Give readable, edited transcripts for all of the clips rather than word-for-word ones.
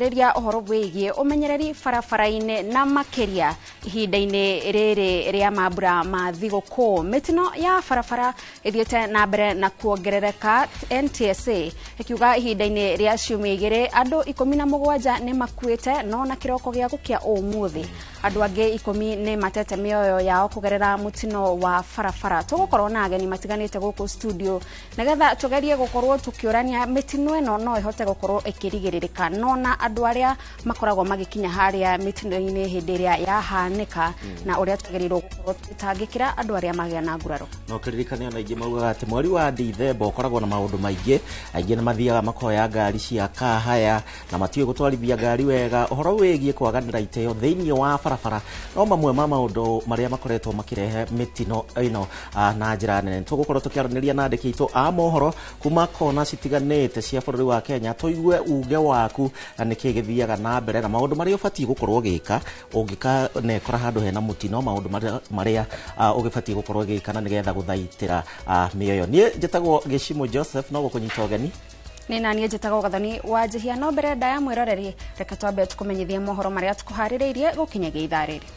Rĩrĩa ũhoro wĩgiĩ ũmenyereri barabara-inĩ na makĩria ihinda-inĩ rĩrĩ rĩa mambura ma thigũkũ. Mĩtino ya barabara ĩthiĩte na mbere na kuongerereka, NTSA ĩkiuga ihinda-inĩ rĩa ciumia igĩrĩ andũ 17 nĩ makuĩte, no na kĩroko gĩa gũkĩa ũmũthĩ andũ angĩ 10 nĩ matete mĩoyo yao kũgerera mũtino wa barabara. Tũgũkorwo na ageni matiganĩte gũkũ studio nĩgetha tũgerie gũkorwo tũkĩũrania mĩtino ĩno no ĩhote gũkorwo ĩkĩrigĩrĩrĩka, no na andũ arĩa makoragwo magĩkinya harĩa mĩtino-inĩ hĩndĩ ĩrĩa yahanĩka na ũrĩa twagĩrĩirwo gũkorwo tũgĩtangĩkĩra andũ arĩa magĩa na nguraro. No kĩririkane ona aingĩ maugaga atĩ mweri wa Dithemba ũkoragwo na maũndũ maingĩ, aingĩ nĩ mathiaga makoya ngari cia kahaya na matiũĩ gũtwarithia ngari wega. Ũhoro wĩgiĩ kwaganĩra iteo thĩinĩ wa barabara no mamwe ma maũndũ marĩa makoretwo makĩrehe mĩtino ĩno na njĩra nene. Tũgũkorwo tũkĩaranĩria na andĩki aitũ a mohoro kuma kona citiganĩte cia bũrũri wa Kenya, tũigue uge waku na nĩkĩ gĩthiaga na mbere na maũndũ marĩa ũbatiĩ gũkorwo ũgĩka ũngĩkanekora handũ hena mũtino, maũndũ marĩa ũgĩbatiĩ gũkorwo ũgĩka na nĩgetha gũthaitĩra mĩoyo. Niĩ njĩtagwo Gĩcimo Joseph, no gũkũnyita ũgeni. Nĩ naniĩ njĩtagwo Gathoni wa Njihia. No mbere ndaya mwĩroreri, reke twambe tũkũmenyithie mohoro marĩa tũkũharĩrĩirie gũkinyagia ithaa rĩrĩ.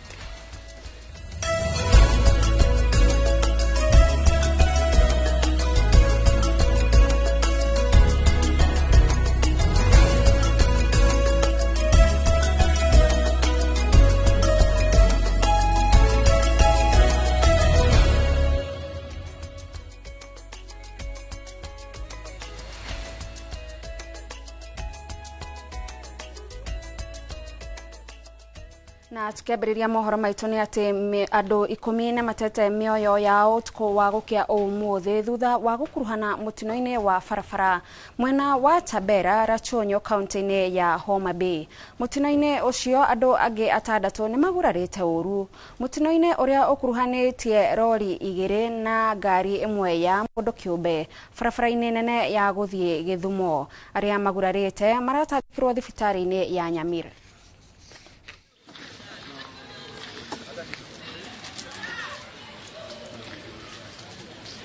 Na tukiambĩrĩria mohoro maitũ nĩ atĩ andũ 10 nĩ matete mĩoyo yao ũtukũ wa gũkĩa ũmũthĩ thutha wa gũkuruhana mũtino-inĩ wa barabara mwena wa Tabera Rachuonyo kaunti-inĩ ya Homa Bay. Mũtino-inĩ ũcio andũ angĩ 6 nĩ magurarĩte ũru. Mũtino-inĩ ũrĩa ũkuruhanĩtie rori 2 na ngari ĩmwe ya mũndũ kĩũmbe barabara-inĩ nene ya gũthiĩ Gĩthumo. Arĩa magurarĩte maratangĩkĩrwo thibitarĩ-inĩ ya Nyamira.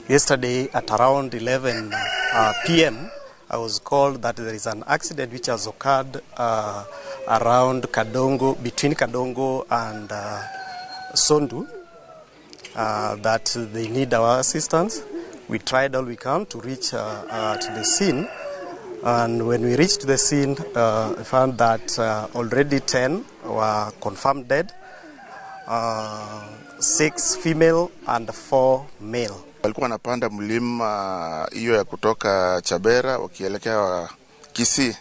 Yesterday at around 11 p.m., I was called that there is an accident which has occurred around Kadongo, between Kadongo and Sondu, that they need our assistance. We tried all we can to reach to the scene, and when we reached the scene, we found that already 10 were confirmed dead, 6 female and 4 male. Walikuwa wanapanda mlima hiyo ya kutoka Chabera wakielekea Kisii,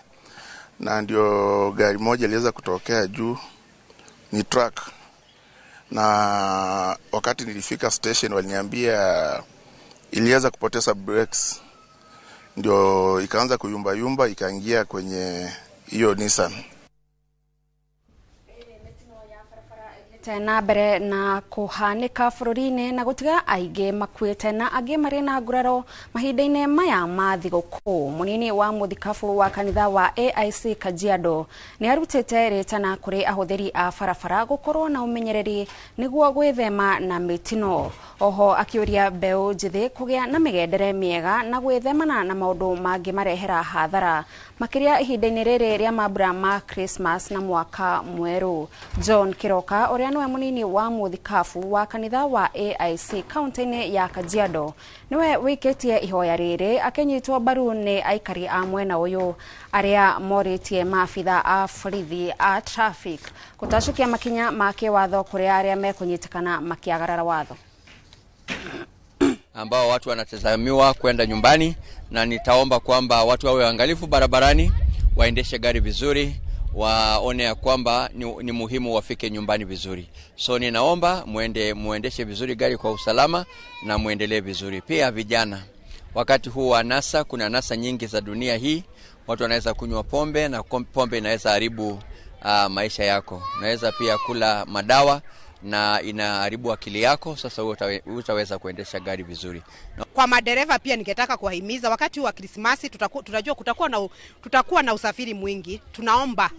na ndio gari moja iliweza kutokea juu, ni truck. Na wakati nilifika station waliniambia iliweza kupoteza brakes, ndio ikaanza kuyumba yumba ikaingia kwenye hiyo Nissan. Na mbere na kũhanĩka bũrũri-inĩ na gũtiga aingĩ makuĩte na angĩ marĩ na nguraro mahinda-inĩ maya ma thigũkũ. Mũnini wa mũthikabu wa kanitha wa AIC Kajiado nĩ arutĩte rĩtana kũrĩ ahũthĩri a barabara gũkorwo na ũmenyereri nĩguo gwĩthema na mĩtino. Oho akĩũria mbeũ njĩthĩ kũgĩa na mĩgendere mĩega na gwĩthemana na maũndũ mangĩmarehera hathara makĩria ihinda-inĩ rĩrĩ rĩa mambura ma Christmas na mwaka mwerũ. John Kiroka ũrĩa nĩwe mũnini wa mũthikabu wa kanitha wa AIC kaunti-inĩ ya Kajiado nĩwe wĩkĩtie ihoya rĩrĩ akĩnyitwo mbaru nĩ aikari a mwena ũyũ arĩa morĩtie maabitha a borithi a traffic gũtacũkia makinya ma kĩwatho kũrĩ arĩa mekũnyitĩkana makĩagarara watho, ambao watu wanatazamiwa kwenda nyumbani, na nitaomba kwamba watu wawe waangalifu barabarani, waendeshe gari vizuri, waone ya kwamba ni muhimu wafike nyumbani vizuri. So ninaomba muendeshe vizuri gari kwa usalama na muendelee vizuri. Pia vijana, wakati huu wa nasa, kuna nasa nyingi za dunia hii, watu wanaweza kunywa pombe na pombe inaweza haribu maisha yako. Unaweza pia kula madawa na inaharibu akili yako, sasa utaweza kuendesha gari vizuri. Kwa madereva pia ningetaka kuwahimiza wakati wa Krismasi tunajua tutakuwa na usafiri mwingi. Tunaomba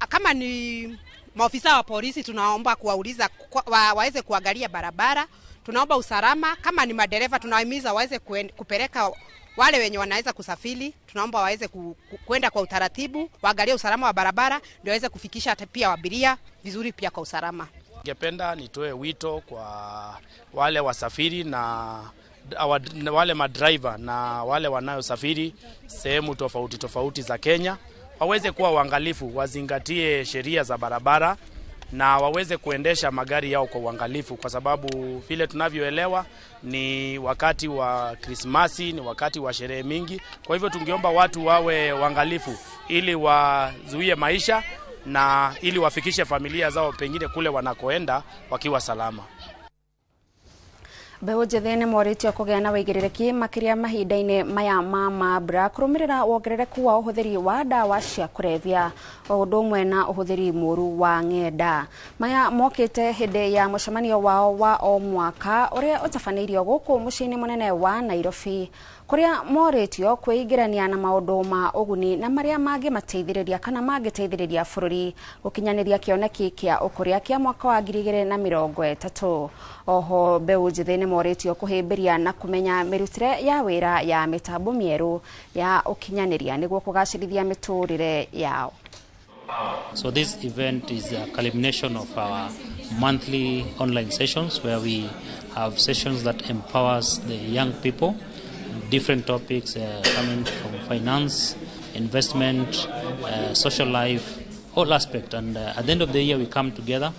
kama ni maofisa wa polisi, tunaomba kuwauliza waweze kuangalia barabara. Tunaomba usalama. Kama ni madereva tunawahimiza waweze kupeleka Wale wenye wanaweza kusafiri tunaomba waweze kwenda kwa utaratibu, waangalie usalama wa barabara ndio waweze kufikisha hata pia abiria vizuri pia kwa usalama. Ningependa nitoe wito kwa wale wasafiri na wale madriver na wale wanayosafiri sehemu tofauti tofauti za Kenya waweze kuwa waangalifu, wazingatie sheria za barabara na waweze kuendesha magari yao kwa uangalifu, kwa sababu vile tunavyoelewa ni wakati wa Krismasi, ni wakati wa sherehe mingi. Kwa hivyo tungeomba watu wawe waangalifu ili wazuie maisha na ili wafikishe familia zao pengine kule wanakoenda wakiwa salama. Mbeũ njĩthĩ nĩ morĩtio kũgĩa na wĩigĩrĩrĩki makĩria mahinda-inĩ maya ma mambura kũrũmĩrĩra wongerereku wa ũhũthĩri wa ndawa cia kũrebia o ũndũ ũmwe na ũhũthĩri mũru wa ng'enda. Maya mokĩte hĩndĩ ya mũcemanio wao wa o mwaka ũrĩa ũtabanĩirio gũkũ mũciĩ-inĩ mũnene wa Nairobi, kũrĩa morĩtio kwĩingĩrania na maũndũ ma ũguni na marĩa mangĩmateithĩrĩria kana mangĩteithĩrĩria bũrũri gũkinyanĩria kĩoneki kĩa ũkũria kĩa mwaka wa 2030. Oho mbeũ njĩthĩ nĩ morĩtio kũhĩmbĩria na kũmenya mĩrutĩre ya wĩra ya mĩtambo mĩerũ ya ũkinyanĩria nĩguo kũgacĩrithia mĩtũrĩre yao. So this event is a culmination of our monthly online sessions where we have sessions that empowers the young people, different topics coming from finance, investment, social life, all aspects. And at the end of the year we come together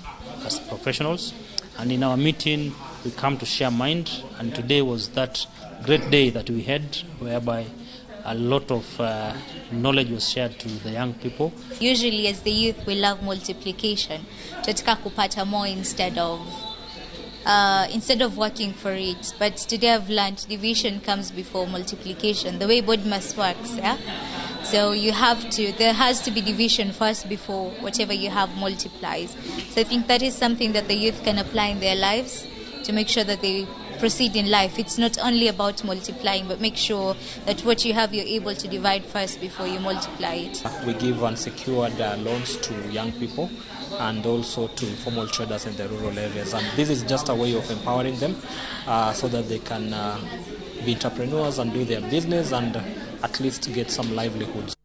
as professionals, and in our meeting we come to share mind, and today was that great day that we had whereby a lot of knowledge was shared to the young people. Usually as the youth we love multiplication. Tunataka kupata more instead of working for it. But today I've learned division comes before multiplication, the way BODMAS works, yeah? So you have to, there has to be division first before whatever you have multiplies. So I think that is something that the youth can apply in their lives to make sure that they proceed in life. It's not only about multiplying, but make sure that what you have, you're able to divide first before you multiply it. We give unsecured loans to young people and also to informal traders in the rural areas. And this is just a way of empowering them so that they can be entrepreneurs and do their business and at least get some livelihoods.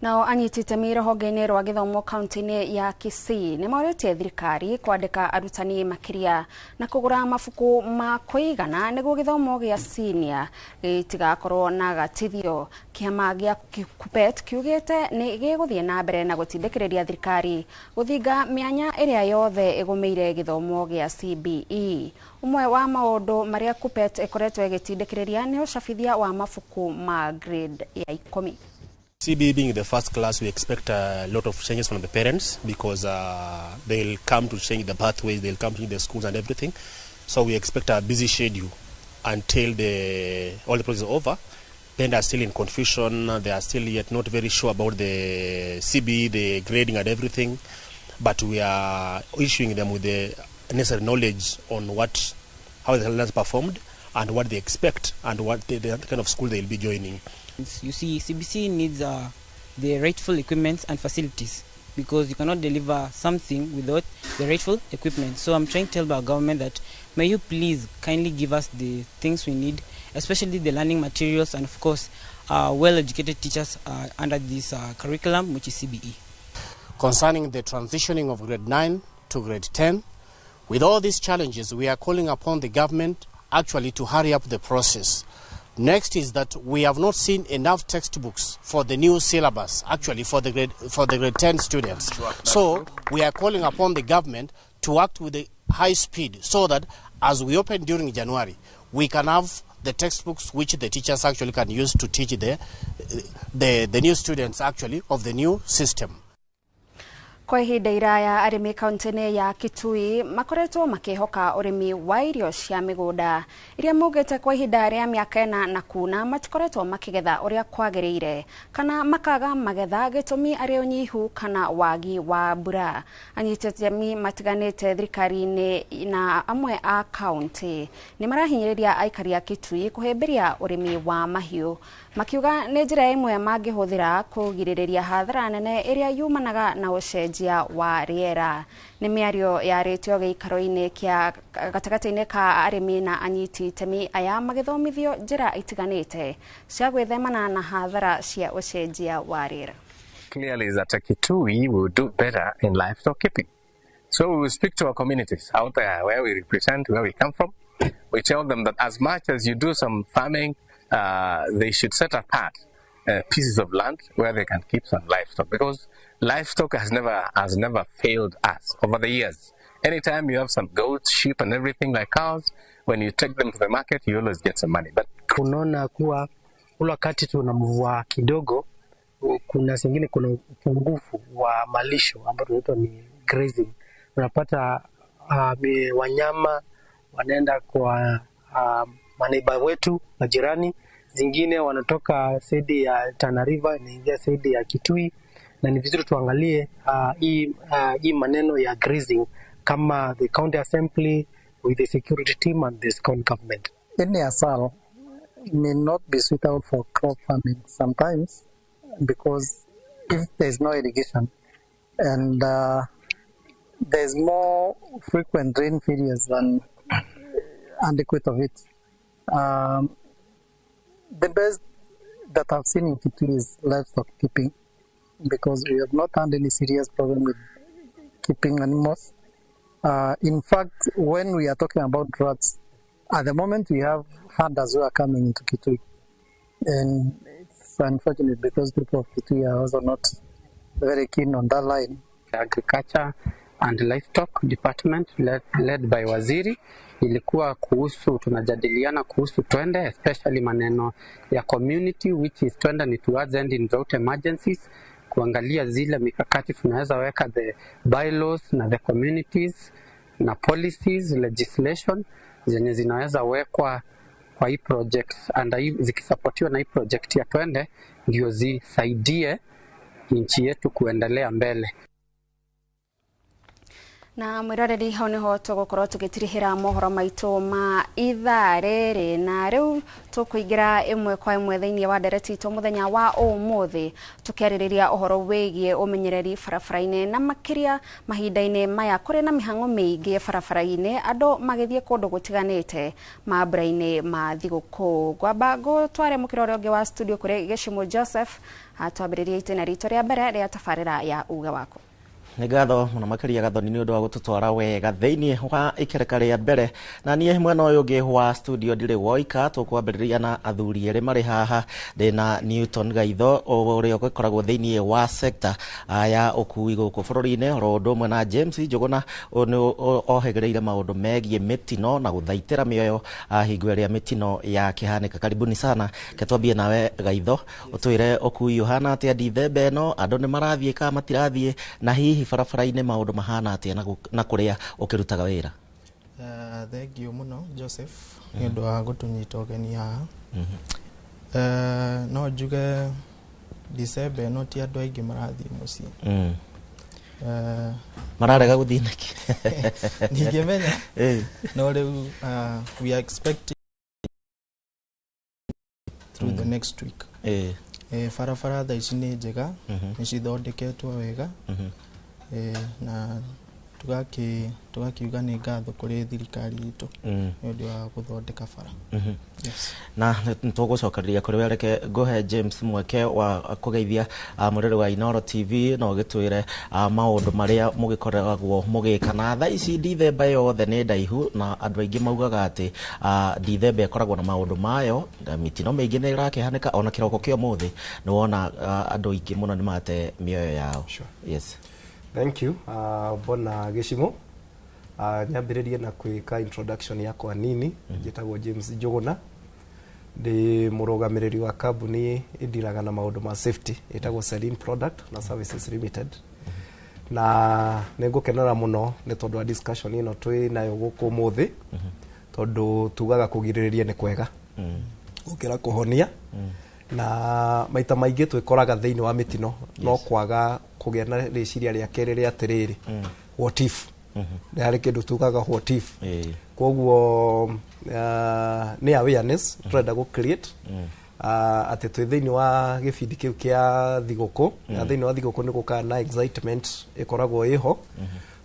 Nao anyiti itemi rũhonge-inĩ rwa gĩthomo kaunti-inĩ ya Kisii nĩ morĩtie thirikari kwandĩka arutani makĩria na kũgũra mabuku ma kũigana nĩguo gĩthomo gĩa senior gĩtigakorwo na gatithio. Kĩama gĩa KUPPET kiugĩte nĩ gĩgũthiĩ na mbere na gũtindĩkĩrĩria thirikari gũthinga mĩanya ĩrĩa yothe ĩgũmĩire gĩthomo gĩa CBE. Ũmwe wa maũndũ marĩa KUPPET ĩkoretwo ĩgĩtindĩkĩrĩria nĩ ũcabithia wa mabuku ma grade ya 10. CBE being the first class, we expect a lot of changes from the parents because they'll come to change the pathways, they'll come to the schools and everything. So we expect a busy schedule until all the process is over. Parents are still in confusion, they are still yet not very sure about the CBE, the grading and everything. But we are issuing them with the necessary knowledge on how the learners performed and what they expect and what the kind of school they'll be joining. You see, CBC needs the rightful equipment and facilities because you cannot deliver something without the rightful equipment. So I'm trying to tell our government that may you please kindly give us the things we need, especially the learning materials and of course well-educated teachers under this curriculum, which is CBE. Concerning the transitioning of grade 9 to grade 10, with all these challenges, we are calling upon the government actually to hurry up the process. Next is that we have not seen enough textbooks for the new syllabus, actually for the grade 10 students. So we are calling upon the government to act with a high speed so that as we open during January, we can have the textbooks which the teachers actually can use to teach the new students actually of the new system. Kwa ihinda iraya arĩmi kaunti-inĩ ya Kitui makoretwo makĩhoka ũrĩmi wa irio cia mĩgũnda iria maugĩte kwa ihinda rĩa mĩaka ĩna na kuna matikoretwo makĩgetha ũrĩa kwagĩrĩire kana makaga magetha gĩtũmi arĩ ũnyihu kana wagi wa mbura. Anyiti itemi matiganĩte thirikari-inĩ na amwe a kaunti nĩ marahinyĩrĩria aikari a Kitui kũhĩmbĩria ũrĩmi wa mahiũ makiuga nĩ njĩra ĩmwe mangĩhũthĩra kũgirĩrĩria hathara nene ĩrĩa yumanaga na ũcenjia ũcenjia wa rĩera. Nĩ mĩario yarĩtio gĩikaro-inĩ kĩa gatagatĩ-inĩ ka arĩmi na anyiti itemi aya magĩthomithio njĩra itiganĩte cia gwĩthemana na hathara cia ũcenjia wa rĩera. Clearly is that Kitui will do better in livestock keeping. So we will speak to our communities out there where we represent, where we come from. We tell them that as much as you do some farming, they should set apart pieces of land where they can keep some livestock, because livestock has never failed us over the years. Anytime you have some goats, sheep, and everything like cows, when you take them to the market, you always get some money. But Unaona kuwa ule wakati tuna mvua kidogo, kuna zingine kuna upungufu wa malisho ambao tunaitwa ni grazing. Unapata wanyama wanaenda kwa maneiba wetu majirani, zingine wanatoka side ya Tana River inaingia side ya Kitui, na ni vizuri tuangalie hii maneno ya grazing kama the county assembly with the security team and the county government. Any asal may not be suitable for crop farming sometimes because if there's no irrigation and there's more frequent rain periods than adequate of it. The best that I've seen in Kitui is livestock keeping because we have not had any serious problem with keeping animals. In fact, when we are talking about droughts, at the moment we have herders who are coming into Kitui. And it's unfortunate because people of Kitui are also not very keen on that line. Agriculture and Livestock Department led by Waziri ilikuwa kuhusu, tunajadiliana kuhusu Twende, especially maneno ya community, which is Twende ni towards ending drought emergencies, kuangalia zile mikakati tunaweza weka, the bylaws na the communities na policies, legislation zenye zinaweza wekwa kwa hii project and hii zikisupportiwa na hii project ya Twende ndio zisaidie nchi yetu kuendelea mbele. Na mwiroreri, hau niho tũgũkorwo tũgĩtirihĩra mohoro maitũ ma ithaa rĩrĩ, na rĩu tũkũingĩra ĩmwe kwa ĩmwe thĩinĩ wa ndereti itũ mũthenya wa ũmũthĩ, tũkĩarĩrĩria ũhoro wĩgiĩ ũmenyereri barabara-inĩ, na makĩria mahinda-inĩ maya kũrĩ na mĩhang'o mĩingĩ barabara-inĩ, andũ magĩthiĩ kũndũ gũtiganĩte mambura-inĩ ma thigũkũ. Ngwamba ngũtware mũkĩra ũrĩa ũngĩ wa studio kũrĩ Gĩcimũ Joseph, twambĩrĩrie itĩna ritũ rĩa mbere rĩa tabarĩra ya Uge Waku. Nĩ ngatho mũno makĩria, Gathoni, nĩ ũndũ wa gũtũtwara wega thĩinĩ wa ikereka rĩa mbere. Na niĩ mwena ũyũ ũngĩ wa studio ndirĩ woika, tũkwambĩrĩria na athuri erĩ marĩ haha. Ndĩna Newton Gaitho, ũrĩa ũgĩkoragwo thĩinĩ wa sector ya ũkui gũkũ bũrũri-inĩ, oro ũndũ ũmwe na James Njũgũna, nĩ ohĩgĩrĩire maũndũ megiĩ mĩtino na gũthaitĩra mĩoyo hingo ĩrĩa mĩtino yakĩhanĩka. Karibuni sana. Ke twambie nawe Gaitho, ũtwĩre ũkui ũhana atĩa Dithemba ĩno, andũ nĩ marathiĩ kana matirathiĩ, na hihi barabara-inĩ maũndũ mahana atĩa na kũrĩa ũkĩrutaga wĩra? Thank you mũno, Joseph, nĩ ũndũ wa gũtũnyita ũgeni haha. No njuge Dicemba ĩno ti andũ aingĩ marathiĩ mũciĩ. Mararega gũthiĩ nĩkĩ? Ndingĩmenya, no rĩu we are expecting through the next week. Barabara thaa ici nĩ njega, nĩ cithondeketwo wega, na tugakiuga nĩ ngatho kũrĩ thirikari itũ nĩ ũndũ wa gũthondeka bara. Yes. Na nĩtũgũcokereria kũrĩ we. Reke ngũhe James mweke wa kũgeithia mũrĩrĩ wa Inooro TV na ũgĩtwĩre maũndũ marĩa mũgĩkoragwo mũgĩka. Na thaa ici Dithemba yothe nĩ ndaihu, na andũ aingĩ maugaga atĩ Dithemba ĩkoragwo na maũndũ mayo na mĩtino mĩingĩ nĩ ĩrakĩhanĩka. Ona kĩroko kĩa ũmũthĩ nĩ wona andũ aingĩ mũno nĩ mate mĩoyo yao. Sure. Yes. Thank you. Bona Gĩcimo. Nyambĩrĩrie na kwĩka introduction yakwa nini. Njĩtagwo James Njũgũna, ndĩ mũrũgamĩrĩri wa kambuni ĩndiraga na maũndũ ma safety ĩtagwo Celine Product na Services Limited, na nĩ ngũkenera mũno nĩ tondũ wa discussion ĩno twĩ nayo gũkũ ũmũthĩ, tondũ tugaga kũgirĩrĩria nĩ kwega gũkĩra kũhonia, na maita maingĩ twĩkoraga thĩinĩ wa mĩtino no kwaga kũgĩa na rĩciria rĩa kerĩ rĩa atĩrĩrĩ, what if? Nĩ harĩ kĩndũ tugaga what if. Koguo nĩ awareness tũrenda gũ create. Atĩ twĩ thĩinĩ wa gĩbindi kĩu kĩa thigũkũ, na thĩinĩ wa thigũkũ nĩ gũkaga na excitement ĩkoragwo ĩho,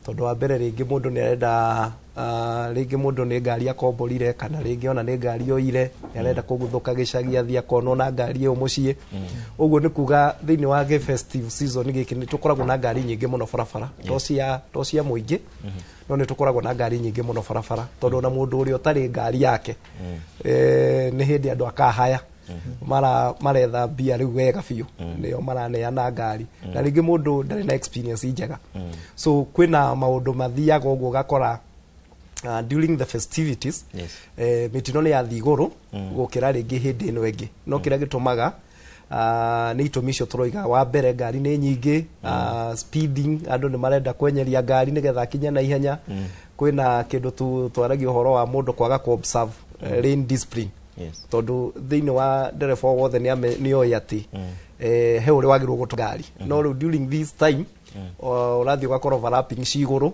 tondũ wa mbere rĩngĩ mũndũ nĩ arenda, rĩngĩ mũndũ nĩ ngari akomborire, kana rĩngĩ ona nĩ ngari oire, nĩ arenda kũguthũka gĩcagi athiĩ akonwo na ngari ĩyo mũciĩ. Ũguo nĩ kuga thĩinĩ wa gĩ festive season gĩkĩ nĩ tũkoragwo na ngari nyingĩ mũno barabara, to cia mũingĩ, no nĩ tũkoragwo na ngari nyingĩ mũno barabara, tondũ ona mũndũ ũrĩa ũtarĩ ngari yake, nĩ hĩndĩ andũ akahaya mara maretha mbia rĩu wega biũ, nĩo maraneana ngari, na rĩngĩ mũndũ ndarĩ na experience njega. So kwĩna maũndũ mathiaga ũguo, ũgakora during the festivities mĩtino nĩ yathiĩ igũrũ gũkĩra rĩngĩ hĩndĩ ĩno ĩngĩ. No kĩrĩa gĩtũmaga nĩ itũmi icio tũroiga. Wa mbere, ngari nĩ nyingĩ, speeding, andũ nĩ marenda kwenyeria ngari nĩgetha akinye na ihenya. Kwĩna kĩndũ twaragia ũhoro wa mũndũ kwaga ku observe lane discipline, tondũ thĩinĩ wa ndereba o wothe nĩ oĩ atĩ he ũrĩa wagĩrĩirwo gũtwara ngari, no rĩu during this time ũrathiĩ ũgakora overlapping ci igũrũ.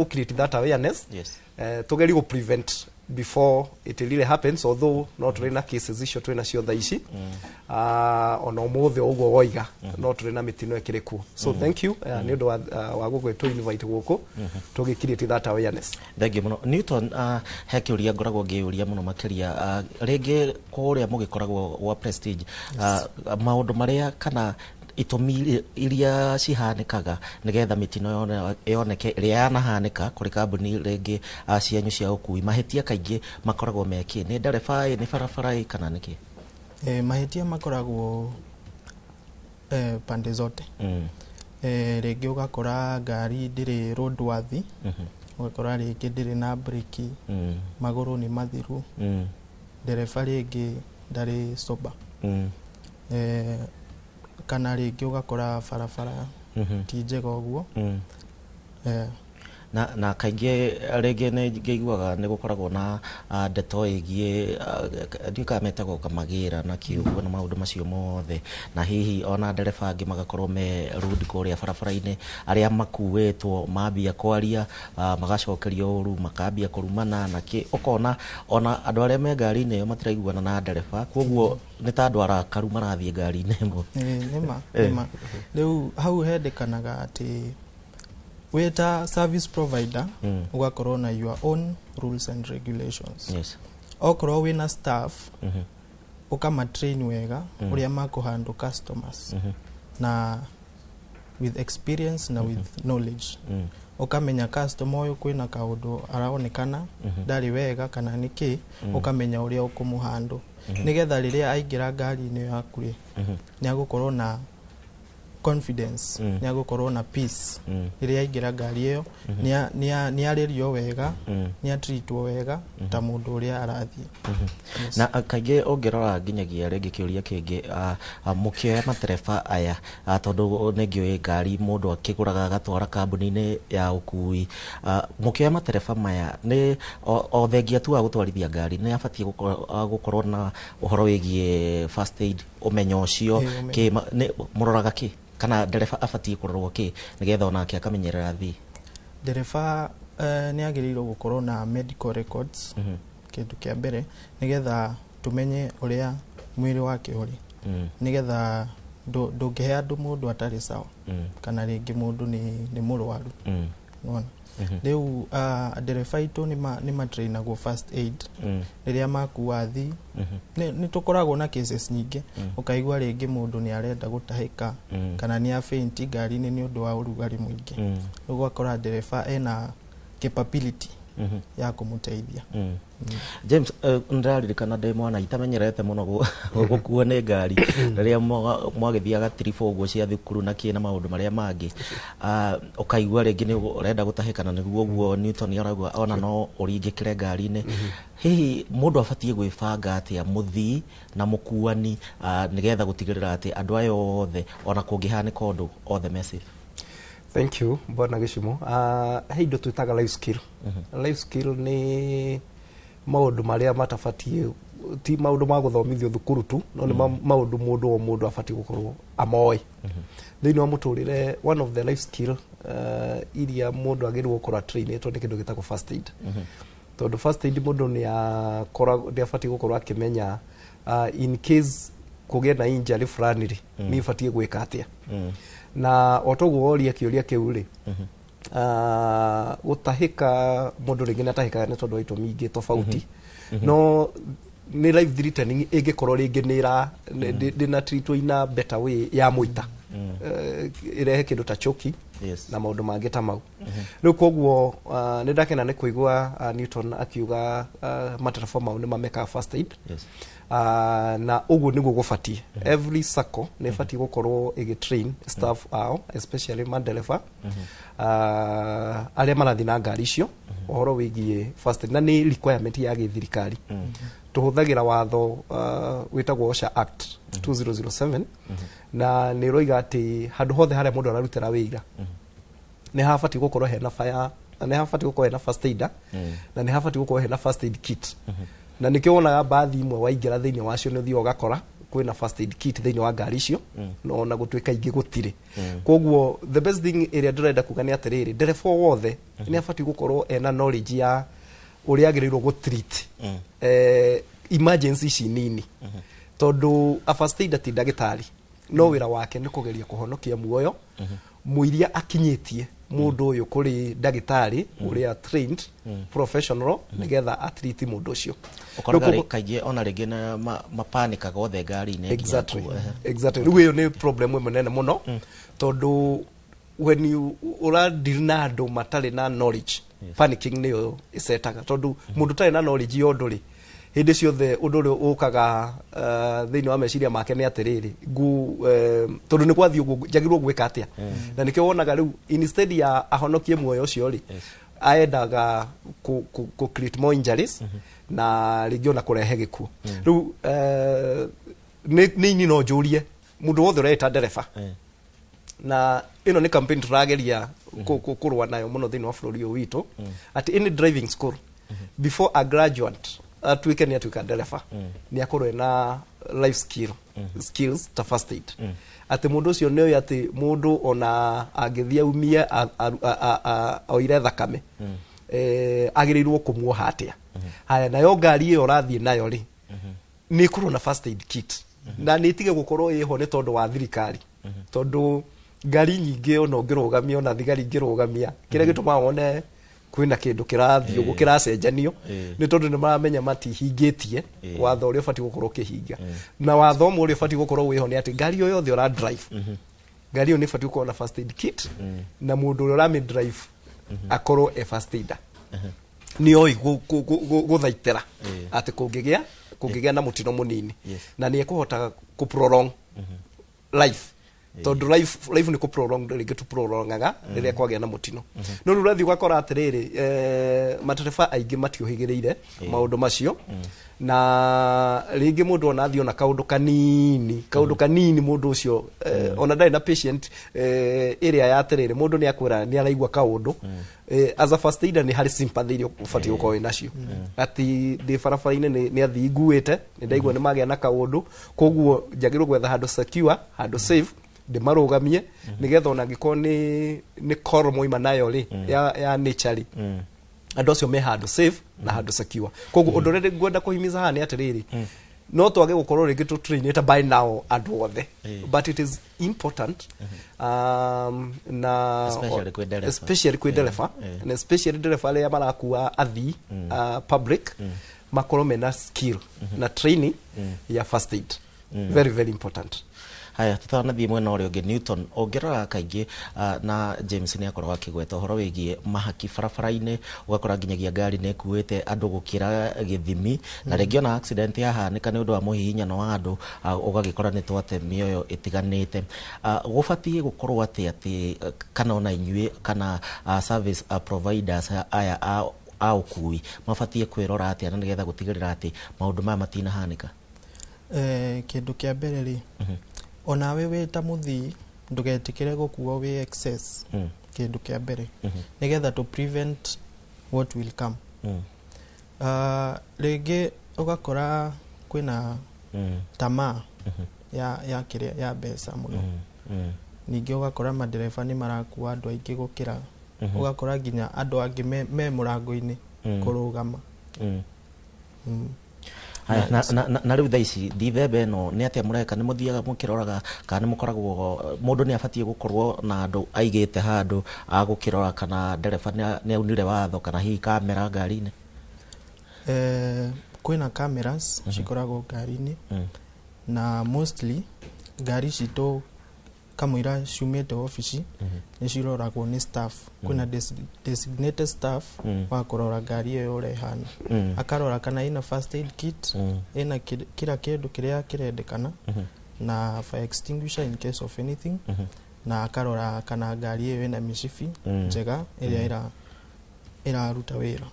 Create that awareness, tugerie gũ prevent before it really happens, although no tũrĩ na cases icio twĩ nacio thaa ici. Ona ũmũthĩ ũguo woiga no tũrĩ na mĩtino ĩkĩrĩ kuo. So thank you nĩ ũndũ wa gũgwĩtwo invite gũkũ tũgĩ create that awareness. Thank you mũno, Newton. He kĩũria ngoragwo ngĩũria mũno makĩria, rĩngĩ kũrĩa mũgĩkoragwo gwa Prestige, maũndũ marĩa kana itũmi iria cihanĩkaga nĩgetha mĩtino yoneke ĩrĩa yanahanĩka kũrĩ kambuni rĩngĩ cianyu cia ũkui, mahĩtia kaingĩ makoragwo mekĩ? Nĩ ndereba ĩ, nĩ barabara ĩ, kana nĩkĩ? Mahĩtia makoragwo pande zote. Rĩngĩ ũgakora ngari ndĩrĩ roadworthy, ũgakora rĩngĩ ndĩrĩ na breki, magũrũ nĩ mathiru, ndereba rĩngĩ ndarĩ sober, kana rĩngĩ ũgakora barabara ti njega ũguo. Na kaingĩ rĩngĩ nĩ ngĩiguaga nĩ gũkoragwo na ndeto ĩgiĩ, ndiũĩ kana metagwo kamagĩra na kĩũguo na maũndũ macio mothe, na hihi ona ndereba angĩ magakorwo me rude kũrĩa barabara-inĩ, arĩa makuĩtwo mambia kwaria, magacokerio ũru, makambia kũrumana na kĩ, ũkona ona andũ arĩa me ngari-inĩ ĩyo matiraiguana na ndereba, koguo nĩ ta andũ arakaru marathiĩ ngari-inĩ ĩmwe. Nĩma. Nĩma, rĩu hau hendekanaga atĩ wĩ ta service provider ũgakorwo na your own rules and regulations. Okorwo wĩna staff, ũkamatrain wega ũrĩa makũhandle customers, na with experience na with knowledge, ũkamenya customer ũyũ kwĩna kaũndũ aronekana ndarĩ wega kana nĩ kĩ, ũkamenya ũrĩa ũkũmũhandle, nĩgetha rĩrĩa aingĩra ngari-inĩ yaku rĩ, nĩ agũkorwo na confidence, nĩ agũkorwo na peace. Rĩrĩa aingĩra ngari ĩyo, nĩ arĩrio wega, nĩ atreatwo wega ta mũndũ ũrĩa arathiĩ. Yes. Na kaingĩ ũngĩrora nginyagia rĩngĩ kĩũria kĩngĩ, mũkĩoya matereba aya, tondũ nĩ ngĩũĩ ngari mũndũ akĩgũraga agatwara kambuni-inĩ ya ũkui, mũkĩoya matereba maya nĩ o thengia tu wa gũtwarithia ngari, nĩ abatiĩ gũkorwo na ũhoro wĩgiĩ first aid, ũmenyo ũcio? Ĩ, ũmenyo. Kĩ mũroraga kĩ, kana ndereba abatiĩ kũrorwo kĩ nĩgetha onake akamenyerera thii? Ndereba nĩ agĩrĩirwo gũkorwo na medical records, kĩndũ kĩa mbere, nĩgetha tũmenye ũrĩa mwĩrĩ wake ũrĩ, nĩgetha ndũngĩhe andũ mũndũ atarĩ sawa, kana rĩngĩ mũndũ nĩ mũrwaru. Nĩwona? Rĩu ndereba aitũ nĩ matrainagwo first aid rĩrĩa makua athii. Nĩ tũkoragwo na cases nyingĩ, ũkaigua rĩngĩ mũndũ nĩ arenda gũtahĩka kana nĩ afaint ngari-inĩ nĩ ũndũ wa ũrugarĩ mũingĩ. Rĩu ũgakora ndereba ena capability ya kũmũteithia. James, ndĩraririkana ndĩ mwana itamenyerete mũno gũkuo nĩ ngari, rĩrĩa mwagĩthiaga tiribũ ũguo cia thukuru na kĩ na maũndũ marĩa mangĩ, ũkaigua rĩngĩ nĩ ũrenda gũtahĩkana, nĩguo ũguo Newton arauga ona no ũringĩkĩre ngari-inĩ. Hihi mũndũ abatiĩ gwĩbanga atĩa, mũthii na mũkuani, nĩgetha gũtigĩrĩra atĩ andũ aya othe, ona kũngĩhanĩka ũndũ, othe me safe? Thank you, bwana Gĩcumo. He indo twĩtaga life skill. Life skill nĩ maũndũ marĩa matabatiĩ, ti maũndũ ma gũthomithio thukuru tu, no nĩ maũndũ mũndũ o mũndũ abatiĩ gũkorwo amoĩ thĩinĩ wa mũtũrĩre. One of the life skill iria mũndũ agĩrĩirwo gũkorwo atrainĩtwo nĩ kĩndũ gĩtagwo first aid, tondũ first aid mũndũ nĩ abatiĩ gũkorwo akĩmenya in case kũgĩe na injury fulani rĩ, niĩ batiĩ gwĩka atĩa? Na o toguo woria kĩũria kĩu rĩ, gũtahĩka mũndũ rĩngĩ nĩ atahĩkaga nĩ tondũ wa itũmi ingĩ tofauti, no nĩ life threatening ĩngĩkorwo rĩngĩ nĩ ĩra ndĩna treatwo in a better way ya mũita, ĩrehe kĩndũ ta choking na maũndũ mangĩ ta mau. Rĩu koguo nĩ ndakena nĩ kũigua Newton akiuga matereba mau nĩ mamekaga first aid. Na ũguo nĩguo gũbatiĩ. Every sacco nĩ ĩbatiĩ gũkorwo ĩgĩtrain staff ao, especially madereba arĩa marathiĩ na ngari icio, ũhoro wĩgiĩ first aid, na nĩ requirement ya gĩthirikari. Tũhũthagĩra watho wĩtagwo OSHA Act 2007, na nĩ ũroiga atĩ handũ hothe harĩa mũndũ ararutĩra wĩra nĩ habatiĩ gũkorwo hena fire, nĩ habatiĩ gũkorwo hena first aider, na nĩ habatiĩ gũkorwo hena first aid kit. Na nĩkĩo wonaga mbathi imwe waingĩra thĩinĩ wacio nĩ ũthiaga ũgakora kwĩna first aid kit thĩinĩ wa ngari icio, no ona gũtuĩka ingĩ gũtirĩ. Koguo the best thing ĩrĩa ndĩrenda kuga nĩ atĩrĩrĩ, ndereba o wothe nĩ abatiĩ gũkorwo ena knowledge ya ũrĩa agĩrĩirwo gũtreat emergency ici nini, tondũ a first aider ti ndagĩtarĩ, no wĩra wake nĩ kũgeria kũhonokia muoyo mũiria akinyĩtie mũndũ ũyũ kũrĩ ndagĩtarĩ ũrĩa trained professional nĩgetha atreat mũndũ ũcio. Ũkoraga Rĩu kaingĩ ona rĩngĩ na mapanĩkaga othe ngari-inĩ nginya kũu, ehe. Exactly. Rĩu ĩyo nĩ problem ĩmwe nene mũno, tondũ when you ũradeal na andũ matarĩ na knowledge, panicking nĩyo ĩcetaga, tondũ mũndũ ũtarĩ na knowledge ya ũndũ rĩ, hĩndĩ ciothe ũndũ ũrĩa ũkaga thĩinĩ wa meciria make nĩ atĩrĩrĩ, ngu tondũ nĩ gwathiĩ ũguo njagĩrĩirwo gwĩka atĩa? Na nĩkĩo wonaga rĩu instead ya ahonokie muoyo ũcio rĩ, aendaga ku create more injuries na rĩngĩ ona kũrehe gĩkuũ. Rĩu nĩ ini no njũrie mũndũ wothe ũreĩta ndereba, na ĩno nĩ campaign tũrageria kũrũa nayo mũno thĩinĩ wa bũrũri ũyũ witũ, atĩ any driving school, before a graduate atuĩke nĩ atuĩka ndereba, nĩ akorwo ena life skills ta first aid, atĩ mũndũ ũcio nĩ oĩ atĩ mũndũ ona angĩthiĩ aumie oire thakame, agĩrĩirwo kũmuoha atĩa. Haya, nayo ngari ĩyo ũrathiĩ nayo rĩ, nĩ ĩkorwo na first aid kit, na nĩ ĩtige gũkorwo ĩho nĩ tondũ wa thirikari, tondũ ngari nyingĩ ona ũngĩrũgamia, ona thigari ingĩrũgamia, kĩrĩa gĩtũmaga wone kwĩna kĩndũ kĩrathiĩ ũguo kĩracenjanio nĩ tondũ nĩ maramenya matihingĩtie watho ũrĩa ũbatiĩ gũkorwo ũkĩhinga. Na watho ũmwe ũrĩa ũbatiĩ gũkorwo wĩho nĩ atĩ ngari o yothe ũra drive, ngari ĩyo nĩ ĩbatiĩ gũkorwo na first aid kit, na mũndũ ũrĩa ũramĩ drive akorwo e first aider, nĩ oĩ gũthaitĩra atĩ kũngĩgĩa na mũtino mũnini, na nĩ ekũhota kũ prolong life, tondũ life nĩ kũ prolong rĩngĩ tu prolongaga rĩrĩa kwagĩa na mũtino. No rĩu ũrathiĩ ũgakora atĩrĩrĩ, matereba aingĩ matiũhĩgĩrĩire maũndũ macio, na rĩngĩ mũndũ ona athiĩ ona kaũndũ kanini, mũndũ ũcio ona ndarĩ na patient ĩrĩa ya atĩrĩrĩ, mũndũ nĩ akwĩra nĩ araigua kaũndũ. As a first aider nĩ harĩ sympathy iria ũbatiĩ gũkorwo wĩ nacio, atĩ ndĩ barabara-inĩ nĩ athii nguĩte, nĩ ndaigua nĩ magĩa na kaũndũ, koguo njagĩrĩirwo gwetha handũ secure, handũ safe, ndĩmarũgamie, nĩgetha ona angĩkorwo nĩ call moima nayo rĩ, ya nature rĩ, andũ acio me handũ safe na handũ secure. Koguo ũndũ ũrĩa ngwenda kũhimiza haha nĩ atĩrĩrĩ, no twage gũkorwo rĩngĩ tũtrainĩte by now andũ othe, but it is important na Especially kwĩ ndereba. Especially kwĩ ndereba, na especially ndereba arĩa marakua athii, public, makorwo mena skill na training ya first aid. Very, very important. Haya, tũtanathiĩ mwena ũrĩa ũngĩ, Newton, ũngĩrora kaingĩ, na James nĩ akoragwo akĩgweta ũhoro wĩgiĩ mahaki barabara-inĩ, ũgakora nginyagia ngari nĩ ĩkuĩte andũ gũkĩra gĩthimi, na rĩngĩ ona accident yahanĩka nĩ ũndũ wa mũhihinyano wa andũ, ũgagĩkora nĩ twate mĩoyo ĩtiganĩte. Gũbatiĩ gũkorwo atĩ kana ona inyuĩ kana service providers aya a ũkui mabatiĩ kwĩrora atĩa na nĩgetha gũtigĩrĩra atĩ maũndũ maya matinahanĩka? Kĩndũ kĩa mbere rĩ, onawe wĩ ta mũthii ndũgetĩkĩre gũkuo wĩ excess. Kĩndũ kĩa mbere, nĩgetha to prevent what will come. Rĩngĩ ũgakora kwĩna tamaa ya kĩrĩa ya mbeca mũno. Ningĩ ũgakora madereba nĩ marakua andũ aingĩ gũkĩra, ũgakora nginya andũ angĩ me mũrango-inĩ kũrũgama. Haya, na rĩu thaa ici Dithemba ĩno nĩ atĩa mũreka? Nĩ mũthiaga mũkĩroraga kana nĩ mũkoragwo mũndũ nĩ abatiĩ gũkorwo na andũ aigĩte handũ agũkĩrora kana ndereba nĩ aunire watho kana hihi kamera ngari-inĩ? Kwĩna cameras cikoragwo ngari-inĩ, na mostly ngari citũ kamũira ciumĩte obici nĩ ciroragwo nĩ staff. Kwĩna designated staff wa kũrora ngari ĩyo ũrĩa ĩhana, akarora kana ĩna first aid kit, ĩna kila kĩndũ kĩrĩa kĩrendekana, na fire extinguisher in case of anything, na akarora kana ngari ĩyo ĩna mĩcibi njega ĩrĩa ĩraruta wĩra.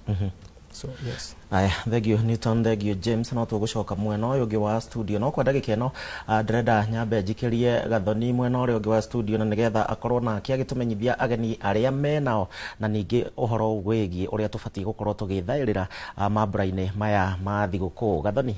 So yes. Aya, thank you Newton, thank you James. No tũgũcoka mwena ũyũ ũngĩ wa studio, no kwa ndagĩka ĩno ndĩrenda nyambe njikĩrie Gathoni mwena ũrĩa ũngĩ wa studio, na nĩgetha akorwo nake agĩtũmenyithia ageni arĩa menao na ningĩ ũhoro wĩgiĩ ũrĩa tũbatiĩ gũkorwo tũgĩthaĩrĩra mambura-inĩ maya ma thigũkũ. Gathoni.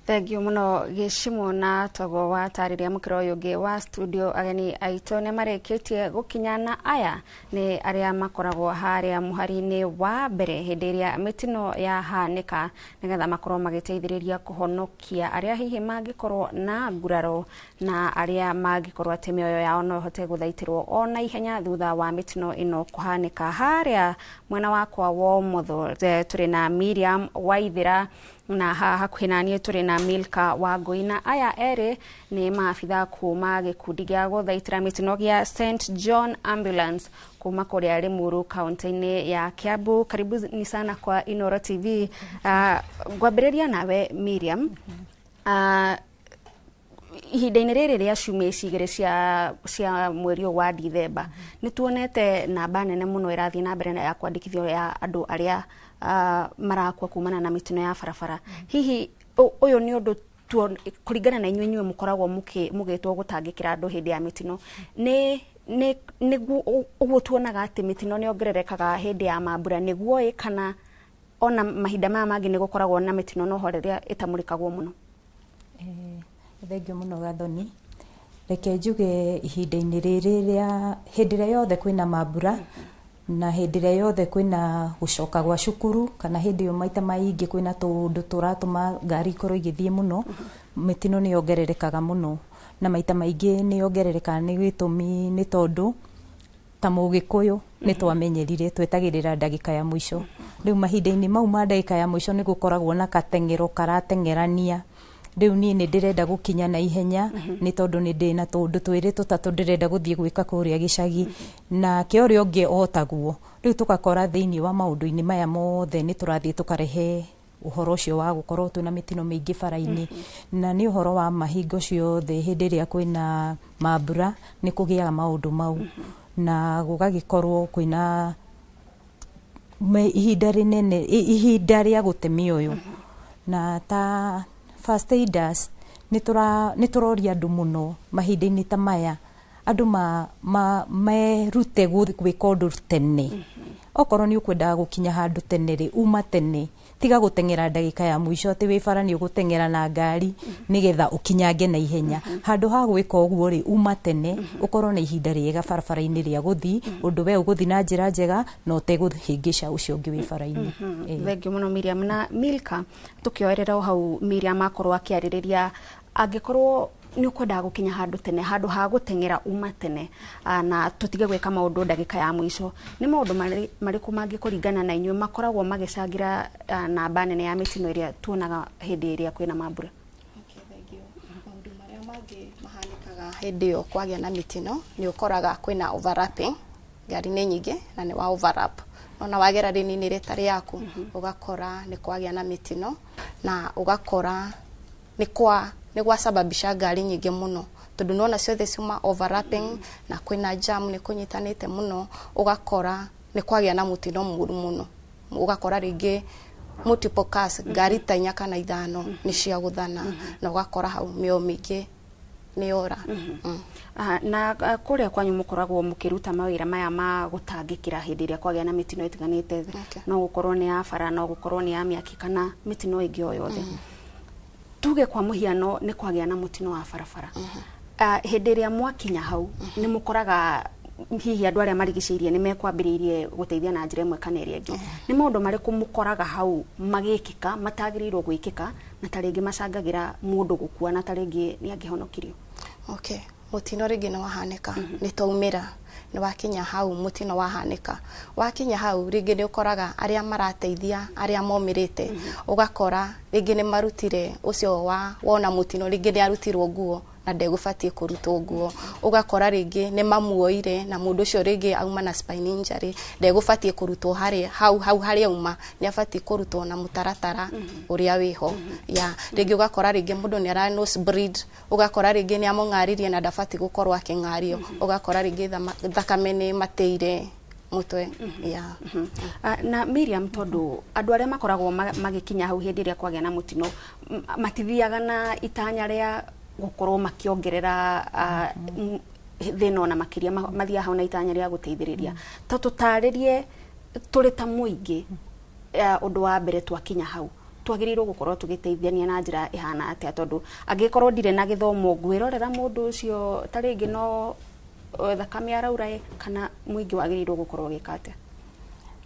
Thengiũ mũno Gĩcimo na Togo watarĩria mũkĩra ũyũ ũngĩ wa studio. Ageni aitũ nĩ marĩkĩtie gũkinya, na aya nĩ arĩa makoragwo harĩa mũhari-inĩ wa mbere hĩndĩ ĩrĩa mĩtino yahanĩka, nĩgetha makorwo magĩteithĩrĩria kũhonokia arĩa hihi mangĩkorwo na nguraro na arĩa mangĩkorwo atĩ mĩoyo yao no ĩhote gũthaitĩrwo o na ihenya thutha wa mĩtino ĩno kũhanĩka. Harĩa mwena wakwa wa ũmotho tũrĩ na Miriam Waithĩra, na haha hakuhĩ na niĩ tũrĩ na Milka Wangũi, na aya erĩ nĩ maabitha kuma gĩkundi gĩa gũthaitĩra mĩtino gĩa St John Ambulance kuma kũrĩa Limuru, kaunti-inĩ ya Kiambu. Karibuni sana kwa Inoro TV. Ngwambĩrĩria nawe Miriam. Ihinda-inĩ rĩrĩ rĩa ciumia ici igĩrĩ cia mweri ũyũ wa Dithemba, nĩ tuonete namba nene mũno ĩrathiĩ na mbere ya kwandĩkithio ya andũ arĩa marakua kumana na mĩtino ya barabara. Hihi ũyũ nĩ ũndũ kũringana na inyuĩ mũkoragwo mũgĩtwo gũtangĩkĩra andũ hĩndĩ ya mĩtino, nĩ nĩguo ũguo tuonaga atĩ mĩtino nĩ yongererekaga hĩndĩ ya mambura, nĩguo ĩ kana ona mahinda maya mangĩ nĩ gũkoragwo na mĩtino no ho rĩrĩa ĩtamũrĩkagwo mũno? Thengio mũno Gathoni. Reke njuge ihinda-inĩ rĩrĩ rĩa hĩndĩ ĩrĩa yothe kwĩna mambura na hĩndĩ ĩrĩa yothe kwĩna gũcoka gwa cukuru, kana hĩndĩ ĩyo maita maingĩ kwĩna tũũndũ tũratũma ngari ikorwo igĩthiĩ mũno, mĩtino nĩ yongererekaga mũno. Na maita maingĩ nĩ yongererekaga nĩ gĩtũmi nĩ tondũ ta mũgĩkũyũ nĩ twamenyerire twetagĩrĩra ndagĩka ya mũico. Rĩu mahinda-inĩ mau ma ndagĩka ya mũico nĩ gũkoragwo na kateng'ero karateng'erania. Rĩu niĩ nĩ ndĩrenda gũkinya na ihenya nĩ tondũ nĩ ndĩna tũũndũ twĩrĩ tũtatũ ndĩrenda gũthiĩ gwĩka kũrĩa gĩcagi, nake ũrĩa ũngĩ otaguo. Rĩu tũgakora thĩinĩ wa maũndũ-inĩ maya mothe nĩ tũrathiĩ tũkarehe ũhoro ũcio wa gũkorwo twĩna mĩtino mĩingĩ bara-inĩ. Na nĩ ũhoro wa mahingo ciothe hĩndĩ ĩrĩa kwĩna mambura nĩ kũgĩaga maũndũ mau, na gũgagĩkorwo kwĩna ihinda rĩnene, ihinda rĩa gũte mĩoyo. Na ta first aiders nĩ tũroria andũ mũno mahinda-inĩ ta maya, andũ merute gwĩka ũndũ tene. Okorwo nĩ ũkwendaga gũkinya handũ tene rĩ, uma tene, tiga gũteng'era ndagĩka ya mũico atĩ wĩ bara nĩ ũgũteng'era na ngari nĩgetha ũkinyange na ihenya. Handũ ha gwĩka ũguo rĩ, uma tene, ũkorwo na ihinda rĩega barabara-inĩ rĩa gũthiĩ, ũndũ we ũgũthiĩ na njĩra njega na ũtegũhĩngĩca ũcio ũngĩ wĩ bara-inĩ. Thengiũ mũno Miriam. Na Milka, tũkĩoerera o hau Miriam akorwo akĩarĩrĩria, angĩkorwo nĩ ũkwendaga gũkinya handũ tene, handũ ha gũteng'era uma tene, na tũtige gwĩka maũndũ ndagĩka ya mũico, nĩ maũndũ marĩkũ mangĩkũringana na inyuĩ makoragwo magĩcangĩra namba nene ya mĩtino ĩrĩa tuonaga hĩndĩ ĩrĩa kwĩna mambura? Maũndũ marĩa mangĩ mahanĩkaga hĩndĩ ĩyo kwagĩa na mĩtino nĩ ũkoraga kwĩna overlapping, ngari nĩ nyingĩ na nĩ wa overlap, nona wagera rĩnini rĩtarĩ yaku, ũgakora nĩ kwagĩa na mĩtino, na ũgakora nĩ gwasababisha ngari nyingĩ mũno, tondũ nona ciothe ciuma overlapping na kwĩna jam, nĩ kũnyitanĩte mũno, ũgakora nĩ kwagĩa na mũtino mũru mũno. Ũgakora rĩngĩ multiple cars, ngari ta 4 kana 5 nĩ ciagũthana, na ũgakora hau mĩoyo mĩingĩ nĩ yora. Na kũrĩa kwanyu mũkoragwo mũkĩruta mawĩra maya ma gũtangĩkĩra hĩndĩ ĩrĩa kwagĩa na mĩtino ĩtiganĩte, no gũkorwo nĩ ya bara, no gũkorwo nĩ ya mĩaki kana mĩtino ĩngĩ o yothe. Tuge kwa mũhiano nĩ kwagĩa na mũtino wa barabara, hĩndĩ ĩrĩa mwakinya hau nĩ mũkoraga Hihi andũ arĩa marigicĩirie nĩ mekwambĩrĩirie gũteithia na njĩra ĩmwe kana ĩrĩa ĩngĩ. Nĩ maũndũ marĩkũ mũkoraga hau magĩkĩka matagĩrĩirwo gwĩkĩka, na ta rĩngĩ macangagĩra mũndũ gũkua, na ta rĩngĩ nĩ angĩhonokirio? Okay, mũtino rĩngĩ nĩ wahanĩka, nĩ twaumĩra, nĩ wakinya hau mũtino wahanĩka, wakinya hau rĩngĩ nĩ ũkoraga arĩa marateithia arĩa momĩrĩte, ũgakora rĩngĩ nĩ marutire ũcio wa wona mũtino, rĩngĩ nĩ arutirwo nguo na ndegũbatiĩ kũrutwo nguo, ũgakora rĩngĩ nĩ mamuoire na mũndũ ũcio rĩngĩ auma na spine injury, ndegũbatiĩ kũrutwo harĩa hau hau harĩa auma, nĩ abatiĩ kũrutwo na mũtaratara ũrĩa wĩho ya. Rĩngĩ ũgakora rĩngĩ mũndũ nĩ ara nose bleed, ũgakora rĩngĩ nĩ amũng'aririe na ndabatiĩ gũkorwo akĩng'ario, ũgakora rĩngĩ thakame nĩ matĩire mũtwe ya. Na Miriam, tondũ andũ arĩa makoragwo magĩkinya hau hĩndĩ ĩrĩa kwagĩa na mũtino matithiaga na itanya rĩa gũkorwo makĩongerera thĩna ona makĩria, mathiaga hau na itanya rĩa gũteithĩrĩria. Ta tũtarĩrie tũrĩ ta mũingĩ, ũndũ wa mbere twakinya hau twagĩrĩirwo gũkorwo tũgĩteithania na njĩra ĩhana atĩa? Tondũ angĩkorwo ndirĩ na gĩthomo, ngwĩrorera mũndũ ũcio ta rĩngĩ no thakame araura ĩ, kana mũingĩ wagĩrĩirwo gũkorwo ũgĩka atĩa?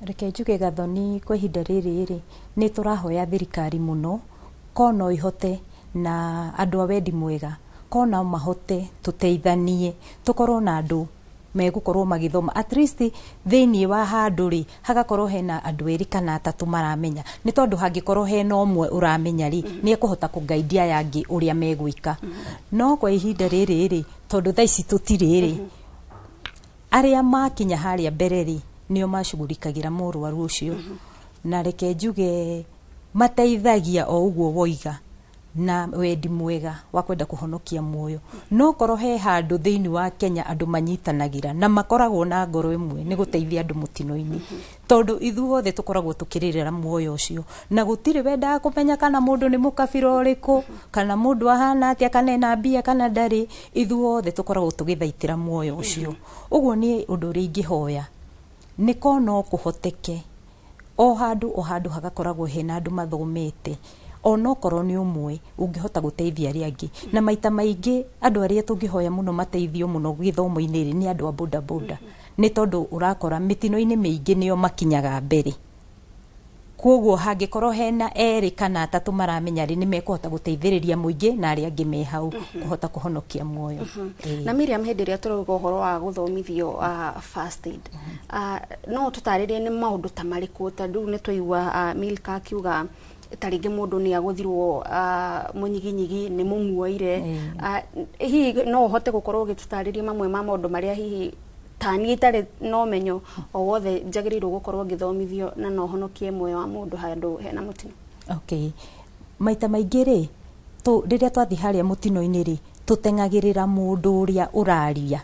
Reke njuge, Gathoni, kwa ihinda rĩrĩ rĩ, nĩ tũrahoya thirikari mũno ko no ihote na andũ a wendi mwega ko no mahote tũteithanie, tũkorwo na andũ megũkorwo magĩthoma at least thĩiniĩ wa handũ rĩ, hagakorwo hena andũ erĩ kana atatũ maramenya, nĩ tondũ hangĩkorwo hena ũmwe ũramenya rĩ, nĩ ekũhota kũgaidia aya angĩ ũrĩa megwĩka. No kwa ihinda rĩrĩ rĩ, tondũ thaa ici tũtirĩ rĩ, arĩa makinya harĩa mbere rĩ, nĩo macugurikagĩra mũrwaru ũcio, na reke njuge mateithagia o ũguo woiga na wendi mwega wa kwenda kũhonokia muoyo. No korwo he handũ thĩinĩ wa Kenya andũ manyitanagĩra na makoragwo na ngoro ĩmwe, nĩ gũteithia andũ mũtino-inĩ, tondũ ithuothe tũkoragwo tũkĩrĩrĩra muoyo ũcio, na gũtirĩ wendaga kũmenya kana mũndũ nĩ mũkabira ũrĩkũ, kana mũndũ ahana atĩa, kana ena mbia kana ndarĩ. Ithuothe tũkoragwo tũgĩthaitĩra muoyo ũcio. Ũguo nĩ ũndũ ũrĩa ingĩhoya nĩ ko no kũhoteke o handũ o handũ hagakoragwo hena andũ mathomete, onokorwo nĩ ũmwe ũngĩhota gũteithia arĩa angĩ. Na maita maingĩ andũ arĩa tũngĩhoya mũno mateithio mũno gĩthomo-inĩ rĩ, nĩ andũ a boda boda, nĩ tondũ ũrakora mĩtino-inĩ mĩingĩ nĩo makinyaga mbere. Koguo hangĩkorwo hena erĩ kana atatũ maramenya rĩ, nĩ mekũhota gũteithĩrĩria mũingĩ na arĩa angĩ me hau kũhota kũhonokia muoyo. Na Miriam, hĩndĩ ĩrĩa tũrauga ũhoro wa gũthomithio first aid, no tũtarĩrie nĩ maũndũ ta marĩkũ? Ta rĩu nĩ twaigua Milka akiuga ta rĩngĩ mũndũ nĩ agũthirwo mũnyiginyigi, nĩ mũmuoire. Hihi no ũhote gũkorwo ũgĩtũtarĩria mamwe ma maũndũ marĩa hihi ta niĩ itarĩ na ũmenyo o wothe njagĩrĩirwo gũkorwo ngĩthomithio na no honokie muoyo wa mũndũ handũ hena mũtino? Okay, maita maingĩ rĩ, rĩrĩa twathiĩ harĩa mũtino-inĩ rĩ, tũteng'agĩrĩra mũndũ ũrĩa ũraria,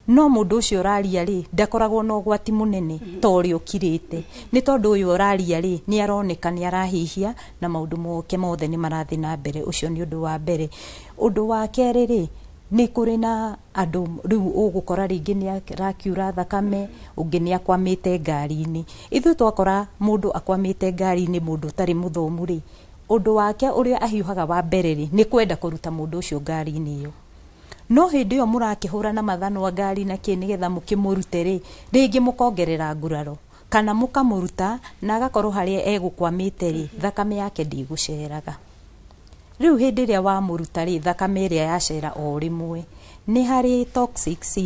no mũndũ ũcio ũraria rĩ, ndakoragwo na ũgwati mũnene ta ũrĩa ũkirĩte, nĩ tondũ ũyũ ũraria rĩ, nĩ aroneka nĩ arahihia na maũndũ moke mothe nĩ marathiĩ na mbere. Ũcio nĩ ũndũ wa mbere. Ũndũ wa kerĩ rĩ, nĩ kũrĩ na andũ rĩu ũgũkora rĩngĩ nĩ arakiura thakame, ũngĩ nĩ akwamĩte ngari-inĩ. Ithuĩ twakora mũndũ akwamĩte ngari-inĩ, mũndũ ũtarĩ mũthomu rĩ, ũndũ wake ũrĩa ahiũhaga wa mbere rĩ, nĩ kwenda kũruta mũndũ ũcio ngari-inĩ ĩyo. No hĩndĩ ĩyo mũrakĩhũra na mathanwa ngari na kĩ nĩgetha mũkĩmũrute rĩ, rĩngĩ mũkongerera nguraro kana mũkamũruta na agakorwo harĩa egũkwamĩte rĩ, thakame yake ndĩgũceraga. Rĩu hĩndĩ ĩrĩa wamũruta rĩ, thakame ĩrĩa yacera o rĩmwe, nĩ harĩ toxics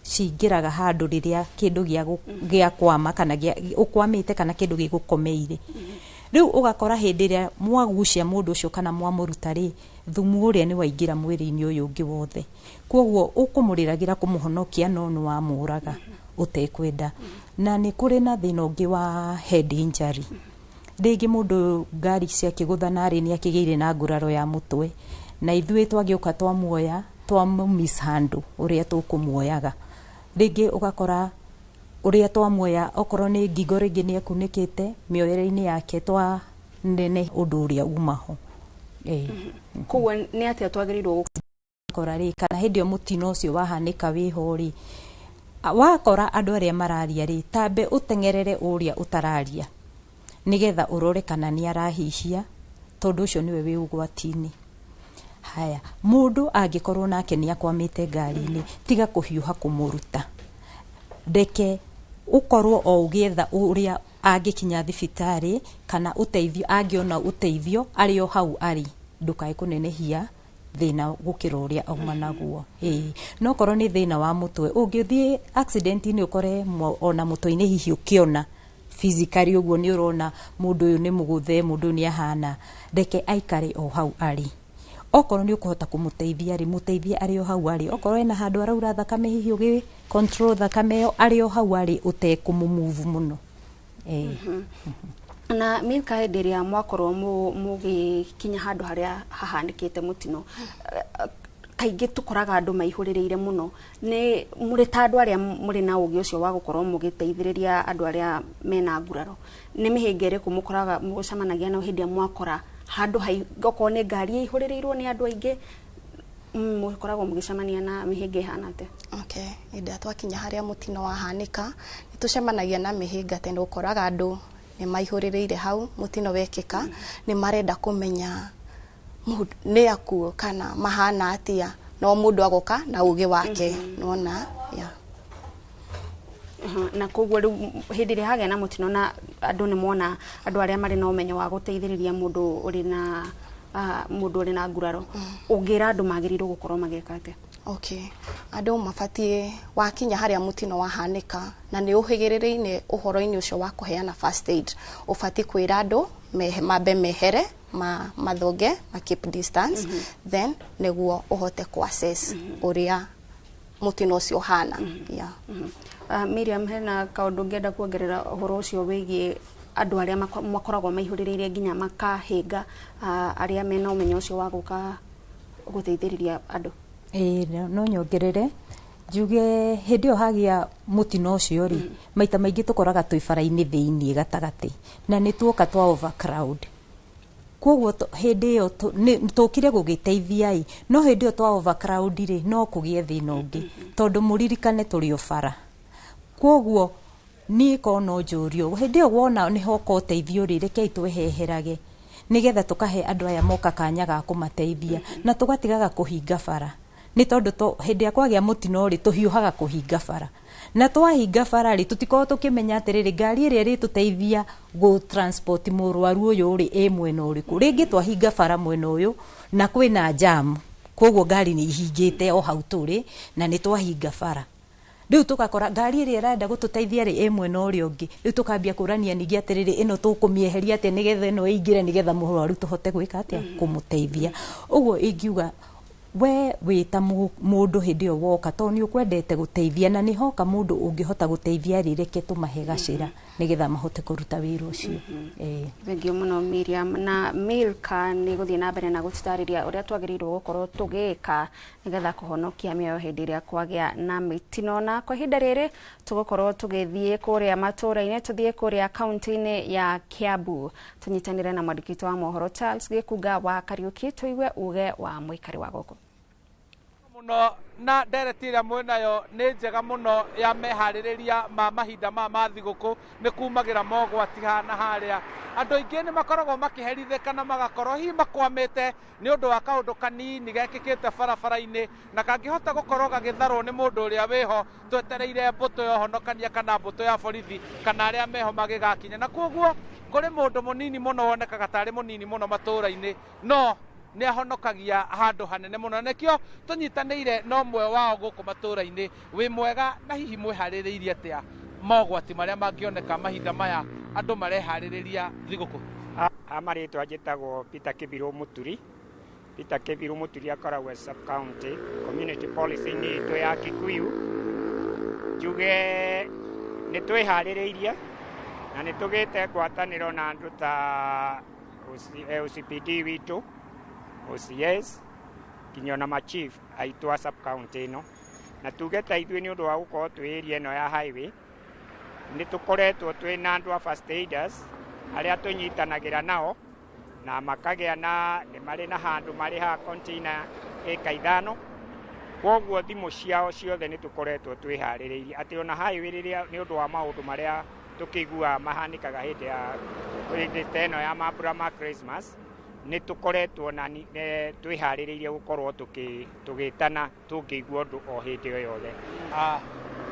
cingĩraga handũ rĩrĩa kĩndũ gĩa kwama kana ũkwamĩte kana kĩndũ gĩgũkomeire. Rĩu ũgakora hĩndĩ ĩrĩa mwagucia mũndũ ũcio kana mwamũruta rĩ, thumu ũrĩa nĩ waingĩra mwĩrĩ-inĩ ũyũ ũngĩ wothe. Koguo ũkũmũrĩragĩra kũmũhonokia, no nĩ wamũraga ũtekwenda. Na nĩ kũrĩ na thĩna ũngĩ wa head injury. Rĩngĩ mũndũ ngari ciakĩgũthana rĩ, nĩ akĩgĩire na nguraro ya mũtwe, na ithuĩ twagĩũka twamuoya, twamũ mishandle ũrĩa tũkũmuoyaga. Rĩngĩ ũgakora ũrĩa twamuoya, okorwo nĩ ngingo rĩngĩ nĩ ekunĩkĩte mĩoere-inĩ yake, twa nene ũndũ ũrĩa uma ho. Koguo nĩ atĩa twagĩrĩirwo gũkora rĩ, kana hĩndĩ ĩyo mũtino ũcio wahanĩka wĩho rĩ, wakora andũ arĩa mararia rĩ, tambe ũteng'erere ũrĩa ũtararia nĩgetha ũrore kana nĩ arahihia, tondũ ũcio nĩwe wĩ ũgwati-inĩ. Haya, mũndũ angĩkorwo nake nĩ akwamĩte ngari-inĩ, tiga kũhiũha kũmũruta, reke ũkorwo o ũgĩetha ũrĩa angĩkinya thibitarĩ kana ũteithio, angĩona ũteithio arĩ o hau arĩ, ndũkae kũnenehia thĩna gũkĩra ũrĩa auma naguo. Ĩĩ, no korwo nĩ thĩna wa mũtwe, ũngĩthiĩ accident-inĩ ũkore ona mũtwe-inĩ hihi ũkĩona physically ũguo nĩ ũrona mũndũ ũyũ nĩ mũgũthe, mũndũ ũyũ nĩ ahana, reke aikare o hau arĩ. Okorwo nĩ ũkũhota kũmũteithia rĩ, mũteithie arĩ o hau arĩ. Okorwo ena handũ araura thakame, hihi ũgĩ control thakame ĩyo arĩ o hau arĩ ũtekũmũ-move mũno. Na Milka, hĩndĩ ĩrĩa mwakorwo mũgĩkinya handũ harĩa hahanĩkĩte mũtino, kaingĩ tũkoraga andũ maihũrĩrĩire mũno, nĩ mũrĩ ta andũ arĩa mũrĩ na ũgĩ ũcio wa gũkorwo mũgĩteithĩrĩria andũ arĩa mena nguraro, nĩ mĩhĩnga ĩrĩkũ mũkoraga mũcemanagia nayo hĩndĩ ĩrĩa mwakora handũ okorwo nĩ ngari ĩihũrĩrĩirwo nĩ andũ aingĩ, mũkoragwo mũgĩcemania na mĩhĩnga ĩhana atĩa? Okay, hĩndĩ ĩrĩa twakinya harĩa mũtino wahanĩka, nĩ tũcemanagia na mĩhĩnga tondũ ũkoraga andũ nĩ maihũrĩrĩire hau mũtino wekĩka, nĩ marenda kũmenya nĩ akuo kana mahana atĩa, no mũndũ agoka na ũgĩ wake, nĩwona? Yeah. Na koguo rĩu hĩndĩ ĩrĩa hagĩa na mũtino na andũ nĩ mona andũ arĩa marĩ na ũmenyo wa gũteithĩrĩria mũndũ ũrĩ na mũndũ ũrĩ na nguraro, ũngĩra andũ magĩrĩirwo gũkorwo magĩka atĩa? Okay, andũ mabatiĩ wakinya harĩa mũtino wahanĩka na nĩ ũhĩgĩrĩrĩine ũhoro-inĩ ũcio wa kũheana first aid, ũbatiĩ kwĩra andũ mambe mehere, mathonge, ma keep distance, then nĩguo ũhote kũ assess ũrĩa mũtino ũcio ũhana. Yeah. Miriam, hena kaũndũ ũngĩenda kuongerera ũhoro ũcio wĩgiĩ andũ arĩa makoragwo maihũrĩrĩire nginya makahĩnga arĩa mena ũmenyo ũcio wa gũka gũteithĩrĩria andũ? Ĩĩ, no nyongerere njuge hĩndĩ ĩyo hagĩa mũtino ũcio rĩ, maita maingĩ tũkoraga twĩ bara-inĩ thĩiniĩ gatagatĩ na nĩ tuoka twa overcrowd, koguo hĩndĩ ĩyo tũkire gũgĩteithia ĩ, no hĩndĩ ĩyo twa overcrowd rĩ, no kũgĩe thĩna ũngĩ tondũ mũririkane tũrĩ o bara. Koguo niĩ korwo no njũrio hĩndĩ ĩyo wona nĩ hoka ũteithio rĩ, rekei tweheherage nĩgetha tũkahe andũ aya moka kanya ga kũmateithia na tũgatigaga kũhinga bara, nĩ tondũ hĩndĩ ĩrĩa kwagĩa mũtino rĩ, tũhiũhaga kũhinga bara, na twahinga bara rĩ, tũtikoragwo tũkĩmenya atĩrĩrĩ ngari ĩrĩa ĩrĩtũteithia gũ transport mũrwaru ũyũ rĩ ĩ mwena ũrĩkũ. Rĩngĩ twahinga bara mwena ũyũ na kwĩna jam, koguo ngari nĩ ihingĩte o hau tũrĩ na nĩ twahinga bara. Rĩu tũgakora ngari ĩrĩa ĩrenda gũtũteithia rĩ ĩ mwena ũrĩa ũngĩ, rĩu tũkambia kũrania ningĩ atĩrĩrĩ ĩno tũkũmĩeheria atĩa nĩgetha ĩno ĩingĩre nĩgetha mũrwaru tũhote gwĩka atĩa, kũmũteithia. Ũguo ingiuga we wĩ ta mũndũ hĩndĩ ĩyo woka, tondũ nĩ ũkwendete gũteithia na nĩ hoka mũndũ ũngĩhota gũteithia rĩ, reke tũmahe gacĩra nĩgetha mahote kũruta wĩra ũcio. Thengiũ mũno Miriam. Na Milka nĩ gũthiĩ na mbere na gũtũtarĩria ũrĩa twagĩrĩirwo gũkorwo tũgĩka nĩgetha kũhonokia mĩoyo hĩndĩ ĩrĩa kwagĩa na mĩtino. Na kwa ihinda rĩrĩ tũgũkorwo tũgĩthiĩ kũrĩa matũũra-inĩ, tũthiĩ kũrĩa kaunti-inĩ ya Kiambu, tũnyitanĩre na mwandĩki witũ wa mohoro Charles Gĩkunga wa Kariũki, tũigue uge wa mũikari wa gũkũ. Mũno na ndereti ĩrĩa mwĩnayo nĩ njega mũno ya meharĩrĩria ma mahinda ma thigũkũ, nĩ kumagĩra mogwati haha na harĩa. Andũ aingĩ nĩ makoragwo makĩherithĩka na magakorwo hihi makwamĩte nĩ ũndũ wa kaũndũ kanini gekĩkĩte barabara-inĩ na kangĩhota gũkorwo gagĩtharwo nĩ mũndũ ũrĩa wĩho twetereire mbũtũ ya ũhonokania kana mbũtũ ya borithi kana arĩa meho magĩgakinya. Na koguo kũrĩ mũndũ mũnini mũno wonekaga tarĩ mũnini mũno matũũra-inĩ, no nĩ ahonokagia handũ hanene mũno, na nĩkĩo tũnyitanĩire na ũmwe wao gũkũ matũũra-inĩ. Wĩ mwega na hihi mwĩharĩrĩirie atĩa mogwati marĩa mangĩoneka mahinda maya andũ mareharĩrĩria thigũkũ? Marĩtwa njĩtagwo Peter Kĩbirũ Mũturi. Peter Kĩbirũ Mũturi akoragwo sub county community policy-inĩ itũ ya Kikuyu. Njuge nĩ twĩharĩrĩirie na nĩ tũgĩte ngwatanĩro na andũ ta OCPD witũ, OCS, nginya ona machief aitũ a sub county ĩno, na tuge ta ithuĩ nĩ ũndũ wa gũkorwo twĩ area ĩno ya highway nĩ tũkoretwo twĩ na andũ a first aiders arĩa tũnyitanagĩra nao na makagĩa na nĩ marĩ na handũ marĩ ha container ĩka 5. Koguo thimũ ciao ciothe nĩ tũkoretwo twĩharĩrĩirie atĩ ona highway rĩrĩa nĩ ũndũ wa maũndũ marĩa tũkĩiguaga mahanĩkaga hĩndĩ ya hĩndĩ ta ĩno ya mambura ma Christmas, Nĩ tũkoretwo na twĩharĩrĩirie gũkorwo tũgĩtana tũngĩigua ũndũ o hĩndĩ o yothe.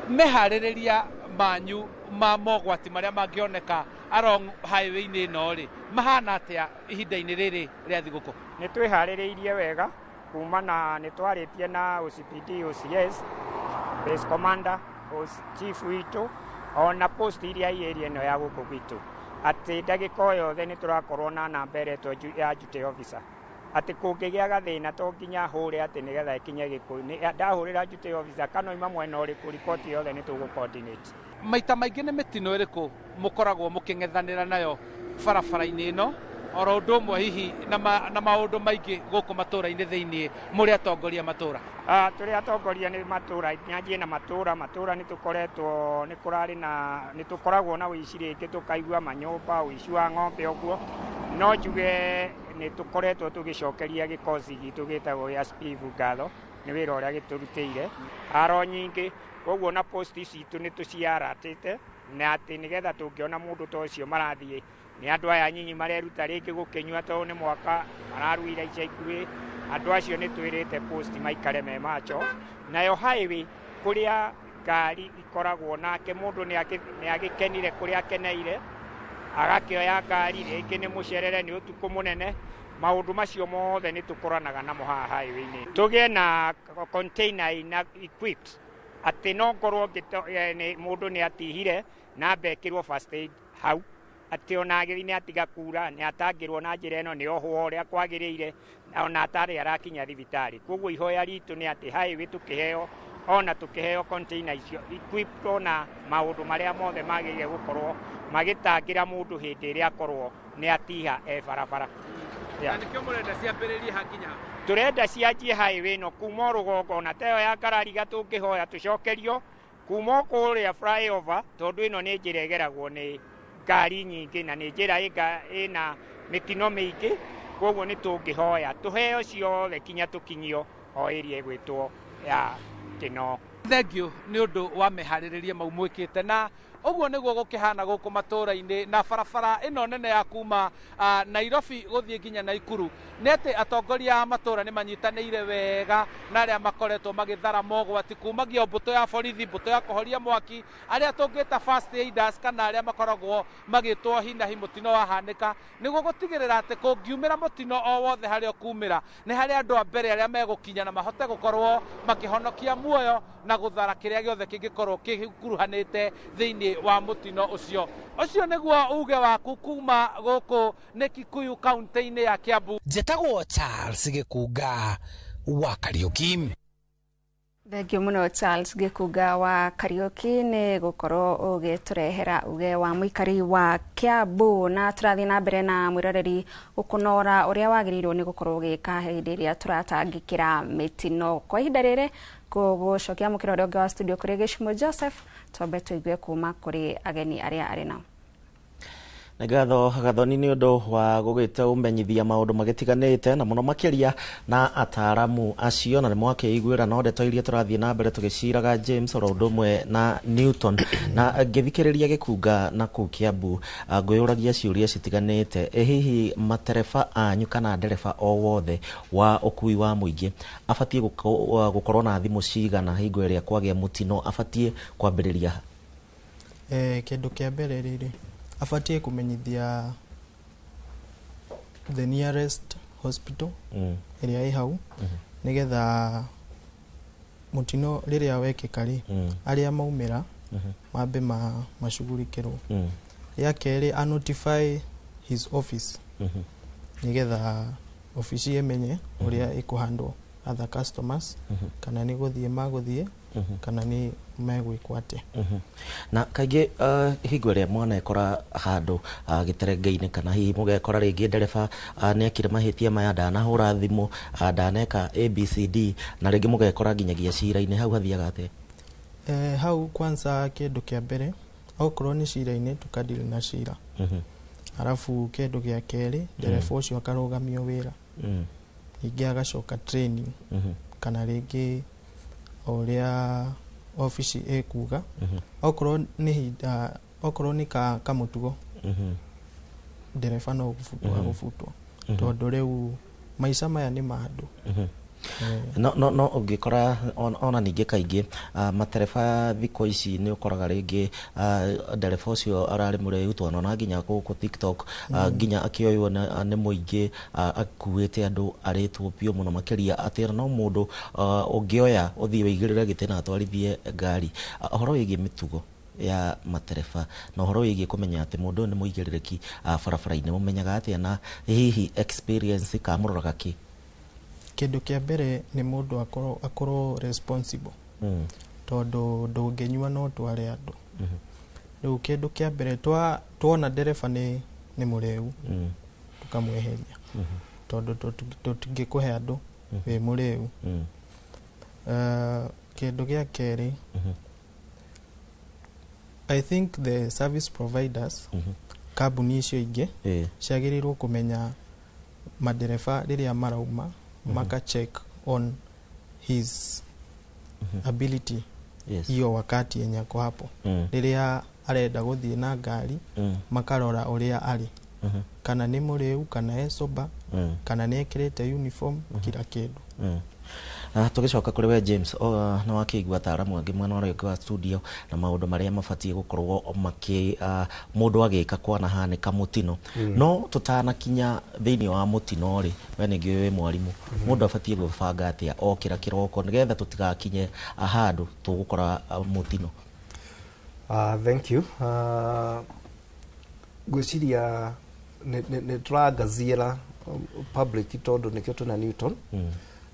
Meharĩrĩria manyu ma mogwati marĩa mangĩoneka along highway-inĩ ĩno rĩ, mahana atĩa ihinda-inĩ rĩrĩ rĩa thigũkũ? Nĩ twĩharĩrĩirie wega kuma na nĩ twarĩtie na OCPD, OCS, base commander, chief witũ ona post iria i area ĩno ya gũkũ gwitũ, atĩ ndagĩka o yothe nĩ tũrakorwo na namba ĩretwo ya duty officer, atĩ kũngĩgĩa gathĩna to nginya hũre atĩ nĩgetha ĩkinye Gĩkũyũ. Ndahũrĩra duty officer kana oima mwena ũrĩkũ, riboti yothe nĩ tũgũ coordinate. Maita maingĩ nĩ mĩtino ĩrĩkũ mũkoragwo mũkĩng'ethanĩra nayo barabara-inĩ ĩno oro ũndũ ũmwe hihi na maũndũ maingĩ gũkũ matũra-inĩ thĩiniĩ mũrĩ atongoria matũra? Tũrĩ atongoria nĩ matũra, nyanjie na matũra. Matũra nĩ tũkoretwo nĩ kũrarĩ na nĩ tũkoragwo na ũici rĩngĩ, tũkaigua manyũmba, ũici wa ng'ombe ũguo. No njuge nĩ tũkoretwo tũgĩcokeria gĩkosi gitũ gĩtagwo gĩa Spivu ngatho nĩ wĩra ũrĩa gĩtũrutĩire aro nyingĩ. Koguo na post citũ nĩ tũciaratĩte na atĩ nĩgetha tũngĩona mũndũ ta ũcio marathiĩ nĩ andũ aya nyinyi mareruta rĩngĩ gũkĩnyua tondũ nĩ mwaka mararuire ica ikuhĩ, andũ acio nĩ twĩrĩte post maikare me macho. Nayo highway kũrĩa ngari ikoragwo nake mũndũ nĩ agĩkenire kũrĩa akeneire, agakĩoya ngari rĩngĩ nĩ mũcerere nĩ ũtukũ mũnene, maũndũ macio mothe nĩ tũkoranaga namo haha highway-inĩ. Tũgĩe na container ina equipped atĩ no ngorwo mũndũ nĩ atihire na ambekĩrwo first aid hau, atĩ ona agĩthiĩ nĩ atiga kura nĩ atangĩrwo na njĩra ĩno nĩ ohwo ũrĩa kwagĩrĩire ona atarĩ arakinya thibitarĩ. Koguo ihoya ritũ nĩ atĩ highway tũkĩheo ona tũkĩheo container icio equipped na maũndũ marĩa mothe magĩrĩire gũkorwo magĩtangĩra mũndũ hĩndĩ ĩrĩa akorwo nĩ atiha e barabara. Na nĩkĩo mũrenda ciambĩrĩrie hakinya? Tũrenda cianjie highway ĩno kuma rũgongo ona ta ĩyo ya Karariga tũngĩhoya tũcokerio kuma kũrĩa flyover, tondũ ĩno nĩ njĩra ĩgeragwo nĩ ngari nyingĩ na nĩ njĩra ĩna mĩtino mĩingĩ. Koguo nĩ tũngĩhoya tũheo ciothe kinya tũkinyio o area ĩgwĩtwo ya Kĩnoo. Thank you nĩ ũndũ wa meharĩrĩria mau mwĩkĩte, na ũguo nĩguo gũkĩhana gũkũ matũra-inĩ na barabara ĩno nene ya kuma Nairobi gũthiĩ nginya Naikuru. Nĩ atĩ atongoria a matũra nĩ manyitanĩire wega na arĩa makoretwo magĩthara mogwati kumagia mbũtũ ya borithi, mbũtũ ya kũhoria mwaki, arĩa tũngĩta first aiders kana arĩa makoragwo magĩtwo hinahi mũtino wahanĩka, nĩguo gũtigĩrĩra atĩ kũngiumĩra mũtino o wothe harĩa ũkumĩra nĩ harĩ andũ a mbere arĩa megũkinya na mahote gũkorwo makĩhonokia muoyo na gũthara kĩrĩa gĩothe kĩngĩkorwo kĩkuruhanĩte thĩinĩ wa mũtino ũcio. Ũcio nĩguo uge waku kuma gũkũ nĩ Kikuyu kaunti-inĩ ya Kiambu. Njetagwo Charles Gĩkunga wa Kariũki. Thank you muno Charles Gĩkunga wa Kariũki nĩ gũkorwo ũgĩtũrehera uge wa mũikari wa Kiambu. Na tũrathiĩ na mbere na mwĩroreri gũkũnora ũrĩa wagĩrĩirwo nĩ gũkorwo ũgĩka hĩndĩ ĩrĩa tũratangĩkĩra mĩtino. Kwa ihinda rĩrĩ gũcokia mũkĩra ũrĩa ũngĩ wa studio kũrĩ Gĩcumo Joseph, twambe tũigue kuma kũrĩ ageni arĩa arĩ nao. Nĩ ngatho Gathoni nĩ ũndũ wa gũgĩte ũmenyithia maũndũ magĩtiganĩte na mũno makĩria na ataramu acio, na nĩ mwakĩiguĩra no ndeto iria tũrathiĩ na mbere tũgĩciraga James oro ũndũ ũmwe na Newton. Na ngĩthikĩrĩria Gĩkunga na kũu Kiambu ngwĩyũragia ciũria citiganĩte, ĩ hihi matereba anyu kana ndereba o wothe wa ũkui wa mũingĩ abatiĩ gũkorwo na thimũ cigana hingo ĩrĩa kwagĩa mũtino, abatiĩ kwambĩrĩria ha? Kĩndũ kĩa mbere rĩrĩ abatie kũmenyithia the nearest hospital ĩrĩa ĩ hau, nĩgetha mũtino rĩrĩa wekĩka rĩ, arĩa maumĩra mambe macugurikĩrwo. Rĩa kerĩ a notify his office, nĩgetha obici ĩmenye ũrĩa ĩkũhandwo other customers, kana nĩ gũthiĩ magũthiĩ kana nĩ megwĩkwo atĩa. Na kaingĩ hingo ĩrĩa mwanekora handũ gĩterenge-inĩ kana hihi mũgekora rĩngĩ ndereba nĩ ekire mahĩtia maya, ndanahũra thimũ, ndaneka ABCD, na rĩngĩ mũgekora nginyagia cira-inĩ, hau hathiaga atĩa? Hau kwanza kĩndũ kĩa mbere okorwo nĩ cira-inĩ tũkadili na cira. Arabu kĩndũ gĩa kerĩ ndereba ũcio akarũgamio wĩra, ningĩ agacoka training, kana rĩngĩ o ũrĩa obici ĩkuga. Okorwo nĩ hinda, okorwo nĩ kamũtugo ndereba no gũbutwo agũbutwo, Tondũ rĩu maica maya nĩ ma andũ. No ũngĩkora ona ningĩ kaingĩ matereba thikũ ici nĩ ũkoraga rĩngĩ ndereba ũcio ararĩ mũrĩu, twanona nginya gũkũ TikTok, nginya akĩoywo nĩ mũingĩ, akuĩte andũ arĩtwo biũ mũno makĩria, atĩ ona no mũndũ ũngĩoya ũthiĩ wĩigĩrĩre gĩtĩ na atwarithie ngari. Ũhoro wĩgiĩ mĩtugo ya matereba na ũhoro wĩgiĩ kũmenya atĩ mũndũ ũyũ nĩ mũigĩrĩrĩki barabara-inĩ, mũmenyaga atĩa, na hihi experience kamũroraga kĩ? Kĩndũ kĩa mbere nĩ mũndũ akorwo responsible, tondũ ndũngĩnyua no tware andũ. Rĩu kĩndũ kĩa mbere tuona ndereba nĩ mũrĩu, tũkamweheria, tondũ tũtingĩkũhe andũ wĩ mũrĩu. Kĩndũ gĩa kerĩ, I think the service providers, kambuni icio ingĩ ciagĩrĩirwo kũmenya madereba rĩrĩa marauma, maka check on his ability hiyo wakati yenye ako hapo, rĩrĩa arenda gũthiĩ na ngari, makarora ũrĩa arĩ, kana nĩ mũrĩu, kana e sober, kana nĩ ekĩrĩte uniform, kila kĩndũ. Tũgĩcoka kũrĩ we James, nĩ wakĩigua ataaramu angĩ mwena ũrĩa ũngĩ wa studio na maũndũ marĩa mabatiĩ gũkorwo makĩ mũndũ agĩka kwanahanĩka mũtino. No tũtanakinya thĩinĩ wa mũtino rĩ, we ningĩ wĩ mwarimũ, mũndũ abatiĩ gwĩbanga atĩa okĩra kĩroko nĩgetha tũtigakinye handũ tũgũkora mũtino? Thank you. Ngwĩciria nĩ tũrangaziĩra public tondũ nĩkĩo twĩna Newton.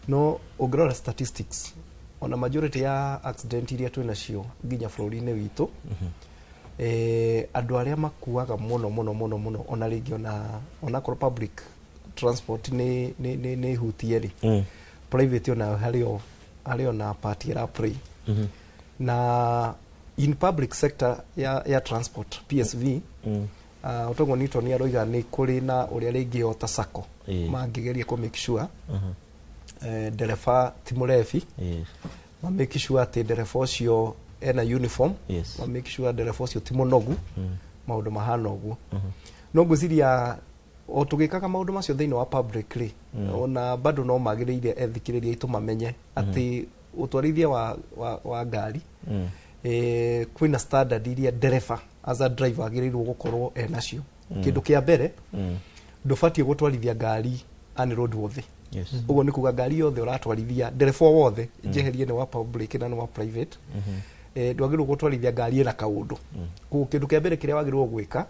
No ũngĩrora statistics, ona majority ya accident iria twĩ nacio nginya bũrũri-inĩ witũ, andũ arĩa makuaga mũno mũno mũno mũno, ona rĩngĩ ona onakorwo public transport nĩ hutie rĩ, private onayo harĩ ona part ĩra play. Na in public sector ya transport, PSV, ũtoguo Newton aroiga nĩ kũrĩ na ũrĩa rĩngĩ o ta sacco mangĩgeria kũ make sure ndereba ti mũrebi, ma make sure atĩ ndereba ũcio ena uniform, ma make sure ndereba ũcio ti mũnogu, maũndũ mahana ũguo. No ngwĩciria o tũgĩkaga maũndũ macio thĩinĩ wa public rĩ, ona bado no magĩrĩire ethikĩrĩria aitũ mamenye atĩ ũtwarithia wa ngari, kwĩna standard iria ndereba as a driver agĩrĩirwo gũkorwo enacio. Kĩndũ kĩa mbere, ndũbatiĩ gũtwarithia ngari unroadworthy. Ũguo nĩ kuga ngari yothe ũratwarithia, ndereba o wothe, njeherie nĩ wa public na nĩ wa private, ndwagĩrĩirwo gũtwarithia ngari ĩna kaũndũ. Koguo kĩndũ kĩa mbere kĩrĩa wagĩrĩirwo gwĩka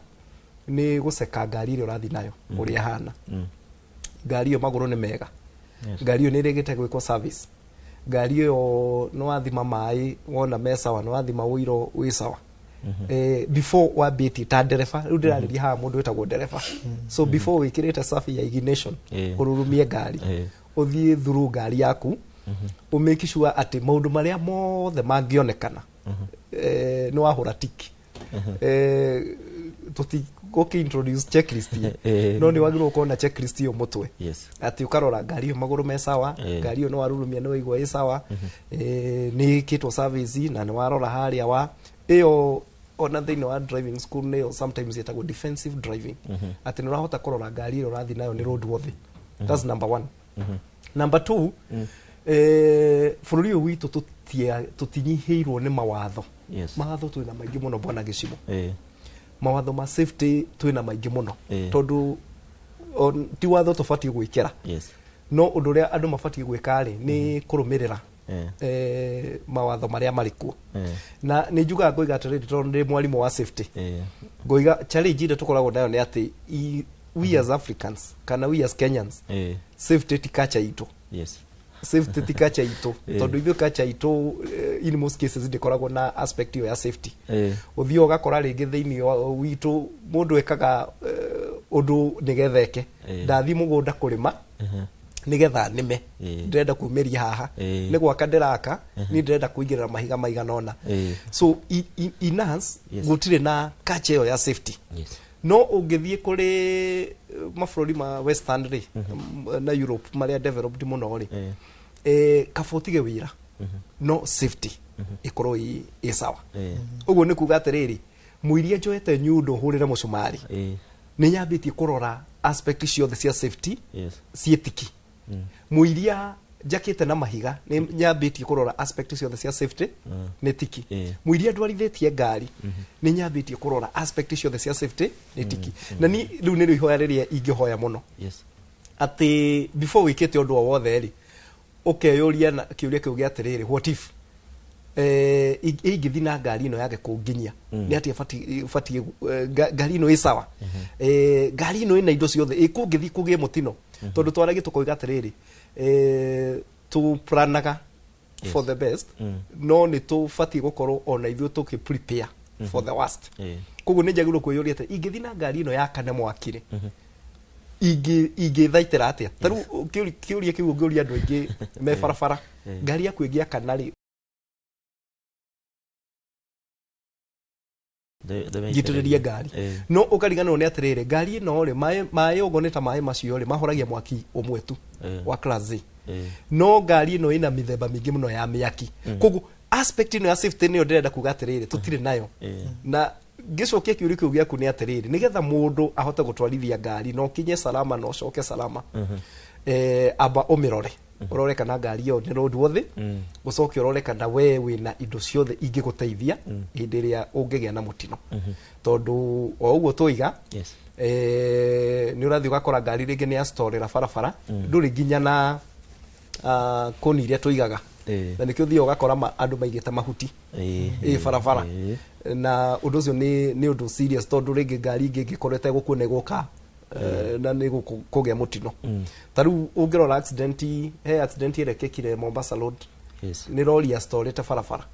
nĩ gũceka ngari ĩrĩa ũrathiĩ nayo ũrĩa ĩhana. Ngari ĩyo magũrũ nĩ mega, ngari ĩyo nĩ ĩrĩgĩte gwĩkwo service, ngari ĩyo nĩ wathima maĩ wona me sawa, nĩ wathima ũiro wĩ sawa, before wambĩtie ta ndereba. Rĩu ndĩrarĩria haha mũndũ wĩtagwo ndereba. So before wĩkĩrĩte sabi ya ignition, ũrurumie ngari, ũthiĩ through ngari yaku, ũmake sure atĩ maũndũ marĩa mothe mangĩonekana nĩ wahũra tiki. Tũtigũkĩ introduce checklist, no nĩ wagĩrĩirwo gũkorwo na checklist ĩyo mũtwe, atĩ ũkarora ngari ĩyo magũrũ me sawa, ngari ĩyo nĩ warurumia nĩ waigua ĩ sawa, nĩ ĩkĩtwo service, na nĩ warora harĩa wa ĩyo. Ona thĩinĩ wa driving school nĩyo sometimes ĩtagwo defensive driving, atĩ nĩ ũrahota kũrora ngari ĩrĩa ũrathiĩ nayo nĩ roadworthy. That's number one. Number two, bũrũri ũyũ witũ tũtinyihĩirwo nĩ mawatho. Mawatho twĩna maingĩ mũno, bwana Gĩcimo. Mawatho ma safety twĩna maingĩ mũno, tondũ ti watho tũbatiĩ gwĩkĩra, no ũndũ ũrĩa andũ mabatiĩ gwĩka rĩ, nĩ kũrũmĩrĩra mawatho marĩa marĩ kuo. Na nĩ njugaga, ngoiga atĩrĩrĩ, tondũ ndĩ mwarimũ wa safety, ngoiga challenge ĩrĩa tũkoragwo nayo nĩ atĩ we as Africans kana we as Kenyans, safety ti culture itũ. Safety ti culture itũ, tondũ ithuĩ culture itũ, in most cases ndĩkoragwo na aspect ĩyo ya safety. Ũthiĩ ũgakora rĩngĩ thĩinĩ wa witũ mũndũ ekaga ũndũ nĩgetha eke. Ndathiĩ mũgũnda kũrĩma nĩgetha nĩme, ndĩrenda kumĩria haha, nĩ gwaka ndĩraka, niĩ ndĩrenda kũingĩrĩra mahiga maigana ũna. So in us gũtirĩ na culture ĩyo ya safety. No ũngĩthiĩ kũrĩ mabũrũri ma western rĩ, na Europe marĩa developed mũno rĩ, kaba ũtige wĩra no safety ĩkorwo ĩ sawa. Ũguo nĩ kuga atĩrĩrĩ, mũiria njoete nyundo hũrĩre mũcumarĩ, nĩ nyambĩtie kũrora Aspect ciothe cia safety ciĩtiki. Mũiria njakĩte na mahiga nĩ nyambĩtie kũrora aspect ciothe cia safety nĩ tiki. Mũiria ndwarithĩtie ngari nĩ nyambĩtie kũrora aspect ciothe cia safety nĩ tiki. Na ni rĩu nĩrĩo ihoya rĩrĩa ingĩhoya mũno, atĩ before wĩkĩte ũndũ o wothe rĩ, ũkeyũria na kĩũria kĩu gĩa atĩrĩrĩ, what if ingĩthiĩ na ngari ĩno yage kũnginyia, nĩ atĩa batiĩ ngari ĩno ĩ sawa, ngari ĩno ĩna indo ciothe, ĩkũngĩthiĩ kũgĩe mũtino? Tondũ twaragia tũkoiga atĩrĩrĩ, tũplanaga for the best, no nĩ tũbatiĩ gũkorwo ona ithuĩ tũkĩ prepare for the worst. Koguo nĩ njagĩrĩirwo kwĩyũria atĩ ingĩthiĩ na ngari ĩno yakane mwaki rĩ, ingĩthaitĩra atĩa? Ta rĩu kĩũria kĩu ũngĩũria andũ aingĩ me barabara, ngari yaku ĩngĩakana rĩ, njitĩrĩrie ngari. No ũkariganĩrwo nĩ atĩrĩrĩ, ngari ĩno rĩ, maĩ ũguo nĩ ta maĩ macio rĩ, mahoragia mwaki ũmwe tu wa class A, no ngari ĩno ĩna mĩthemba mĩingĩ mũno ya mĩaki. Koguo aspect ĩno ya safety nĩyo ndĩrenda kuga atĩrĩrĩ, tũtirĩ nayo. Na ngĩcokia kĩũria kĩu gĩaku nĩ atĩrĩrĩ, nĩgetha mũndũ ahote gũtwarithia ngari na ũkinye salama na ũcoke salama, amba ũmĩrore, ũrore kana ngari ĩyo nĩ roadworthy, ũcoke ũrore kana we wĩna indo ciothe ingĩgũteithia hĩndĩ ĩrĩa ũngĩgĩa na mũtino. Tondũ o ũguo tũiga, nĩ ũrathiĩ ũgakora ngari rĩngĩ nĩ yastorera barabara, ndũrĩ nginya na koni iria tũigaga, na nĩkĩo ũthiaga ũgakora andũ maigĩte mahuti ĩ barabara. Na ũndũ ũcio nĩ ũndũ serious, tondũ rĩngĩ ngari ingĩ ĩngĩkorwo ĩtegũkuona ĩgũka, na nĩ kũgĩa mũtino. Ta rĩu ũngĩrora accident, he accident ĩrekĩkire Mombasa Road, nĩ rori yastorĩte barabara,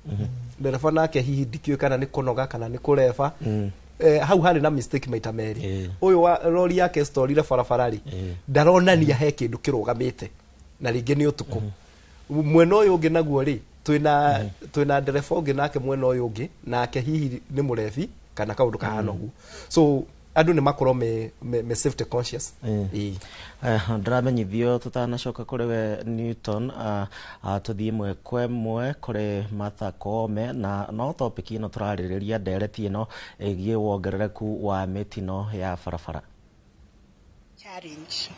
ndereba nake hihi ndikĩũĩ kana nĩ kũnoga kana nĩ kũreba. Hau harĩ na mistake maita merĩ. Ũyũ wa rori yake storire barabara rĩ, ndaronania he kĩndũ kĩrũgamĩte na rĩngĩ nĩ ũtukũ. Mwena ũyũ ũngĩ naguo rĩ, twĩna ndereba ũngĩ nake mwena ũyũ ũngĩ nake hihi nĩ mũrebi kana kaũndũ kahana ũguo. So andũ nĩ makorwo me safety conscious. Ndĩramenyithio tũtanacoka kũrĩ we Newton, tũthiĩ ĩmwe kwa ĩmwe kũrĩ Martha Koome, na no topic ĩno tũrarĩrĩria, ndereti ĩno ĩgiĩ wongerereku wa mĩtino ya barabara. Challenge.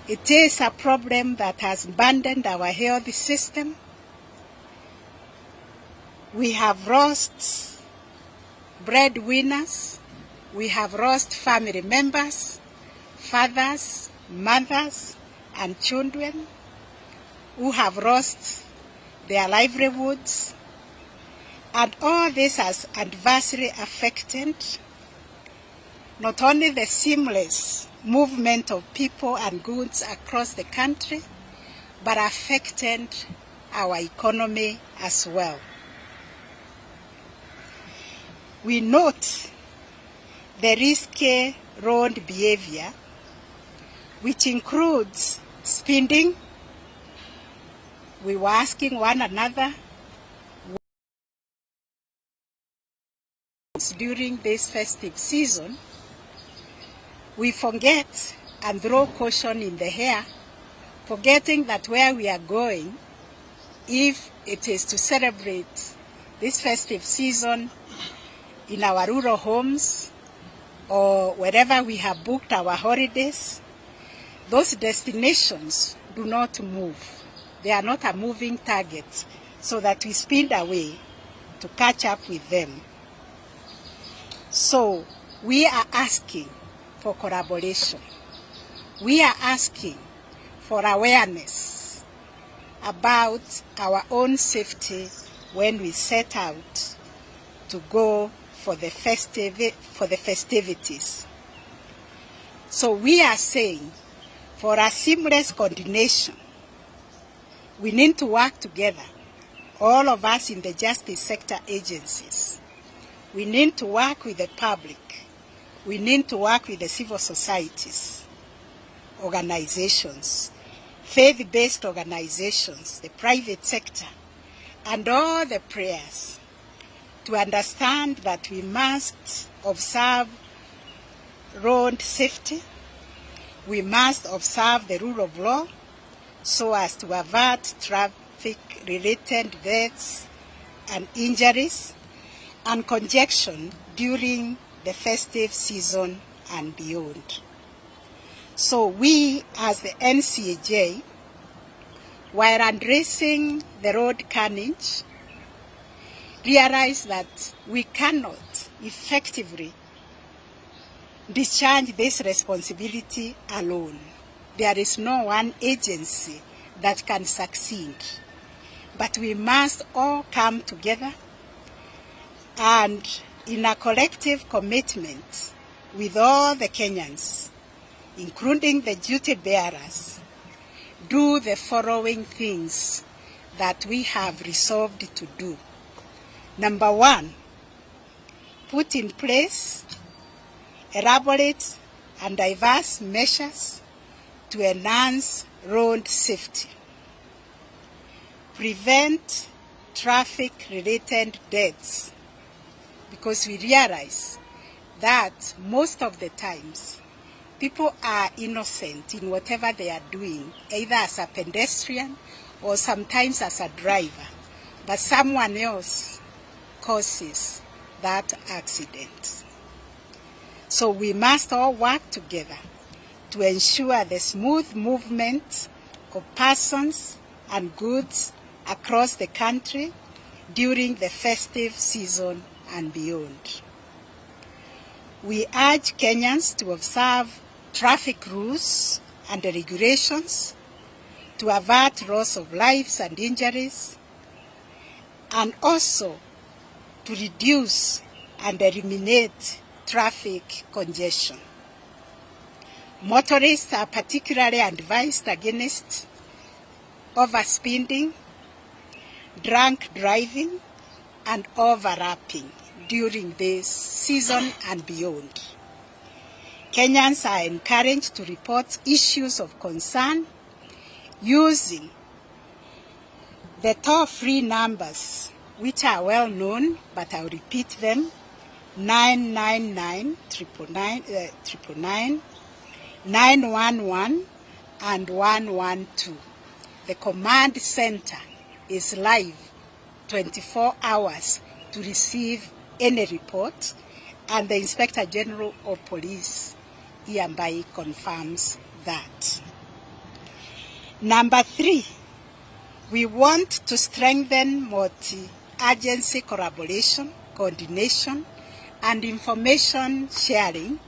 It is a problem that has burdened our health system. We have lost breadwinners. We have lost family members, fathers, mothers, and children who have lost their livelihoods. And all this has adversely affected not only the seamless movement of people and goods across the country, but affected our economy as well. We note the risky road behavior, which includes speeding. We were asking one another during this festive season, we forget and throw caution in the air, forgetting that where we are going, if it is to celebrate this festive season in our rural homes or wherever we have booked our holidays, those destinations do not move. They are not a moving target, so that we speed away to catch up with them. So we are asking for collaboration. We are asking for awareness about our own safety when we set out to go for the festivities. So we are saying, for a seamless coordination, we need to work together, all of us in the justice sector agencies. We need to work with the public. We need to work with the civil societies, organizations, faith-based organizations, the private sector, and all the prayers to understand that we must observe road safety, we must observe the rule of law so as to avert traffic-related deaths and injuries and congestion during the festive season and beyond. So we, as the NCAJ, while addressing the road carnage, realize that we cannot effectively discharge this responsibility alone. There is no one agency that can succeed. But we must all come together and in a collective commitment with all the Kenyans, including the duty bearers, do the following things that we have resolved to do. Number one, put in place elaborate and diverse measures to enhance road safety, prevent traffic-related deaths, because we realize that most of the times people are innocent in whatever they are doing, either as a pedestrian or sometimes as a driver, but someone else causes that accident. So we must all work together to ensure the smooth movement of persons and goods across the country during the festive season and beyond. We urge Kenyans to observe traffic rules and regulations to avert loss of lives and injuries, and also to reduce and eliminate traffic congestion. Motorists are particularly advised against overspeeding, drunk driving, and overlapping during this season and beyond. Kenyans are encouraged to report issues of concern using the toll-free numbers, which are well known, but I'll repeat them: 999 999, 911, and 112. The command center is live 24 hours to receive any report, and the Inspector General of Police hereby confirms that. Number three, we want to strengthen multi-agency collaboration, coordination, and information sharing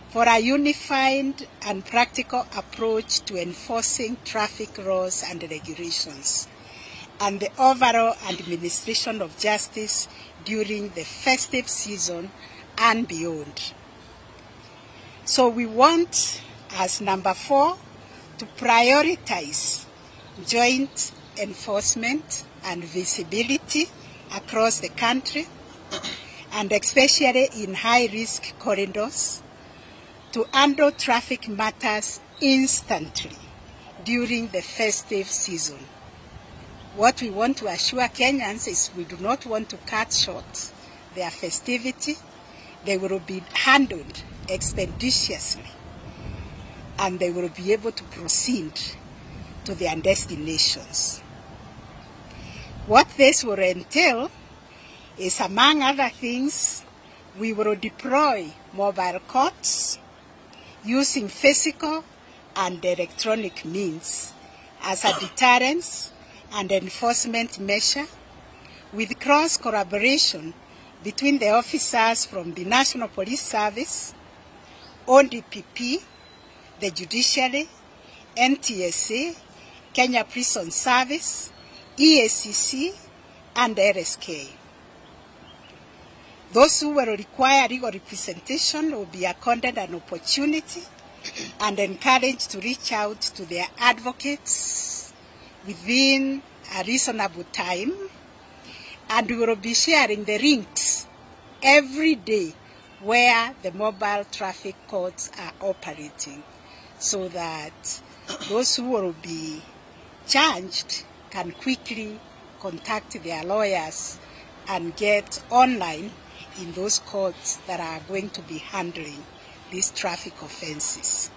for a unified and practical approach to enforcing traffic laws and regulations and the overall administration of justice during the festive season and beyond. So we want, as number four, to prioritize joint enforcement and visibility across the country, and especially in high-risk corridors, to handle traffic matters instantly during the festive season. What we want to assure Kenyans is we do not want to cut short their festivity. They will be handled expeditiously, and they will be able to proceed to their destinations. What this will entail is, among other things, we will deploy mobile courts using physical and electronic means as a deterrence and enforcement measure, with cross collaboration between the officers from the National Police Service, ODPP, the Judiciary, NTSA, Kenya Prison Service, EACC, and RSK. Those who will require legal representation will be accorded an opportunity and encouraged to reach out to their advocates within a reasonable time, and we will be sharing the links every day where the mobile traffic courts are operating, so that those who will be charged can quickly contact their lawyers and get online in those courts that are going to be handling these traffic offenses.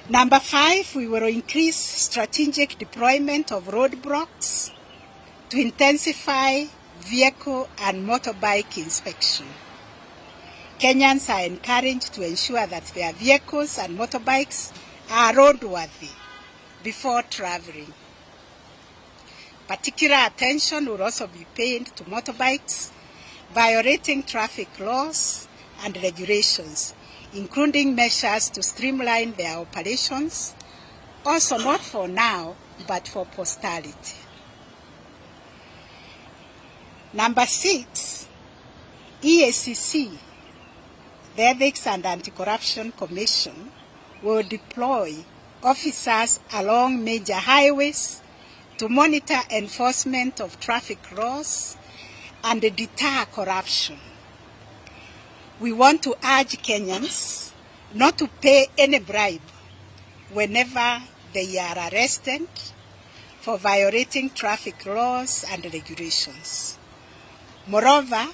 Number five, we will increase strategic deployment of roadblocks to intensify vehicle and motorbike inspection. Kenyans are encouraged to ensure that their vehicles and motorbikes are roadworthy before traveling. Particular attention will also be paid to motorbikes violating traffic laws and regulations, including measures to streamline their operations, also not for now, but for posterity. Number 6, EACC, the Ethics and Anti-Corruption Commission, will deploy officers along major highways to monitor enforcement of traffic laws and deter corruption. We want to urge Kenyans not to pay any bribe whenever they are arrested for violating traffic laws and regulations. Moreover,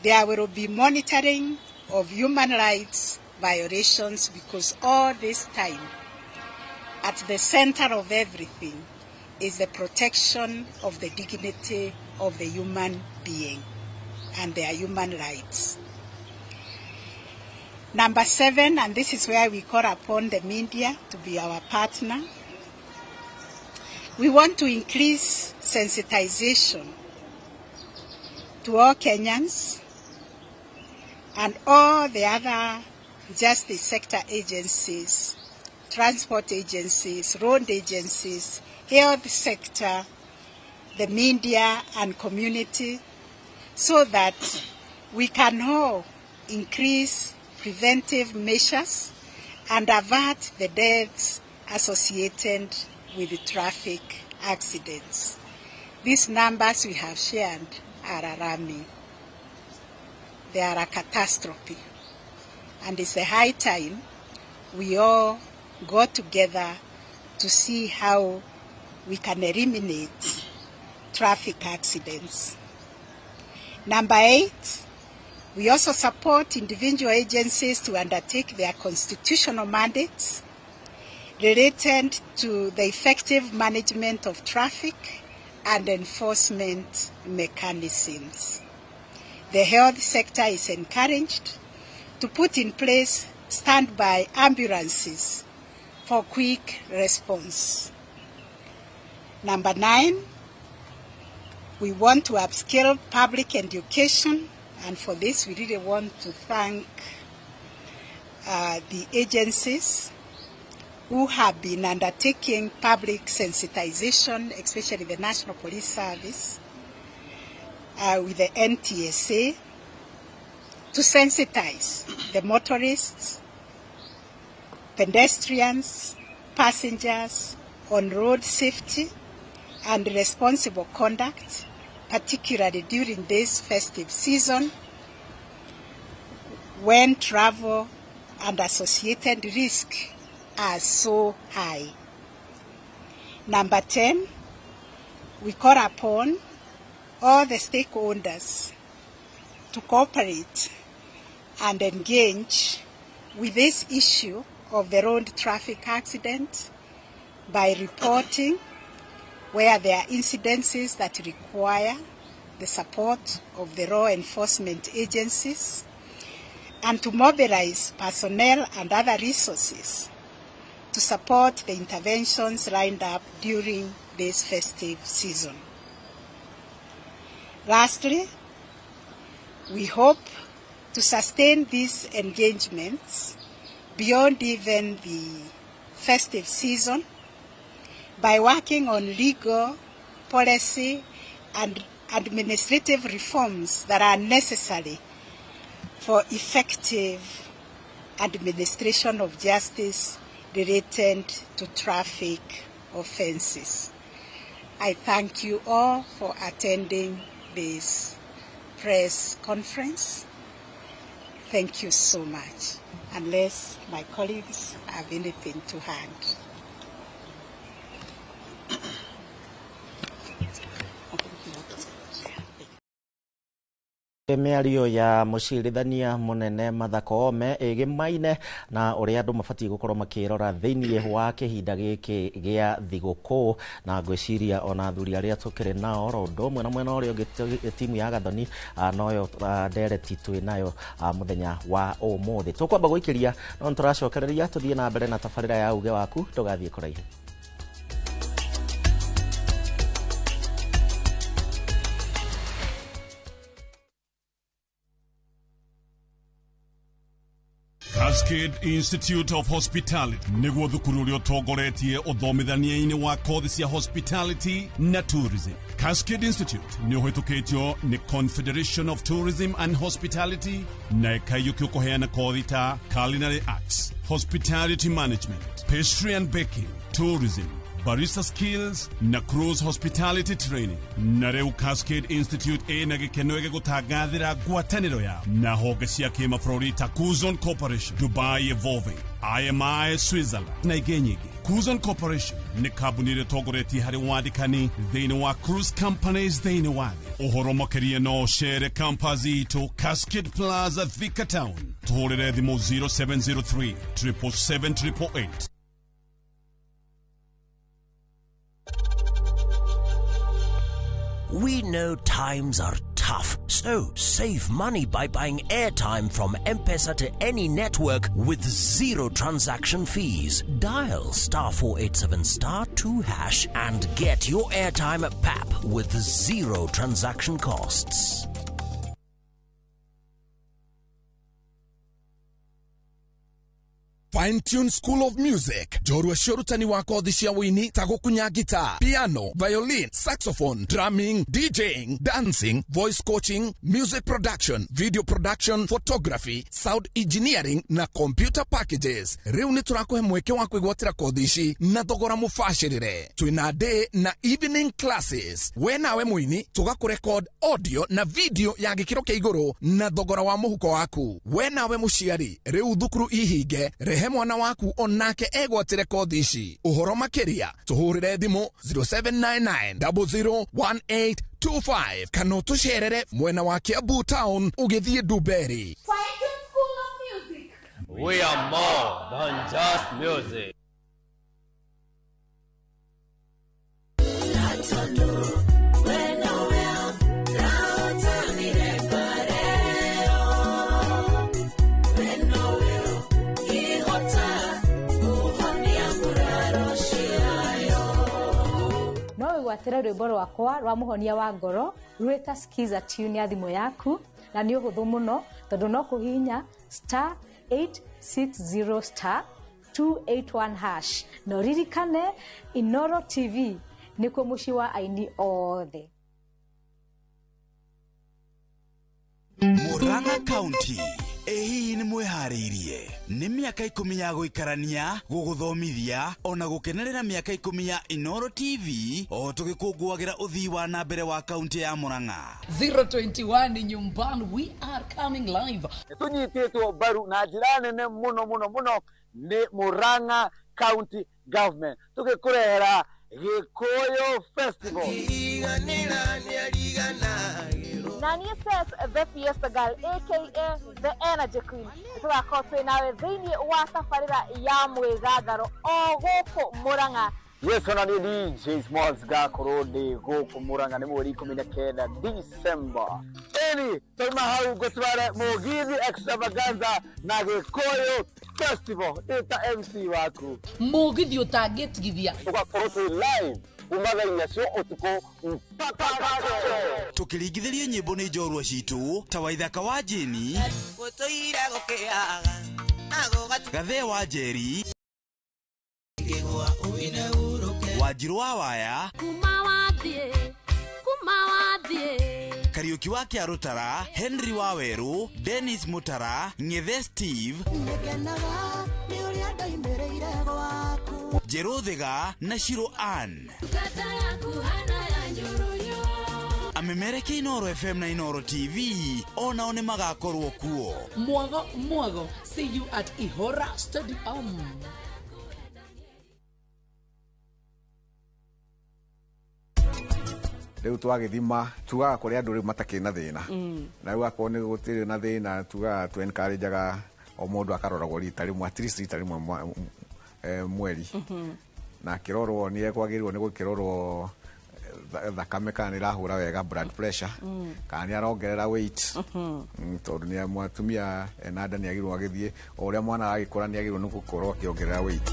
there will be monitoring of human rights violations because all this time, at the center of everything is the protection of the dignity of the human being and their human rights. Number 7, and this is where we call upon the media to be our partner. We want to increase sensitization to all Kenyans and all the other justice sector agencies, transport agencies, road agencies, health sector, the media and community, so that we can all increase preventive measures and avert the deaths associated with the traffic accidents. These numbers we have shared are alarming. They are a catastrophe. And it's the high time we all go together to see how we can eliminate traffic accidents. Number 8, we also support individual agencies to undertake their constitutional mandates related to the effective management of traffic and enforcement mechanisms. The health sector is encouraged to put in place standby ambulances for quick response. Number 9, we want to upscale public education, and for this we really want to thank the agencies who have been undertaking public sensitization, especially the National Police Service, with the NTSA, to sensitize the motorists, pedestrians, passengers on road safety and responsible conduct, particularly during this festive season when travel and associated risk are so high. Number 10, we call upon all the stakeholders to cooperate and engage with this issue of the road traffic accident by reporting where there are incidences that require the support of the law enforcement agencies, and to mobilize personnel and other resources to support the interventions lined up during this festive season. Lastly, we hope to sustain these engagements beyond even the festive season by working on legal, policy, and administrative reforms that are necessary for effective administration of justice related to traffic offenses. I thank you all for attending this press conference. Thank you so much, unless my colleagues have anything to add. Mĩario ya mũcirithania mũnene Martha Koome ĩgĩmaine na ũrĩa andũ mabatiĩ gũkorwo makĩrora thĩinĩ wa kĩhinda gĩkĩ gĩa thigũkũ, na ngwĩciria ona athuri arĩa tũkĩrĩ nao oro ũndũ ũmwe na mwena ũrĩa ũngĩ timu ya Gathoni noyo ndereti twĩ nayo mũthenya wa ũmũthĩ. Tũkwamba gũikĩria no nĩtũracokereria tũthiĩ na mbere na tabarĩra ya uge waku, ndũgathiĩ kũraihu. Cascade Institute of Hospitality nĩguo thukuru ũrĩa ũtongoretie ũthomithania-inĩ wa kothi cia hospitality na tourism. Cascade Institute nĩ ũhĩtũkĩtio nĩ Confederation of Tourism and Hospitality na ĩkaiyũkio kũheana kothi ta culinary arts, hospitality management, pastry and baking, tourism, barista skills na cruise hospitality training. Na rĩu Cascade Institute ĩna gĩkeno gĩgũtangathĩra ngwatanĩro yao na honge cia kĩmabũrũri ta Kuzon Corporation, Dubai Evolving, IMI Switzerland na ingĩ nyingĩ. Kuzon Corporation nĩ kambuni ĩrĩa ĩtongoretie harĩ wandĩkani thĩinĩ wa cruise companies thĩinĩ wa thĩ. Ũhoro makĩria no ũcere campus itũ Cascade Plaza, Thika Town. Tũhũrĩre thimũ 0703 777 888. We know times are tough, so save money by buying airtime from M-Pesa to any network with zero transaction fees. Dial *487*2# and get your airtime at PAP with zero transaction costs. Fine Tune School of Music, njorua cia ũrutani wa kothi cia wũini ta gũkunya guitar, piano, violin, saxophone, drumming, DJing, dancing, voice coaching, music production, video production, photography, sound engineering na computer packages. Rĩu nĩ tũrakũhe mweke wa kwĩgwatĩra kothi ici na thogora mũbacĩrĩre. Twĩna day na evening classes. We nawe mũini tũgakũrecord audio na video ya gĩkĩro kĩa igũrũ na thogora wa mũhuko waku. We nawe mũciari, rĩu thukuru ihinge, rehe mwana waku onake egwatĩre kothi ici. Ũhoro makĩria tũhũrĩre thimũ 0799 001825 kana ũtũcerere mwena wa Kiambu Town ũgĩthiĩ Ndumberi. We are more than just music. Gwatĩra rwĩmbo rwakwa rwa mũhonia wa ngoro rwĩta skiza tune ya thimũ yaku, na nĩ ũhũthũ mũno tondũ no kũhihinya *860*281# na ũririkane Inoro TV nĩkuo mũciĩ wa aini othe. Murang'a County ĩ hihi nĩ mwĩharĩirie nĩ mĩaka 10 ya gũikarania, gũgũthomithia ona gũkenerera mĩaka 10 ya Inoro TV o tũgĩkũngũagĩra ũthii wa na mbere wa kaunti ya Murang'a. 021 nyumbani, we are coming live. Tũnyitĩtwo mbaru na njĩra nene mũno mũno mũno nĩ Murang'a County Government tũgĩkũrehera Gĩkũyũ Festival. Nani says the Fiesta Girl, aka the Energy Queen. Tũgakorwo twĩ nawe thĩinĩ wa tabarĩra ya mwĩgatharo o gũkũ Murang'a. Yes, ona niĩ DJ Smalls ngakorwo ndĩ gũkũ Murang'a nĩ mweri 19 December. Ĩni twauma hau ngũtware Mũgithi Extravaganza na Gĩkũyũ Festival ndĩ ta MC waku. Mũgithi ũtangĩtigithia. Tũgakorwo twĩ live kuma thaa inya cia ũtukũ mpaka tũkĩringithĩrio nyĩmbo nĩ njorua citũ ta Waithaka wa Jeni, Gathee wa Njeri, Wanjirũ wa Waya, Kariũki wa Kĩarũtara, Henry wa Werũ, Dennis Mutara, Ng'ethe Steve, Njerũ Thiga na Shiro Ann. Amemereke Inoro FM na Inoro TV onao nĩ magakorwo kuo. Mwago mwago, see you at Ihora Stadium. Rĩu twagĩthima tugaga kũrĩ andũ rĩu matakĩrĩ na thĩna. Na rĩu akorwo nĩ gũtirĩ na thĩna, tugaga tu encourageaga o mũndũ akaroragwo rita rĩmwe, at least rita rĩmwe mweri. Na akĩrorwo nĩ ekwagĩrĩirwo nĩ gũkĩrorwo thakame kana nĩ ĩrahũra wega, blood pressure, kana nĩ arongerera weight. Tondũ nĩ mũtumia ena nda nĩ agĩrĩirwo agĩthiĩ o ũrĩa mwana aragĩkũra, nĩ agĩrĩirwo nĩ gũkorwo akĩongerera weight.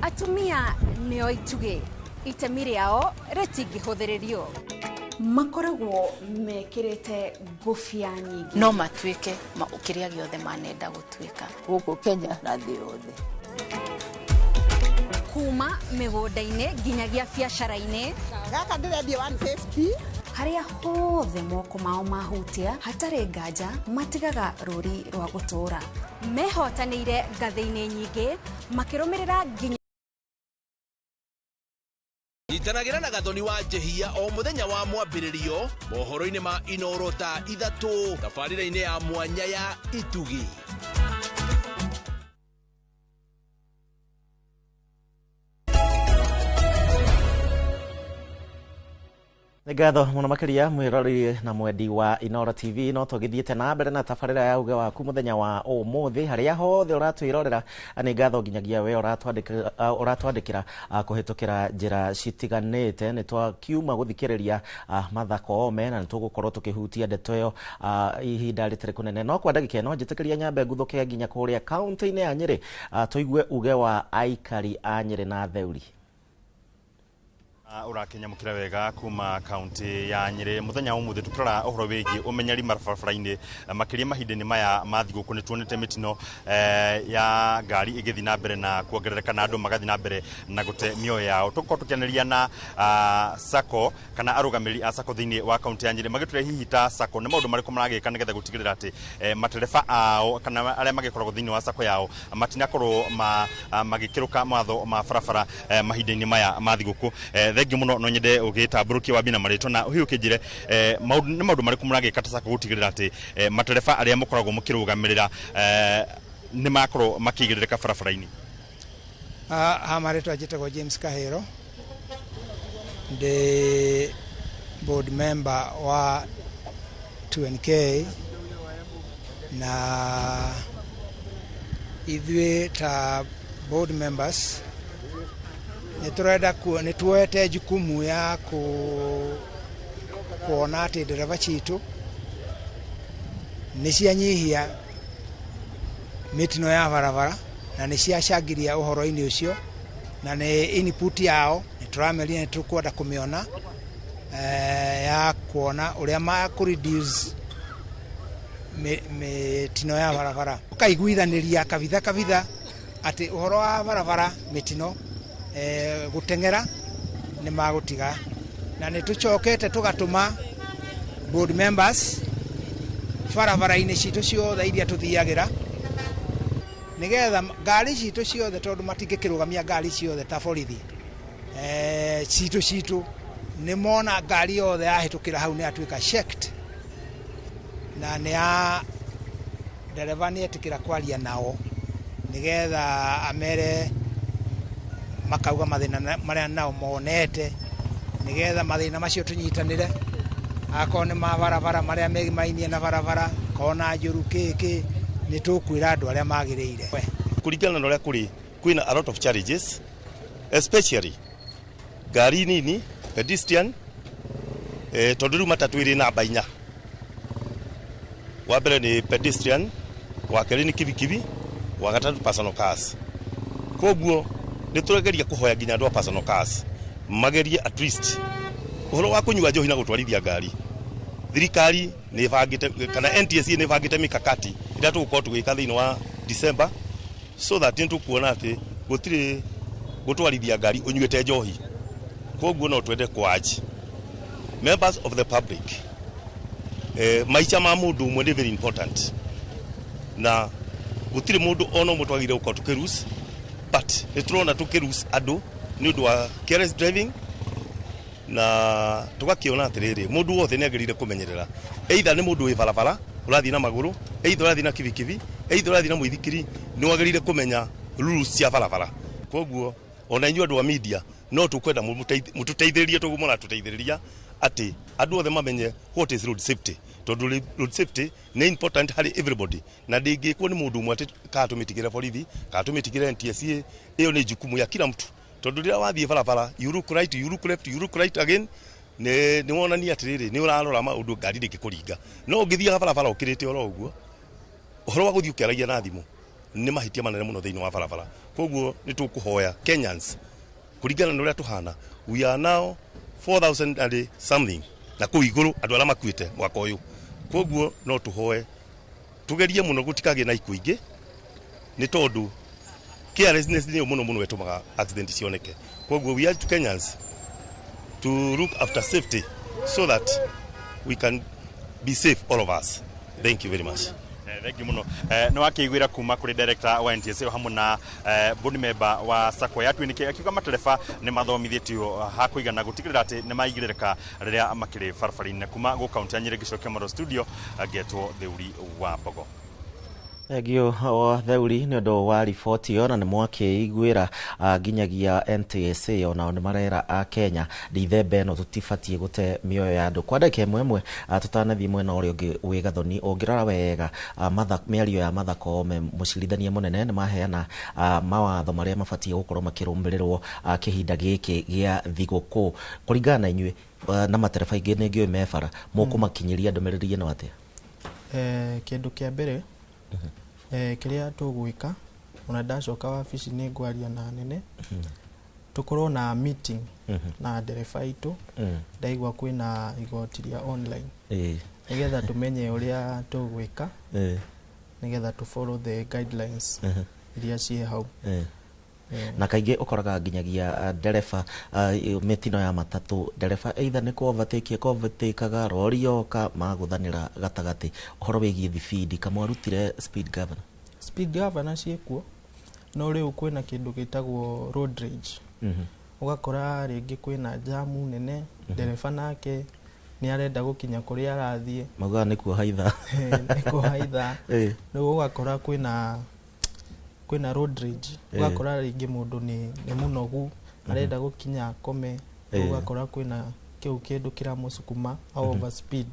Atumia nĩo itugĩ, itemi rĩao rĩtingĩhũthĩrĩrio, makoragwo mekĩrĩte ngũbia nyingĩ. No matuĩke kĩrĩa gĩothe manenda gũtuĩka. Gũkũ Kenya na thĩ yothe. Kuma mĩgũnda-inĩ nginyagia biacara-inĩ. Gaka ndĩrendia 150. Harĩa hothe moko mao mahutia, hatarĩ nganja matigaga rũri rwa gũtũũra. Mehotanĩire ngathĩ-inĩ nyingĩ makĩrũmĩrĩra nginya. Nyitanagĩra na Gathoni wa Njehia o mũthenya wa mwambĩrĩrio mohoro-inĩ ma Inoro thaa 3 tabarĩra-inĩ ya mwanya ya Itugi. Nĩ ngatho mũno makĩria mwĩroreri na mwendi wa Inoro TV. No tũgĩthiĩte na mbere na tabarĩra ya uge waku mũthenya wa ũmũthĩ harĩa hothe ũratwĩrorera. Nĩ ngatho nginyagia we ũratwandĩkĩra kũhĩtũkĩra njĩra citiganĩte. Nĩ twakiuma gũthikĩrĩria Martha Koome na nĩ tũgũkorwo tũkĩhutia ndeto ĩyo ihinda rĩtarĩ kũnene, no kwa ndagĩka ĩno njĩtĩkĩria nyambe nguthũke nginya kũrĩa kaunti-inĩ ya Nyĩrĩ, tũigue uge wa aikari a Nyĩrĩ na Theuri. Ũrakinyamũkĩra wega kuma kaunti ya Nyĩrĩ mũthenya wa ũmũthĩ tũkĩrora ũhoro wĩgiĩ ũmenyeri barabara-inĩ, makĩria mahinda-inĩ maya ma thigũkũ. Nĩ tuonete mĩtino ya ngari ĩgĩthiĩ na mbere na kuongerereka na andũ magathiĩ na mbere na gũte mĩoyo yao. Tũgũkorwo tũkĩanĩria na SACCO kana arũgamĩrĩri a SACCO thĩinĩ wa kaunti ya Nyĩrĩ magĩtwĩra hihi ta SACCO nĩ maũndũ marĩkũ maragĩka nĩgetha gũtigĩrĩra atĩ matereba ao kana arĩa magĩkoragwo thĩinĩ wa SACCO yao matinakorwo magĩkĩrũka mawatho ma barabara mahinda-inĩ maya ma thigũkũ. Thengiũ mũno, no nyende ũgĩtambũrũkie wambie na marĩtwa na hihi ũkĩnjĩre nĩ maũndũ marĩkũ mũragĩka ta SACCO gũtigĩrĩra atĩ matereba arĩa mũkoragwo mũkĩrũgamĩrĩra nĩ makorwo makĩigĩrĩrĩka barabara-inĩ. Ha marĩtwa njĩtagwo James Kahero, ndĩ board member wa 2NK, na ithuĩ ta board members nĩ tũrenda nĩ tuoete jukumu ya kuona atĩ ndereba citũ nĩ cianyihia mĩtino ya barabara na nĩ ciacangiria ũhoro-inĩ ũcio, na nĩ input yao nĩ tũrameria nĩ tũkwenda kũmĩona ya kuona ũrĩa ma reduce mĩtino ya barabara. Ũkaiguithanĩria kabitha kabitha atĩ ũhoro wa barabara mĩtino gũteng'era nĩ magũtiga, na nĩ tũcokete tũgatũma board members barabara-inĩ citũ ciothe iria tũthiagĩra nĩgetha ngari citũ ciothe, tondũ matingĩkĩrũgamia ngari ciothe ta borithi citũ nĩ mona ngari yothe yahĩtũkĩra hau nĩ yatuĩka checked, na nĩ ya ndereba nĩ etĩkĩra kwaria nao nĩgetha amere makauga mathĩna marĩa nao monete, nĩgetha mathĩna macio tũnyitanĩre, akorwo nĩ ma barabara marĩa megimainie na barabara kona njũru kĩkĩ nĩ tũkwĩra andũ arĩa magĩrĩire. Kũringana na ũrĩa kũrĩ kwĩna a lot of challenges, especially ngari nini pedestrian, tondũ rĩu matatũ ĩrĩ namba 4. Wa mbere nĩ pedestrian, wa kerĩ nĩ kibikibi, wa gatatũ personal cars. Koguo nĩ tũrageria kũhoya nginya andũ a personal cars magerie at least ũhoro wa kũnyua njohi na gũtwarithia ngari. Thirikari nĩ ĩbangĩte kana NTSA nĩ ĩbangĩte mikakati ĩrĩa tũgũkorwo tũgĩka thĩinĩ wa December, so that nĩ tũkuona atĩ gũtirĩ gũtwarithia ngari ũnyuĩte njohi. Koguo no twende kwanji members of the public, maica ma mũndũ ũmwe nĩ very important, na gũtirĩ mũndũ ona ũmwe twagĩrĩire gũkorwo tũkĩrus, but nĩ tũrona tũkĩrus andũ nĩ ũndũ wa careless driving, na tũgakĩona atĩrĩrĩ mũndũ wothe nĩ agĩrĩire kũmenyerera, either nĩ mũndũ wĩ barabara Ũrathiĩ na magũrũ, either ũrathiĩ na kibikibi, either ũrathiĩ na mũithikiri, nĩ wagĩrĩire kũmenya rules cia barabara. Koguo ona inyuĩ andũ a media no tũkwenda mũtũteithĩrĩrie tũguo mũratũteithĩrĩria atĩ andũ othe mamenye what is road safety, tondũ road safety nĩ important harĩ everybody, na ndĩngĩkwo nĩ mũndũ ũmwe atĩ kana tũmĩtigĩre borithi kana tũmĩtigĩre NTSA. Ĩyo nĩ jukumu ya kila mtu, tondũ rĩrĩa wathiĩ barabara, you look right, you look left, you look right again, nĩ wonania atĩrĩrĩ nĩ ũrarora maũndũ ngari ndĩngĩkũringa. No ũngĩthiaga barabara ũkĩrĩte oro ũguo, ũhoro wa gũthiĩ ũkĩaragia na thimũ nĩ mahĩtia manene mũno thĩinĩ wa barabara. Koguo nĩ tũkũhoya Kenyans, kũringana na ũrĩa tũhana, we are now 4000 and something na kũu igũrũ andũ arĩa makuĩte mwaka ũyũ. Koguo no tũhoe tũgerie mũno gũtikagĩe na ikuũ ingĩ, nĩ tondũ carelessness nĩyo mũno mũno ĩtũmaga accident cioneke. Koguo we urge Kenyans to look after safety so that we can be safe, all of us. Thank you very much. Thank you muno. Nĩ wakĩiguĩra kuma kũrĩ director wa NTSA hamwe na board member wa SACCO ya Twiniki, akiuga matereba nĩ mathomithĩtio ha kũigana gũtigĩrĩra atĩ nĩ maigĩrĩrĩka rĩrĩa makĩrĩ barabara-inĩ. Kuma gũ kaunti ya Nyĩrĩ, ngĩcokia Moro studio, ngetwo Theuri wa Mbogo. Thengio wa Theuri nĩ ũndũ wa riboti ĩyo, na nĩ mwakĩiguĩra nginyagia NTSA onao nĩ marera a Kenya ndithemba ĩno tũtibatiĩ gũte mĩoyo ya andũ. Kwa ndagĩka ĩmwe ĩmwe, tũtanathiĩ mwena ũrĩa ũngĩ wĩ Gathoni, ũngĩrora wega, mĩario ya Martha Koome mũcirithania mũnene nĩ maheana mawatho marĩa mabatiĩ gũkorwo makĩrũmĩrĩrwo kĩhinda gĩkĩ gĩa thigũkũ. Kũringana na inyuĩ na matereba aingĩ nĩ ngĩũĩ me bara, mũkũmakinyĩria ndũmĩrĩri ĩno atĩa? Kĩndũ kĩa mbere kĩrĩa tũgwĩka, ona ndacoka wabici nĩ ngwaria na nene, tũkorwo na meeting na ndereba aitũ. Ndaigua kwĩna igoti rĩa online, nĩgetha tũmenye ũrĩa tũgwĩka, nĩgetha tũ follow the guidelines iria ciĩ hau. Na kaingĩ ũkoraga nginyagia ndereba, mĩtino ya matatũ, ndereba either nĩ kũ overtake rori yoka magũthanĩra gatagatĩ. Ũhoro wĩgiĩ thibindi, kamwarutire speed governor? Speed governor ciĩkuo, no rĩu kwĩna kĩndũ gĩtagwo road rage. Ũgakora rĩngĩ kwĩna jamu nene, ndereba nake nĩ arenda gũkinya kũrĩa arathiĩ. Maugaga nĩ kuoha ithaa. Nĩ kuoha ithaa. Rĩu ũgakora kwĩna road rage, ũgakora rĩngĩ mũndũ nĩ mũnogu, arenda gũkinya akome. Rĩu ũgakora kwĩna kĩu kĩndũ kĩramũcukuma a over speed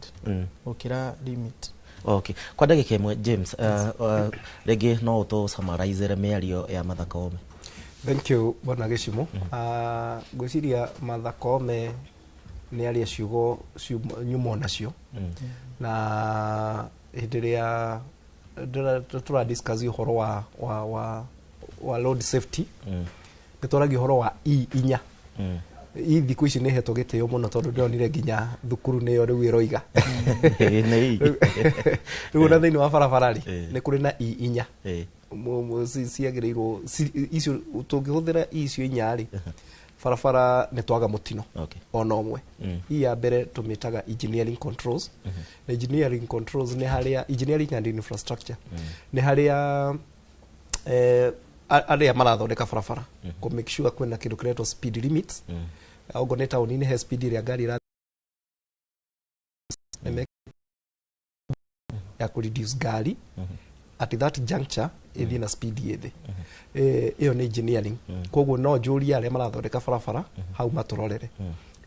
gũkĩra limit. Okay. Kwa ndagĩka ĩmwe, James, rĩngĩ no ũtũ summarizere mĩario ya Martha Koome. Thank you, bwana Gĩcimo. Ngwĩciria Martha Koome nĩ aria ciugo nyumo nacio, na hĩndĩ ĩrĩa tũra discuss ũhoro wa road safety, nĩ twaragia ũhoro wa E inya. I thikũ ici nĩ hetwo gĩtĩo mũno, tondũ ndĩronire nginya thukuru nĩyo rĩu ĩroiga. Nĩ I. Rĩu ona thĩinĩ wa barabara rĩ, nĩ kũrĩ na I inya ciagĩrĩirwo icio. Tũngĩhũthĩra I icio inya rĩ, barabara nĩ twaga mũtino ona ũmwe. I ya mbere tũmĩtaga engineering controls, na engineering controls nĩ harĩa engineering and infrastructure, nĩ harĩa arĩa marathondeka barabara kũ make sure kwĩna kĩndũ kĩretwo speed limits. Okorwo nĩ taũni-inĩ, he speed ĩrĩa ngari ĩrathiĩ ya kũ reduce ngari at that juncture ĩthiĩ na speed ĩ thĩ. Ĩyo nĩ engineering. Koguo no njũrie arĩa marathondeka barabara hau matũrorere.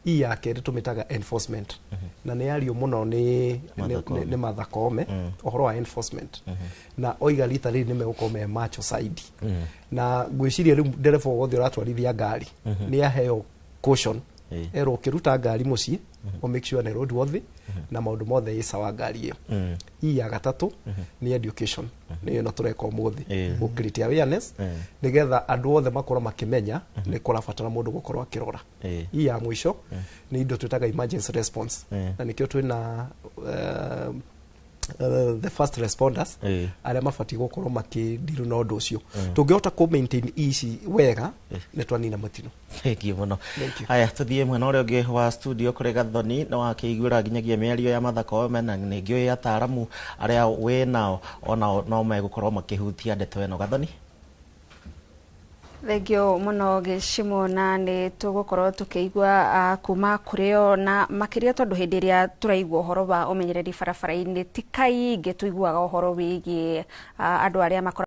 I ya kerĩ tũmĩtaga enforcement, na nĩ yario mũno nĩ Martha Koome ũhoro wa enforcement, na oiga rita rĩrĩ nĩ megũkorwo me macho zaidi. Na ngwĩciria rĩu ndereba wothe ũratwarithia ngari nĩ aheo caution, erwo ũkĩruta ngari mũciĩ o make sure nĩ road worthy na maũndũ mothe ĩ sawa ngari ĩyo. I ya gatatũ nĩ education, nĩyo ĩno tũreka ũmũthĩ, gũ create awareness nĩgetha andũ othe makorwo makĩmenya nĩ kũrabatara mũndũ gũkorwo akĩrora. I ya mũico nĩ indo twĩtaga emergency response, na nĩkĩo twĩna the first responders arĩa mabatiĩ gũkorwo makĩndiru na ũndũ ũcio. Tũngĩhota kũ maintain ici wega, nĩ twanina mũtino. Thank you mũno. Haya, tũthiĩ mwena ũrĩa ũngĩ wa studio kũrĩ Gathoni. Nĩ wakĩiguĩra nginyagia mĩario ya Martha Koome, na nĩ ngĩũĩ ataaramu arĩa wĩ nao onao no megũkorwo makĩhutia ndeto ĩno. Gathoni. Thengio muno Gĩcimo, na nĩ tũgũkorwo tũkĩigua kuma kũrĩ o na makĩria, tondũ hĩndĩ ĩrĩa tũraigua ũhoro wa ũmenyereri barabara-inĩ ti kaingĩ tũiguaga ũhoro wĩgiĩ andũ arĩa makoragwo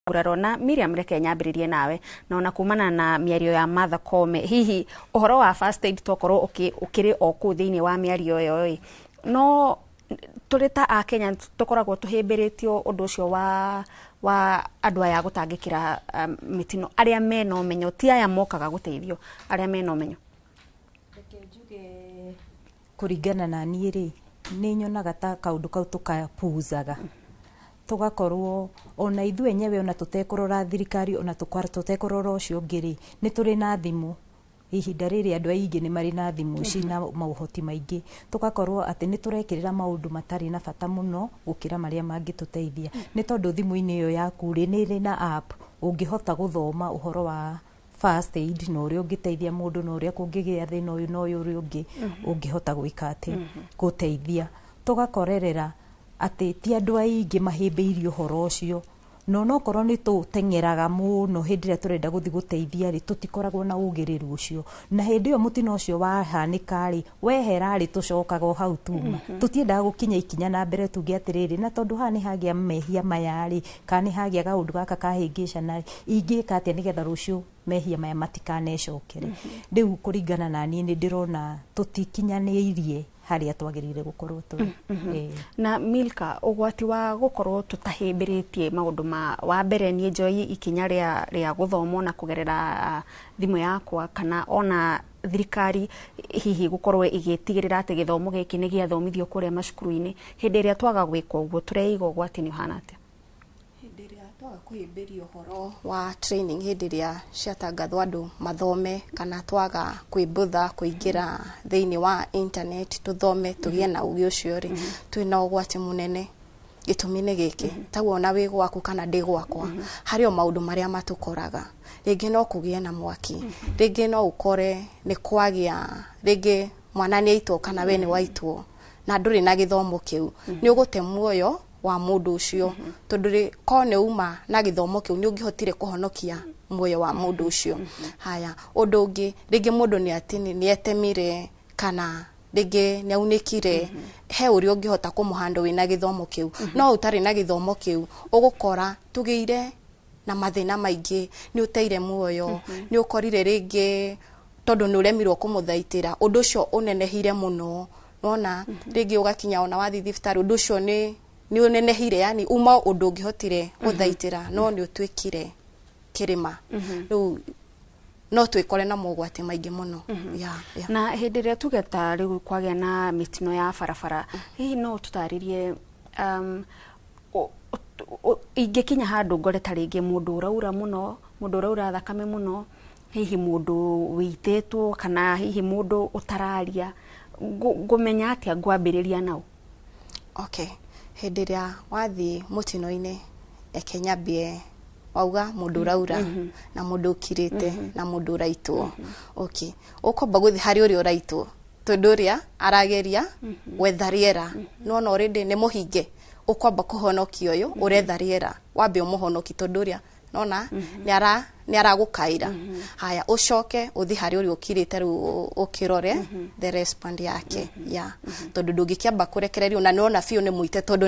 nguraro. Na Miriam, reke nyambĩrĩrie nawe, na ona kumana na mĩario ya Martha Koome, hihi ũhoro wa first aid tokorwo ũkĩrĩ o kũu thĩinĩ wa mĩario ĩyo ĩ, no tũrĩ ta akenya tũkoragwo tũhĩmbĩrĩtio ũndũ ũcio wa andũ aya gũtangĩkĩra mĩtino, arĩa mena ũmenyo, ti aya mokaga gũteithio, arĩa mena ũmenyo? Reke njuge, kũringana na niĩ rĩ, nĩ nyonaga ta kaũndũ kau tũkapuuzaga, tũgakorwo ona ithuĩ enyewe, ona tũtekũrora thirikari, ona tũtekũrora ũcio ũngĩ rĩ, nĩ tũrĩ na thimũ. Ihinda rĩrĩ andũ aingĩ nĩ marĩ na thimũ ici na maũhoti maingĩ, tũgakorwo atĩ nĩ tũrekĩrĩra maũndũ matarĩ na bata mũno gũkĩra marĩa mangĩtũteithia, nĩ tondũ thimũ-inĩ ĩyo yaku rĩ, nĩ ĩrĩ na app ũngĩhota gũthoma ũhoro wa first aid na ũrĩa ũngĩteithia mũndũ na ũrĩa kũngĩgĩa thĩna ũyũ na ũyũ ũrĩa ũngĩ ũngĩhota gwĩka atĩ gũteithia. Tũgakorerera atĩ ti andũ aingĩ mahĩmbĩirie ũhoro ũcio, na onokorwo nĩ tũteng'eraga mũno hĩndĩ ĩrĩa tũrenda gũthiĩ gũteithia rĩ, tũtikoragwo na ũgĩrĩru ũcio, na hĩndĩ ĩyo mũtino ũcio wahanĩka rĩ, wehera rĩ, tũcokaga o hau tuma. Tũtiendaga gũkinya ikinya na mbere tuge atĩrĩrĩ, na tondũ haha nĩ hagĩa mehia maya rĩ, kana nĩ hagĩa kaũndũ gaka kahĩngĩcana rĩ, ingĩka atĩa nĩgetha rũciũ mehia maya matikanecokere? Rĩu kũringana na niĩ, nĩ ndĩrona tũtikinyanĩirie harĩa twagĩrĩire gũkorwo tũrĩ. Na Milka, ũgwati wa gũkorwo tũtahĩmbĩrĩtie maũndũ ma wa mbere, niĩ njoyi ikinya rĩa gũthoma na kũgerera thimũ yakwa, kana ona thirikari hihi gũkorwo ĩgĩtigĩrĩra atĩ gĩthomo gĩkĩ nĩ gĩathomithio kũrĩa macukuru-inĩ, hĩndĩ ĩrĩa twaga gwĩka ũguo tũreiga ũgwati-inĩ ũhana atĩa? Hĩndĩ ĩrĩa twaga kũhĩmbĩria ũhoro wa training, hĩndĩ ĩrĩa ciatangathwo andũ mathome, kana twaga kwĩmbũtha kũingĩra thĩinĩ wa internet tũthome tũgĩe na ũgĩ ũcio rĩ, twĩna ũgwati mũnene. Gĩtũmi nĩ gĩkĩ, taguo ona wĩ gwaku kana ndĩ gwakwa, harĩ o maũndũ marĩa matũkoraga. Rĩngĩ no kũgĩe na mwaki, rĩngĩ no ũkore nĩ kwagĩa, rĩngĩ mwana nĩ aitwo kana we nĩ waitwo, na ndũrĩ na gĩthomo kĩu, nĩ ũgũte muoyo wa mũndũ ũcio, tondũ rĩ korwo nĩ uma na gĩthomo kĩu, nĩ ũngĩhotire kũhonokia muoyo wa mũndũ ũcio. Haya, ũndũ ũngĩ, rĩngĩ mũndũ nĩ atini nĩ etemire kana rĩngĩ nĩ aunĩkire, he ũrĩa ũngĩhota kũmũhandle wĩna gĩthomo kĩu. No ũtarĩ na gĩthomo kĩu, ũgũkora tũgĩire na mathĩna maingĩ, nĩ ũteire muoyo, nĩ ũkorire rĩngĩ tondũ nĩ ũremirwo kũmũthaitĩra, ũndũ ũcio ũnenehire mũno. Nona rĩngĩ ũgakinya ona wathiĩ thibitarĩ, ũndũ ũcio nĩ ũnenehire, yani uma ũndũ ũngĩhotire gũthaitĩra, no nĩ ũtuĩkire kĩrĩma. Rĩu no twĩkore na mogwati maingĩ mũno, yeah. Na hĩndĩ ĩrĩa tuge ta rĩu kwagĩa na mĩtino ya barabara, hihi no tũtarĩrie, ingĩkinya handũ ngore ta rĩngĩ mũndũ ũraura mũno, mũndũ ũraura thakame mũno, hihi mũndũ wĩitĩtwo, kana hihi mũndũ ũtararia, ngũmenya atĩa ngwambĩrĩria nao? Okay, hĩndĩ ĩrĩa wathiĩ mũtino-inĩ, reke nyambie wauga mũndũ ũraura na mũndũ ũkirĩte na mũndũ ũraitwo. Okay, ũkwamba gũthiĩ harĩ ũrĩa ũraitwo, tondũ ũrĩa arageria gwetha rĩera, nona already nĩ mũhinge. Ũkwamba kũhonokia ũyũ ũretha rĩera, wambe ũmũhonoki, tondũ ũrĩa nona nĩ aragũkaĩra. Haya, ũcoke ũthiĩ harĩ ũrĩa ũkirĩte, rĩu ũkĩrore the respond yake ya tondũ ndũngĩkĩamba kũrekererio na nĩwona biũ nĩ mũite, tondũ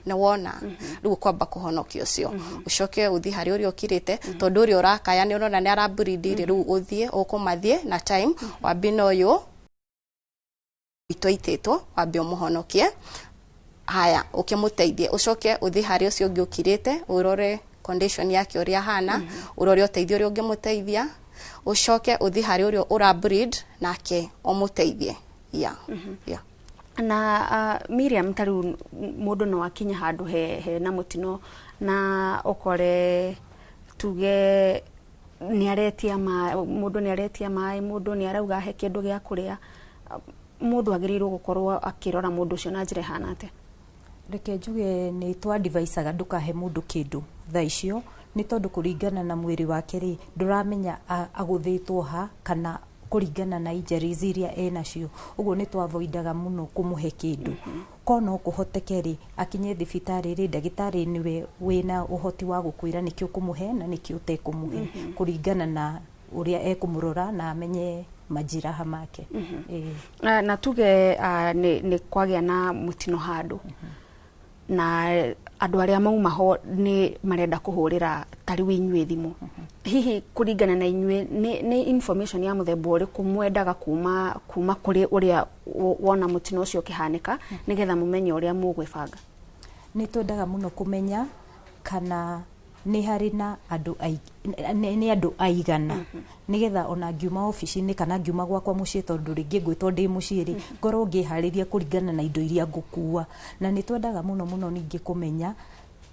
nĩ wona. Rĩu ũkwamba kũhonokia ũcio, ũcoke ũthiĩ harĩ ũrĩa ũkirĩte, tondũ ũrĩa ũrakaya nĩ ũrona nĩ arableed rĩ. Rĩu ũthiĩ ũkũmathiĩ na time, wambie na ũyũ witũ aitĩtwo, wambe ũmũhonokie. Haya, ũkĩmũteithie, ũcoke ũthiĩ harĩ ũcio ũngĩ ũkirĩte, ũrore condition yake ũrĩa ahana, ũrore ũteithio ũrĩa ũngĩmũteithia, ũcoke ũthiĩ harĩ ũrĩa ũra bleed nake ũmũteithie, yeah. Na Miriam, ta rĩu mũndũ no akinye handũ he na mũtino na ũkore tuge nĩ aretia maĩ, mũndũ nĩ aretia maĩ, mũndũ nĩ arauga he kĩndũ gĩa kũrĩa, mũndũ agĩrĩirwo gũkorwo akĩrora mũndũ ũcio na njĩra ĩhana atĩa? Reke njuge nĩ twadvisaga ndũkahe mũndũ kĩndũ thaa icio, nĩ tondũ kũringana na mwĩrĩ wake rĩ, ndũramenya agũthĩtwo ha kana kũringana na injuries iria enacio. Ũguo nĩ twavoidaga mũno kũmũhe kĩndũ. Ko no kũhoteke rĩ, akinye thibitarĩ rĩ, ndagĩtarĩ nĩwe wĩna ũhoti wa gũkwĩra nĩkĩ ũkũmũhe na nĩkĩ ũtekũmũhe, kũringana na ũrĩa ekũmũrora na amenye majiraha make. Na tuge nĩ kwagĩa na mũtino handũ na andũ arĩa mauma ho nĩ marenda kũhũrĩra ta rĩu inyuĩ thimũ, hihi kũringana na inyuĩ nĩ information ya mũthemba ũrĩkũ mwendaga kuma kũrĩ ũrĩa wona mũtino ũcio ũkĩhanĩka, nĩgetha mũmenye ũrĩa mũgwĩbanga? Nĩ twendaga mũno kũmenya kana nĩ harĩ na andũ nĩ andũ aigana, nĩgetha ona ngiuma obici-inĩ kana ngiuma gwakwa mũciĩ, tondũ rĩngĩ ngwĩtwo ndĩ mũciĩ rĩ, ngorwo ngĩharĩria kũringana na indo iria ngũkua. Na nĩ twendaga mũno mũno ningĩ kũmenya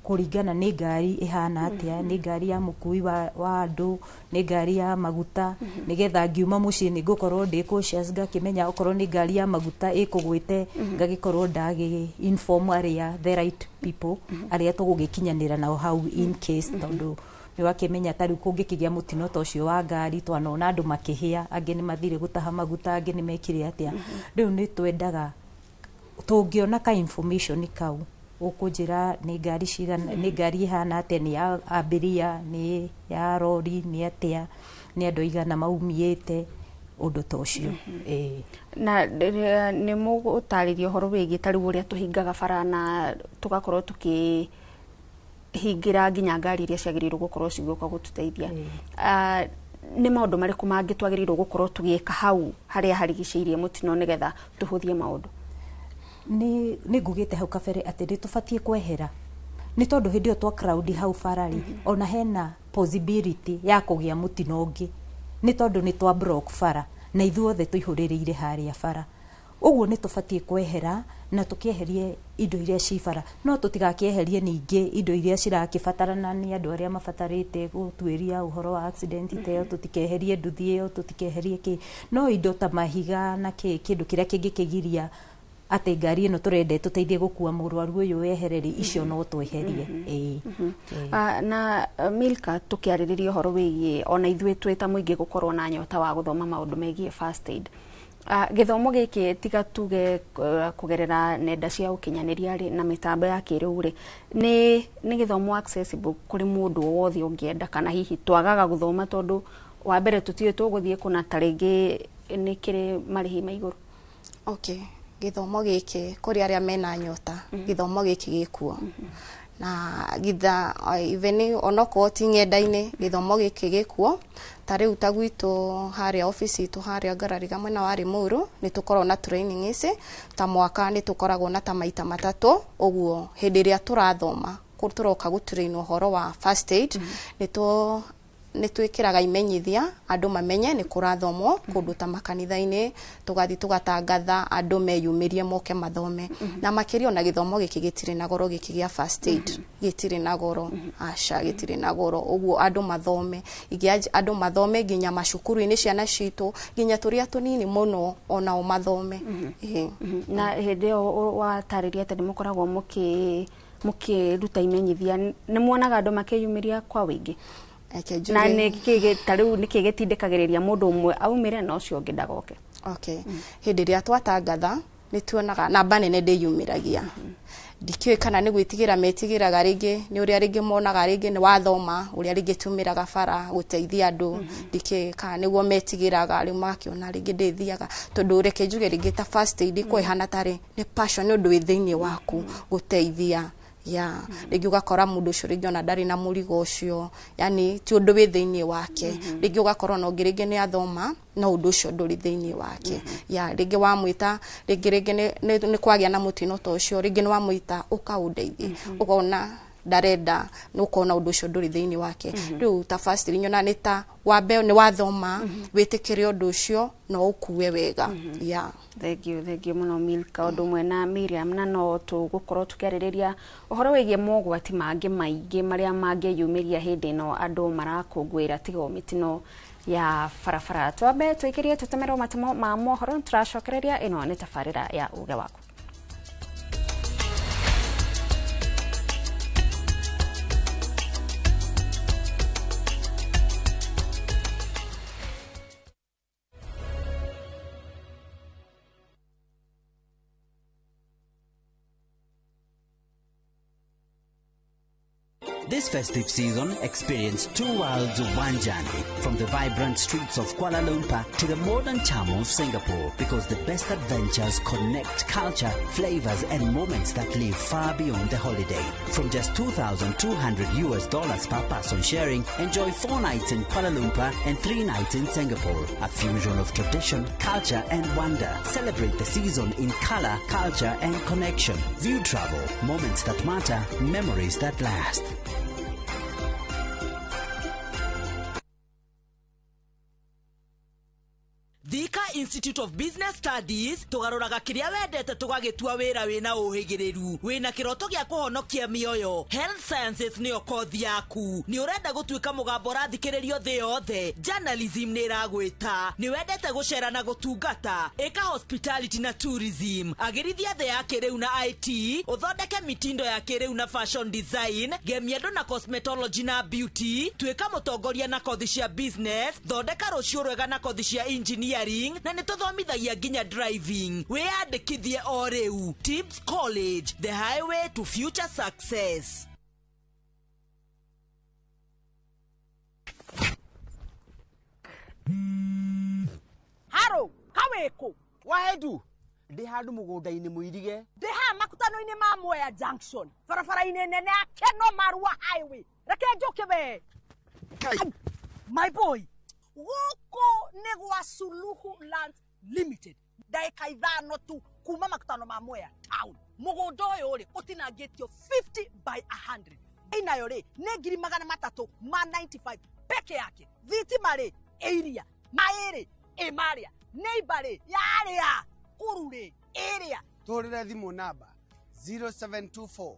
kũringana nĩ ngari ĩhana atĩa, nĩ ngari ya mũkui wa andũ, nĩ ngari ya maguta, nĩgetha ngiuma mũciĩ nĩ ngũkorwo ndĩ cautious, ngakĩmenya okorwo nĩ ngari ya maguta ĩkũgwĩte, ngagĩkorwo ndagĩ inform arĩa the right people arĩa tũgũgĩkinyanĩra nao hau in case, tondũ nĩ wakĩmenya ta rĩu kũngĩkĩgĩa mũtino ta ũcio wa ngari, twanona andũ makĩhĩa, angĩ nĩ mathire gũtaha maguta, angĩ nĩ mekire atĩa. Rĩu nĩ twendaga tũngĩona ka information kau, ũkũnjĩra nĩ ngari cigana, nĩ ngari ĩhana atĩa, nĩ ya abiria, nĩ ya rori, nĩ atĩa, nĩ andũ aigana maumĩte, ũndũ ta ũcio. Na nĩ mũgũtarĩria ũhoro wĩgiĩ ta rĩu ũrĩa tũhingaga bara na tũgakorwo tũkĩhingĩra nginya ngari iria ciagĩrĩirwo gũkorwo cigĩũka gũtũteithia. Nĩ maũndũ marĩkũ mangĩ twagĩrĩirwo gũkorwo tũgĩka hau harĩa harigicĩirie mũtino nĩgetha tũhũthie maũndũ? Nĩ ngugĩte hau kabere atĩ nĩ tũbatiĩ kwehera, nĩ tondũ hĩndĩ ĩyo twa crowd hau bara rĩ, ona hena possibility ya kũgĩa mũtino ũngĩ, nĩ tondũ nĩ twa block bara na ithuothe tũihũrĩrĩire harĩa bara. Ũguo nĩ tũbatiĩ kwehera na tũkĩeherie indo iria ci bara, no tũtigakĩeherie ningĩ indo iria cirakĩbatarana nĩ andũ arĩa mabatarĩte gũtuĩria ũhoro wa accident ta ĩyo, tũtikeherie nduthi ĩyo, tũtikeherie kĩ, no indo ta mahiga na kĩ, kĩndũ kĩrĩa kĩngĩkĩgiria atĩ ngari ĩno tũrenda ĩtũteithie gũkua mũrwaru ũyũ wehere rĩ, icio no tweherie. Na Milka, tũkĩarĩrĩria ũhoro wĩgiĩ ona ithuĩ twĩ ta mũingĩ gũkorwo na nyota wa gũthoma maũndũ megiĩ first aid, gĩthomo gĩkĩ tiga tuge kũgerera nenda cia ũkinyanĩria rĩ na mĩtambo ya kĩrĩu rĩ, nĩ gĩthomo accessible kũrĩ mũndũ o wothe ũngĩenda, kana hihi twagaga gũthoma tondũ wa mbere tũtiũĩ tũgũthiĩ kũna, ta rĩngĩ nĩ kĩrĩ marĩhi ma igũrũ? Okay, gĩthomo gĩkĩ kũrĩ arĩa mena nyota, gĩthomo gĩkĩ gĩkuo na githa even onokorwo ti ng'enda-inĩ, gĩthomo gĩkĩ gĩkuo. Ta rĩu ta gwitũ harĩa obici itũ harĩa Ngarariga mwena wa Limuru, nĩ tũkoragwo na training ici ta mwaka, nĩ tũkoragwo na ta maita matatũ ũguo. Hĩndĩ ĩrĩa tũrathoma, tũroka gũtrain ũhoro wa first aid, nĩ twĩkĩraga imenyithia andũ mamenye nĩ kũrathomwo kũndũ ta makanitha-inĩ, tũgathiĩ tũgatangatha andũ meyumĩrie moke mathome. Na makĩria ona gĩthomo gĩkĩ gĩtirĩ na goro, gĩkĩ gĩa first aid gĩtirĩ na goro, aca, gĩtirĩ na goro. Ũguo andũ mathome, ingĩ andũ mathome nginya macukuru-inĩ, ciana citũ nginya tũrĩa tũnini mũno onao mathome. Na hĩndĩ ĩyo watarĩria atĩ nĩ mũkoragwo mũkĩruta imenyithia, nĩ muonaga andũ makĩyumĩria kwa wĩingĩ? Na nĩkĩ ta rĩu nĩkĩ gĩtindĩkagĩrĩria mũndũ ũmwe aumĩre na ũcio ũngĩ ndagoke? Okay, hĩndĩ ĩrĩa twatangatha nĩ tuonaga namba nene ndĩyumĩragia. Ndikĩũĩ kana nĩ gwĩtigĩra metigĩraga, rĩngĩ nĩ ũrĩa rĩngĩ monaga rĩngĩ nĩ wathoma ũrĩa rĩngĩ tumĩraga bara gũteithia andũ, ndikĩũĩ kana nĩguo metigĩraga, rĩu makĩona rĩngĩ ndĩthiaga. Tondũ reke njuge rĩngĩ ta first aid ko ĩhana tarĩ nĩ passion, nĩ ũndũ wĩ thĩinĩ waku gũteithia ya rĩngĩ ũgakora mũndũ ũcio rĩngĩ ona ndarĩ na mũrigo ũcio, yani ti ũndũ wĩ thĩinĩ wake. Rĩngĩ ũgakora ona ũngĩ rĩngĩ nĩ athoma no ũndũ ũcio ndũrĩ thĩinĩ wake, ya rĩngĩ wamwĩta rĩngĩ nĩ kwagĩa na mũtino ta ũcio, rĩngĩ nĩ wamwĩta ũkaũndeithie, ũkona ndarenda, nĩ ũkona ũndũ ũcio ndũrĩ thĩinĩ wake. Rĩu ta first aid nyona nĩ ta wambe nĩ wathoma wĩtĩkĩre ũndũ ũcio no ũkue wega ya. Thank you, thank you mũno Milka, ũndũ ũmwe na Miriam. Na no tũgũkorwo tũkĩarĩrĩria ũhoro wĩgiĩ mogwati mangĩ maingĩ marĩa mangĩyumĩria hĩndĩ ĩno andũ marakũngũĩra tiga o mĩtino ya barabara. Twambe tũikĩrie tũtemerwo matemo ma mohoro, tũracokereria. Ĩno nĩ tabarĩra ya uge waku. This festive season, experience two worlds, one journey. From the vibrant streets of Kuala Lumpur to the modern charm of Singapore, because the best adventures connect culture, flavors, and moments that live far beyond the holiday. From just $2,200 per person sharing, enjoy 4 nights in Kuala Lumpur and 3 nights in Singapore. A fusion of tradition, culture, and wonder. Celebrate the season in color, culture, and connection. View Travel, moments that matter, memories that last. Thika Institute of Business Studies tugaruraga kiria wendete tugagitua wira wina uhigiriru wina kiroto gia kuhonokia mioyo. Health sciences niyo kothi yaku. Ni urenda gutuika mugambo rathikiririo thi yothe. Journalism ni iragwita. Ni wendete gucera na gutungata. Ika hospitality na tourism. Agirithia thi ya kiriu na IT. Uthondeke mitindo ya kiriu na fashion design. Gemia andu na cosmetology na beauty. Tuika mutongoria na kothi cia business. Thondeka rucio rwega na kothi cia engineering na nituthomithagia nginya driving. Wiyandikithie o riu. Tips College, the highway to future success. Haro kaweku waedu ndi handu mugunda-ini muirige ndi ha makutano-ini ma Mwea Junction barabara-ini nene ya Keno Marua Highway. Reke njuke we my boy. Guku ni gwa Suluhu Land Limited. Ndagika 5 tu kuma makutano ma Mwea town. Mugunda uyu ri utinangitio 50 by 100. Inayo ri ni 395 peke yake. Thitima ri area, mairi imaria, neighbor ri yaria, kuru ri area. Turire thimu namba 0724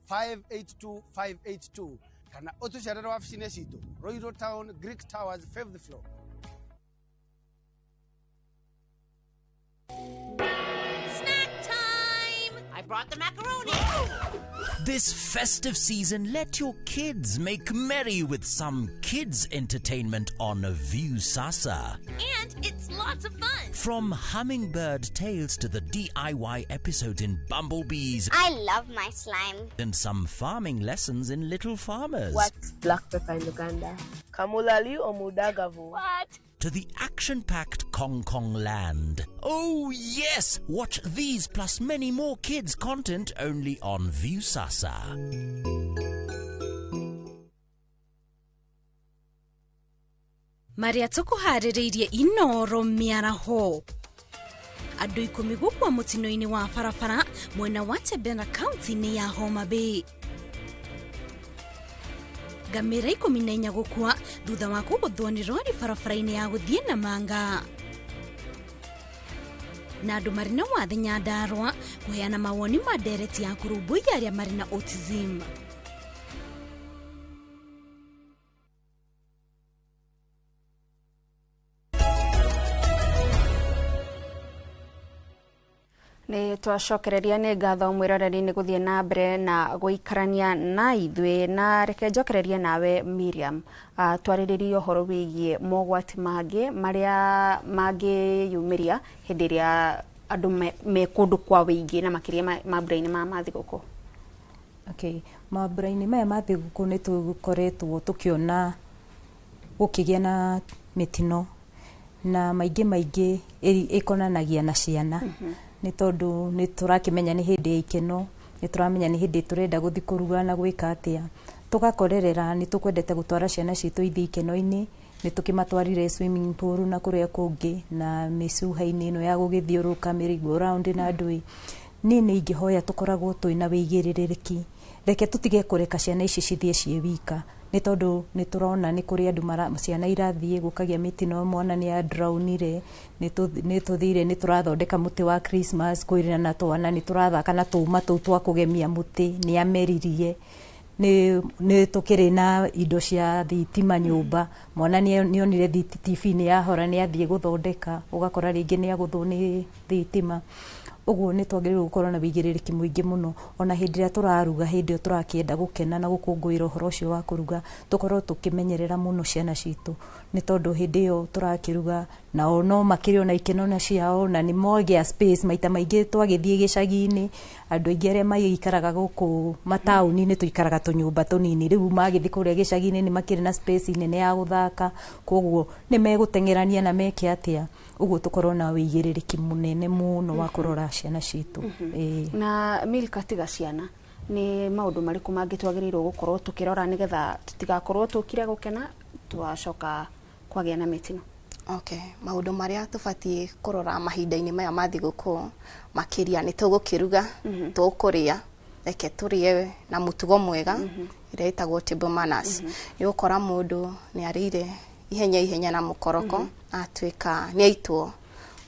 582 582 kana utucerere wabici-inĩ citũ Royal Town, Greek Towers, 5th floor. Snack time! I brought the macaroni. This festive season, let your kids make merry with some kids entertainment on Viusasa. And it's lots of fun. From Hummingbird Tales to the DIY episodes in Bumblebees. I love my slime. And some farming lessons in Little Farmers. What's black pepper in Uganda? Kamulali or Mudagavu? What? To the action-packed Kong Kong Land. Oh yes! Watch these plus many more kids content only on Viusasa. Maria tukuharĩrĩirie Inoro mĩaraho. Andũ 10 gũkua mũtino-inĩ wa barabara mwena wa Tebena kaunti-inĩ ya Homa Bay. Ngamĩra 14 gũkua thutha wa kũgũthwo nĩ rori barabara-inĩ ya gũthiĩ Namanga. Na andũ marĩ na wathe Nyandarua kũheana mawoni ma ndereti ya kũrũmbũiya arĩa marĩ na autism. Nĩ twacokereria nĩ ngatho mwĩroreri nĩ gũthiĩ na mbere na gũikarania na ithuĩ na reke njokererie nawe Miriam. Twarĩrĩrie ũhoro wĩgiĩ mogwati mangĩ marĩa mangĩyumĩria hĩndĩ ĩrĩa andũ me kũndũ kwa wĩingĩ na makĩria mambura-inĩ ma thigũkũ. Okay, mambura-inĩ maya ma thigũkũ nĩ tũkoretwo tũkĩona gũkĩgĩa na mĩtino na maingĩ maingĩ ĩkonanagia na ciana. Nĩ tondũ nĩ tũrakĩmenya nĩ hĩndĩ ya ikeno, nĩ tũramenya nĩ hĩndĩ tũrenda gũthiĩ kũruga na gwĩka atĩa, tũgakorerera nĩ tũkwendete gũtwara ciana citũ ithiĩ ikeno-inĩ, nĩ tũkĩmatwarire swimming pool na kũrĩa kũngĩ na mĩcuha-inĩ ĩno ya gũgĩthiũrũrũka merry-go round na ndũĩ. Niĩ nĩ ingĩhoya tũkoragwo twĩna wĩigĩrĩrĩki, reke tũtige kũreka ciana ici cithiĩ ciĩ wika, nĩ tondũ nĩ tũrona nĩ kũrĩ andũ ciana irathiĩ gũkagĩa mĩtino, mwana nĩ adraunire, nĩ tũthire nĩ tũrathondeka mũtĩ wa Christmas kwĩrĩra na twana, nĩ tũrathaka na tũma tũu twa kũgemia mũtĩ, nĩ ameririe, nĩ tũkĩrĩ na indo cia thitima nyũmba, mwana nĩ onire TV nĩ yahora nĩ athiĩ gũthondeka, ũgakora rĩngĩ nĩ agũthwo nĩ thitima. Ũguo nĩ twagĩrĩirwo gũkorwo na wĩigĩrĩrĩki mũingĩ mũno ona hĩndĩ ĩrĩa tũraruga, hĩndĩ ĩyo tũrakĩenda gũkena na gũkũngũĩra ũhoro ũcio wa kũruga, tũkorwo tũkĩmenyerera mũno ciana citũ, nĩ tondũ hĩndĩ ĩyo tũrakĩruga Nao no makĩrĩ ona ikeno na ciao na nĩ mogĩa space. Maita maingĩ twagĩthiĩ gĩcagi-inĩ, andũ aingĩ arĩa maikaraga gũkũ mataũni-inĩ tũikaraga tũnyũmba tũnini. Rĩu magĩthiĩ kũrĩa gĩcagi-inĩ nĩ makĩrĩ na space nene ya gũthaka, koguo nĩ megũteng'erania na meke atĩa. Ũguo tũkorwo na wĩigĩrĩrĩki mũnene mũno wa kũrora ciana citũ. Na Milka, tiga ciana, nĩ maũndũ marĩkũ mangĩ twagĩrĩirwo gũkorwo tũkĩrora nĩgetha tũtigakorwo tũkire gũkena twacoka kwagĩa na mĩtino? Okay, maũndũ marĩa tũbatiĩ kũrora mahinda-inĩ maya ma thigũkũ makĩria nĩ tũgũkĩruga, tũkũrĩa, reke tũrĩe na mũtugo mwega ĩrĩa ĩtagwo table manners. Nĩ ũgũkora mũndũ nĩ arĩire ihenya ihenya na mũkoroko, atuĩka nĩ aitwo.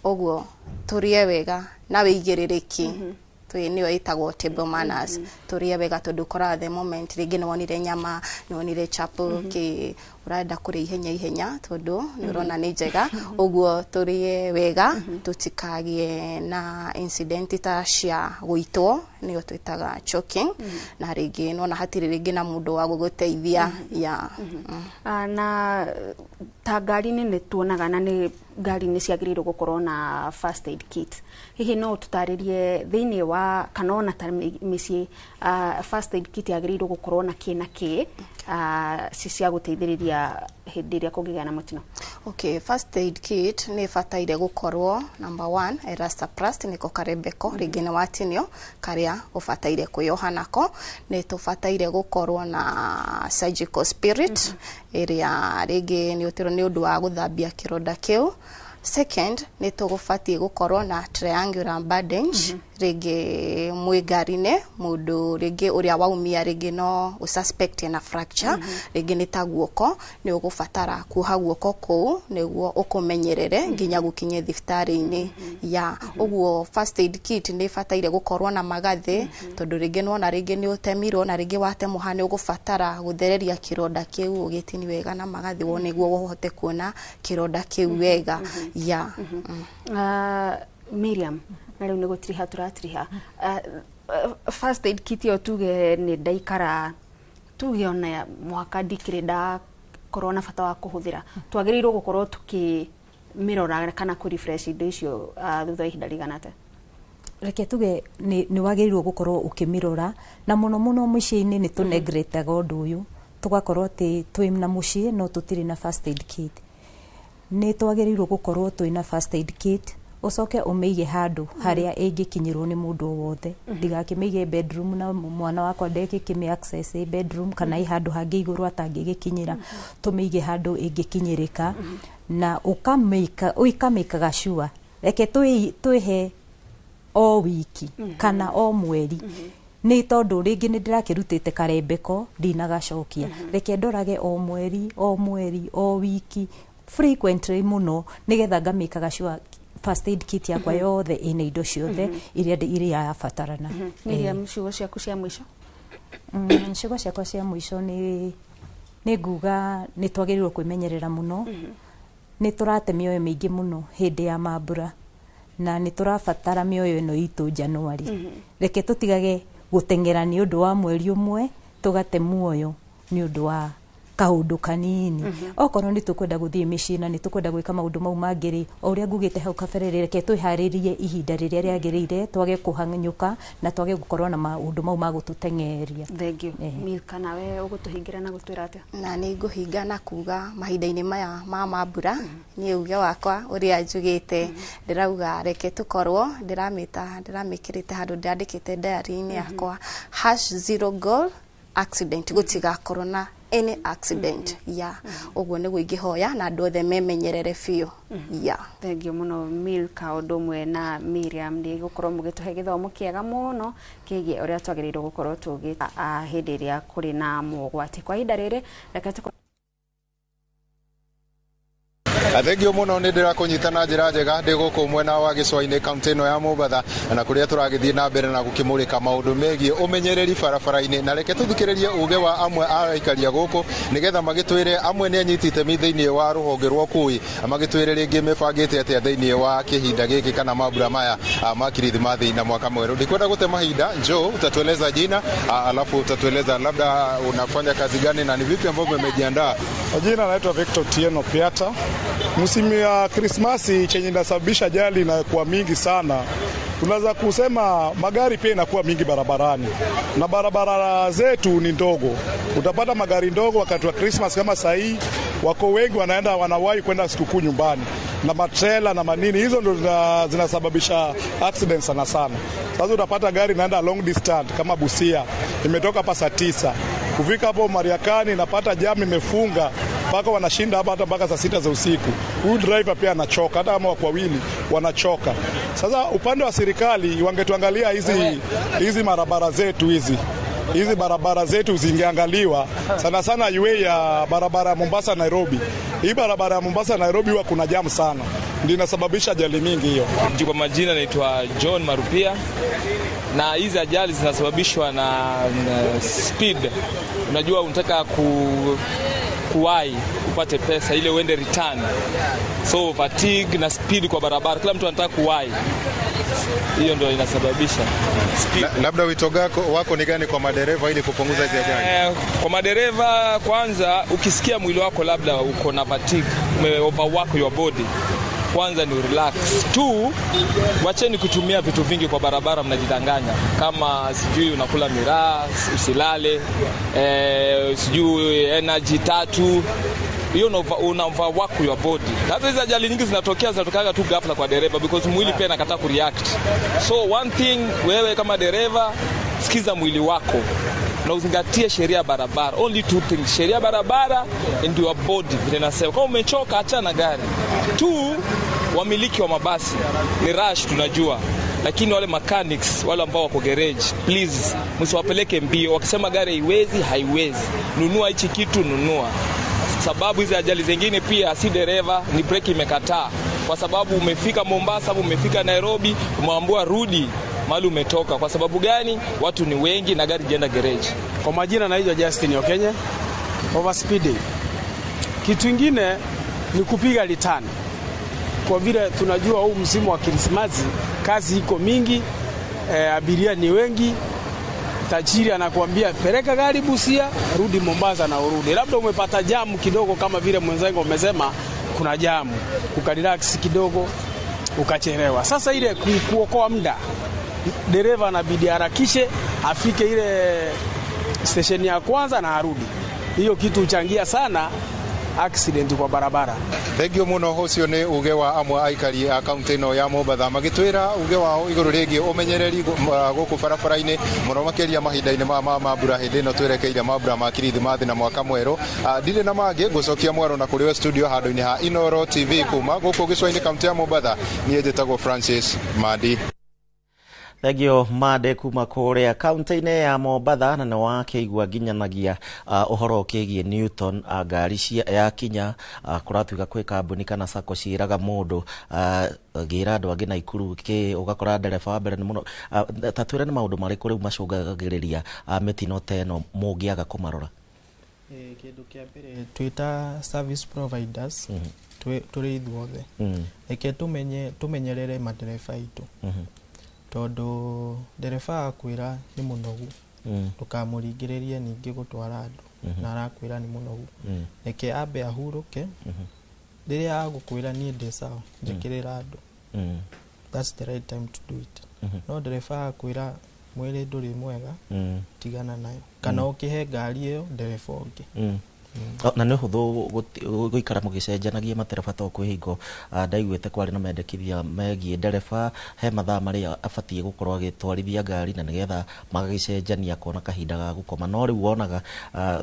Ũguo tũrĩe wega na wĩigĩrĩrĩki, nĩyo ĩtagwo table manners. Tũrĩe wega tondũ ũkoraga the moment rĩngĩ nĩ wonire nyama, nĩ wonire chapo, kĩ ũrenda kũrĩa ihenya ihenya tondũ nĩ ũrona nĩ njega. Ũguo tũrĩe wega tũtikagĩe na incident ta cia gũitwo, nĩyo twĩtaga choking, na rĩngĩ nona hatirĩ rĩngĩ na mũndũ wa gũgũteithia ya. Na ta ngari-inĩ nĩ tuonaga na nĩ ngari nĩ ciagĩrĩirwo gũkorwo na first aid kit. Hihi no tũtarĩrie thĩinĩ wa kana ona ta mĩciĩ, first aid kit yagĩrĩirwo gũkorwo na kĩ na kĩ, ci cia gũteithĩrĩria hĩndĩ ĩrĩa kũngĩgĩa na mũtino? Okay, first aid kit nĩ ĩbataire gũkorwo number one, elastoplast, nĩko karembeko, rĩngĩ nĩ watinio karĩa ũbataire kwĩyoha nako. Nĩ tũbataire gũkorwo na surgical spirit ĩrĩa rĩngĩ nĩ ũtĩrwo nĩ ũndũ wa gũthambia kĩronda kĩu. Second, nĩ tũgũbatiĩ gũkorwo na triangular bandage, rĩngĩ mwĩ ngari-inĩ mũndũ rĩngĩ ũrĩa waumia rĩngĩ no ũsuspect ena fracture, rĩngĩ nĩ ta guoko, nĩ ũgũbatara kuoha guoko kũu nĩguo ũkũmenyerere nginya gũkinye thibitarĩ-inĩ ya. Ũguo first aid kit nĩ ĩbataire gũkorwo na magathĩ, tondũ rĩngĩ nĩwona rĩngĩ nĩ ũtemirwo, na rĩngĩ watemwo haha nĩ ũgũbatara gũthereria kĩronda kĩu ũgĩtini wega na magathĩ nĩguo ũhote kuona kĩronda kĩu wega ya. Miriam, na rĩu nĩ gũtiriha tũratiriha. First aid kit ĩyo, tuge nĩ ndaikara, tuge ona mwaka ndikĩrĩ ndakorwo na bata wa kũhũthĩra, twagĩrĩirwo gũkorwo tukĩmĩrora kana kũ refresh indo icio thutha wa ihinda rĩigana atĩa? Reke tuge nĩ wagĩrĩirwo gũkorwo ũkĩmĩrora, na mũno mũno mũciĩ-inĩ nĩ tũnegretaga ũndũ ũyũ, tũgakorwo atĩ twĩ na mũciĩ no tũtirĩ na first aid kit. Nĩ twagĩrĩirwo gũkorwo twĩ na first aid kit, ũcoke ũmĩige handũ harĩa ĩngĩkinyĩrwo nĩ mũndũ o wothe. Ndigakĩmĩige bedroom na mwana wakwa ndekĩkĩmĩ access ĩ bedroom kana ĩ handũ hangĩ igũrũ atangĩgĩkinyĩra. Tũmĩige handũ ĩngĩkinyĩrĩka na ũkamĩkaga sure. Reke twĩhe o wiki kana o mweri, nĩ tondũ rĩngĩ nĩ ndĩrakĩrutĩte karembeko ndinagacokia. Reke ndorage o mweri o mweri o wiki, frequently mũno, nĩgetha ngamĩkaga sure first aid kit yakwa yothe ĩna indo ciothe iria yabatarana. Miriam, ciugo ciaku cia mũico? Ciugo ciakwa cia mũico nĩ nguga nĩ twagĩrĩirwo kwĩmenyerera mũno. Nĩ tũrate mĩoyo mĩingĩ mũno hĩndĩ ya mambura na nĩ tũrabatara mĩoyo ĩno itũ Januari. Reke tũtigage gũteng'era nĩ ũndũ wa mweri ũmwe, tũgate muoyo nĩ ũndũ wa kaũndũ kanini. Okorwo nĩ tũkwenda gũthiĩ mĩciĩ na nĩ tũkwenda gwĩka maũndũ mau mangĩ rĩ, o ũrĩa ngugĩte hau kabere rĩ, reke twĩharĩrie ihinda rĩrĩa rĩagĩrĩire, twage kũhanyũka na twage gũkorwo na maũndũ mau ma gũtũteng'eria. Thank you. Milka, nawe ũgũtũhingĩra na gũtwĩra atĩa? Na nĩ ngũhinga na kuga mahinda-inĩ maya ma mambura, niĩ uge wakwa ũrĩa njugĩte, ndĩrauga reke tũkorwo ndĩramĩta ndĩramĩkĩrĩte handũ ndĩrandĩkĩte diary-inĩ yakwa #0 goal accident, gũtigakorwo na any accident ya. Ũguo nĩguo ingĩhoya na andũ othe memenyerere biũ ya. Thank you mũno Milka ũndũ ũmwe na Miriam nĩ gũkorwo mũgĩtũhe gĩthomo kĩega mũno kĩgiĩ ũrĩa twagĩrĩirwo gũkorwo tũgĩ hĩndĩ ĩrĩa kũrĩ na mogwati. Kwa ihinda rĩrĩ reke tũkorwo Thengio muno, nĩ ndĩrakũnyita na njĩra njega ndĩ gũkũ mwena wa gĩcũa-inĩ, kaunti ĩno ya Mombatha, na kũrĩa tũragĩthiĩ na mbere na gũkĩmũrĩka maũndũ megiĩ ũmenyereri barabara-inĩ. Na reke tũthikĩrĩrie uge wa amwe a aikaria gũkũ nĩgetha magĩtwĩre, amwe nĩ anyiti itemi thĩinĩ wa rũhonge rwa ũkui, magĩtwĩre rĩngĩ mĩbangĩte atĩa thĩinĩ wa kĩhinda gĩkĩ kana mambura maya ma Kirithimathi na mwaka mwerũ. Ndikwenda gũte mahinda, njoo utatueleza jina, alafu utatueleza labda unafanya kazi gani na ni vipi ambavyo umejiandaa. Kwa jina naitwa Victor Tieno Piata. Msimu ya Krismasi chenye inasababisha ajali inakuwa mingi sana, tunaweza kusema magari pia inakuwa mingi barabarani, na barabara zetu ni ndogo. Utapata magari ndogo wakati wa Krismas kama sahii, wako wengi wanaenda wanawahi kwenda sikukuu nyumbani na matrela na manini, hizo ndo zinasababisha accident sana sana. Sasa utapata gari inaenda long distance kama Busia, imetoka hapa saa 9 kufika hapo Mariakani, napata jam imefunga mpaka wanashinda hapa hata mpaka saa 6 za usiku. Huyu driver pia anachoka, hata kama wako wawili wanachoka. Sasa upande wa serikali wangetuangalia hizi barabara zetu hizi barabara zetu zingeangaliwa sana sana, highway ya barabara ya Mombasa Nairobi. Hii barabara ya Mombasa Nairobi huwa kuna jam sana, ndio inasababisha ajali mingi hiyo. Kwa majina naitwa John Marupia, na hizi ajali zinasababishwa na speed. Unajua unataka kuwahi upate pesa ile uende return, so fatigue na speed kwa barabara, kila mtu anataka kuwahi, hiyo ndio inasababisha speed. Labda wito wako ni gani kwa madereva ili kupunguza hizi ajali? Kwa madereva, kwanza ukisikia mwili wako labda uko na fatigue, ume overwork your body, kwanza ni relax. 2, wacheni kutumia vitu vingi kwa barabara, mnajidanganya. Kama sijui unakula miraa, usilale, sijui energy 3, hiyo una overwork your body. Hata hizi ajali nyingi zinatokea tu ghafla kwa dereva because mwili pia inakataa kureact. So one thing, wewe kama dereva sikiza mwili wako na uzingatie sheria barabara. Only 2 things, sheria barabara and your body. Vile nasema, kama umechoka acha na gari. 2, wamiliki wa mabasi ni rush tunajua, lakini wale mechanics wale ambao wako garage, please msiwapeleke mbio. Wakisema gari haiwezi, haiwezi. Nunua hichi kitu, nunua. Sababu hizi ajali zingine pia si dereva, ni breki imekataa. Kwa sababu umefika Mombasa, umefika Nairobi, umeambiwa rudi mahali umetoka. Kwa sababu gani? Watu ni wengi na gari jenda garage. Kwa majina naitwa Justin Okenye. Overspeeding. Kitu kingine ni kupiga return. Kwa vile tunajua huu msimu wa Krismasi kazi iko mingi, abiria ni wengi. Tajiri anakuambia peleka gari Busia, rudi Mombasa na urudi. Labda umepata jamu kidogo, kama vile mwenzangu umesema kuna jamu, ukarelax kidogo ukachelewa. Sasa ile kuokoa muda, dereva anabidi harakishe afike ile station ya kwanza na arudi. Hiyo kitu huchangia sana accident kwa barabara. Thengio muno ucio ni uge wa amwe aikari a kaunti ino ya Mombatha magitwira uge wao iguru rigie umenyereri guku barabara-ini muno makiria mahinda-ini ma mambura hindi ino twerekeire mambura ma Kirithimathi na mwaka mweru. Ndirĩ na mangĩ ngucokia mwaro na kũrĩ we studio handũ-inĩ ha Inooro TV kuma guku gĩcũa-inĩ kaunti ya Mombatha. Niĩ njĩtagwo Francis Mandi. Thengio Mande kuma kuria kaunti-inĩ ya Mombatha, na nĩ wakĩigua nginyanagia ũhoro ũkĩgiĩ Newton, ngari cia yakinya kũratuĩka kwĩ kambuni kana sacco ciĩraga mũndũ ngĩra andũ angĩ Naikuru kĩ ũgakora ndereba wa mbere nĩ mũno. Ta twĩre nĩ maũndũ marĩkũ rĩu macũngagĩrĩria mĩtino ta ĩno mũngĩaga kũmarora? Kĩndũ kĩa mbere twĩta service providers tũrĩ ithuothe, reke tũmenyerere madereba aitũ, tondũ ndereba akwĩra nĩ mũnogu, ndũkamũringĩrĩrie ningĩ gũtwara andũ na arakwĩra nĩ mũnogu, reke ambe ahurũke. Rĩrĩa agũkwĩra niĩ ndĩ sawa, njĩkĩrĩra andũ, that's the right time to do it. No ndereba akwĩra mwĩrĩ ndũrĩ mwega, tigana nayo, kana ũkĩhe ngari ĩyo ndereba ũngĩ. Na nĩ ũhũthũ gũikara mũgĩcenjanagia matereba to kwĩ hingo ndaiguĩte kwarĩ na mendekithia megiĩ ndereba he mathaa marĩa abatiĩ gũkorwo agĩtwarithia ngari na nĩgetha magagĩcenjania akona kahinda ga gũkoma. No rĩu wonaga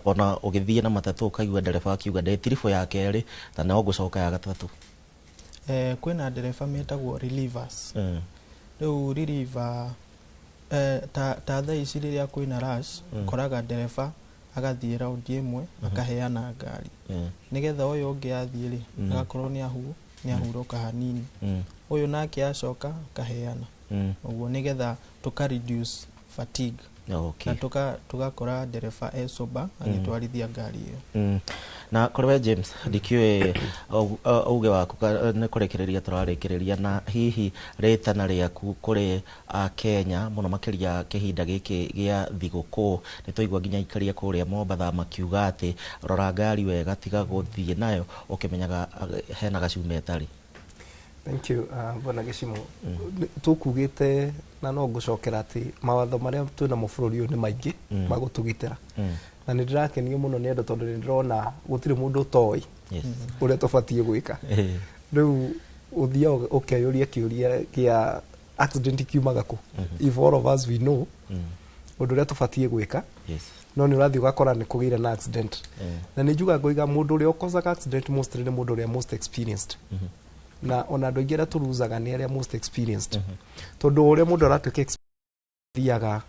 ona ũgĩthiĩ na matatũ ũkaigua ndereba akiuga ndĩ tiribũ ya kerĩ na no ngũcoka ya gatatũ. Kwĩna ndereba metagwo relievers. Rĩu reliever ta thaa ici rĩrĩa kwĩna rush, koraga ndereba agathiĩ raundi ĩmwe akaheana ngari nĩgetha ũyũ ũngĩ athiĩ rĩ agakorwo nĩ ahurũka hanini, ũyũ nake acoka akaheana ũguo nĩgetha tũka reduce fatigue. Okay. Na tũgakora ndereba e sober agĩtwarithia ngari ĩyo. Na kũrĩ we James, ndikĩũĩ uge waku nĩ kũrĩkĩrĩria tũrarĩkĩrĩria, na hihi rĩtana rĩaku kũrĩ Akenya mũno makĩria kĩhinda gĩkĩ gĩa thigũkũ, nĩ twaigua nginya aikaria kũrĩa Mombatha makiuga atĩ rora ngari wega, tiga gũthiĩ nayo ũkĩmenyaga hena gacuma ĩtarĩ. Thank you, Bwana Gĩcimo. Tũkugĩte na no ngũcokera atĩ mawatho marĩa twĩnamo bũrũri ũyũ nĩ maingĩ ma gũtũgitĩra. Na nĩ ndĩrakenio mũno nĩ andũ tondũ nĩ ndĩrona gũtirĩ mũndũ ũtoĩ ũrĩa tũbatiĩ gwĩka. Rĩu ũthiaga ũkeyũria kĩũria kĩa accident kiumaga kũ? If all of us we know ũndũ ũrĩa tũbatiĩ gwĩka, no nĩ ũrathiĩ ũgakora nĩ kũgĩire na accident. Na nĩ njugaga ngoiga mũndũ ũrĩa ũkosaga accident mostly nĩ mũndũ ũrĩa most experienced. Na ona andũ aingĩ arĩa tũruzaga nĩ arĩa most experienced. Tondũ ũrĩa mũndũ aratuĩka thiaga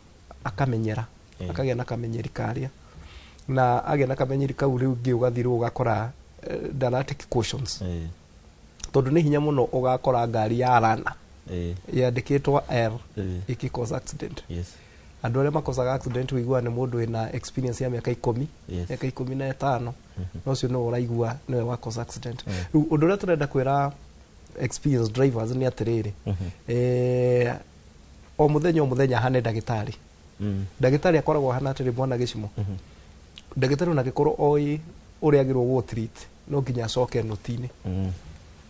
akamenyera, akagĩa na kamenyeri karĩa, na agĩa na kamenyeri kau rĩu ngĩ ũgathiĩ rĩu ũgakora ndaratake cautions. Tondũ nĩ hinya mũno ũgakora ngari ya rana yandĩkĩtwo R ĩkĩ accident. Andũ arĩa makosaga accident ũiguaga nĩ mũndũ wĩna experience ya mĩaka 10, mĩaka 15, na ũcio nĩwe ũraigua nĩwe wakosa accident. Rĩu ũndũ ũrĩa tũrenda kwĩra experienced drivers nĩ atĩrĩrĩ, o mũthenya o mũthenya hane ndagĩtarĩ. Ndagĩtarĩ akoragwo ahana atĩrĩ, mwana Gĩcimo, ndagĩtarĩ ona angĩkorwo oĩ ũrĩa agĩrĩirwo gũ treat, no nginya acoke noti-inĩ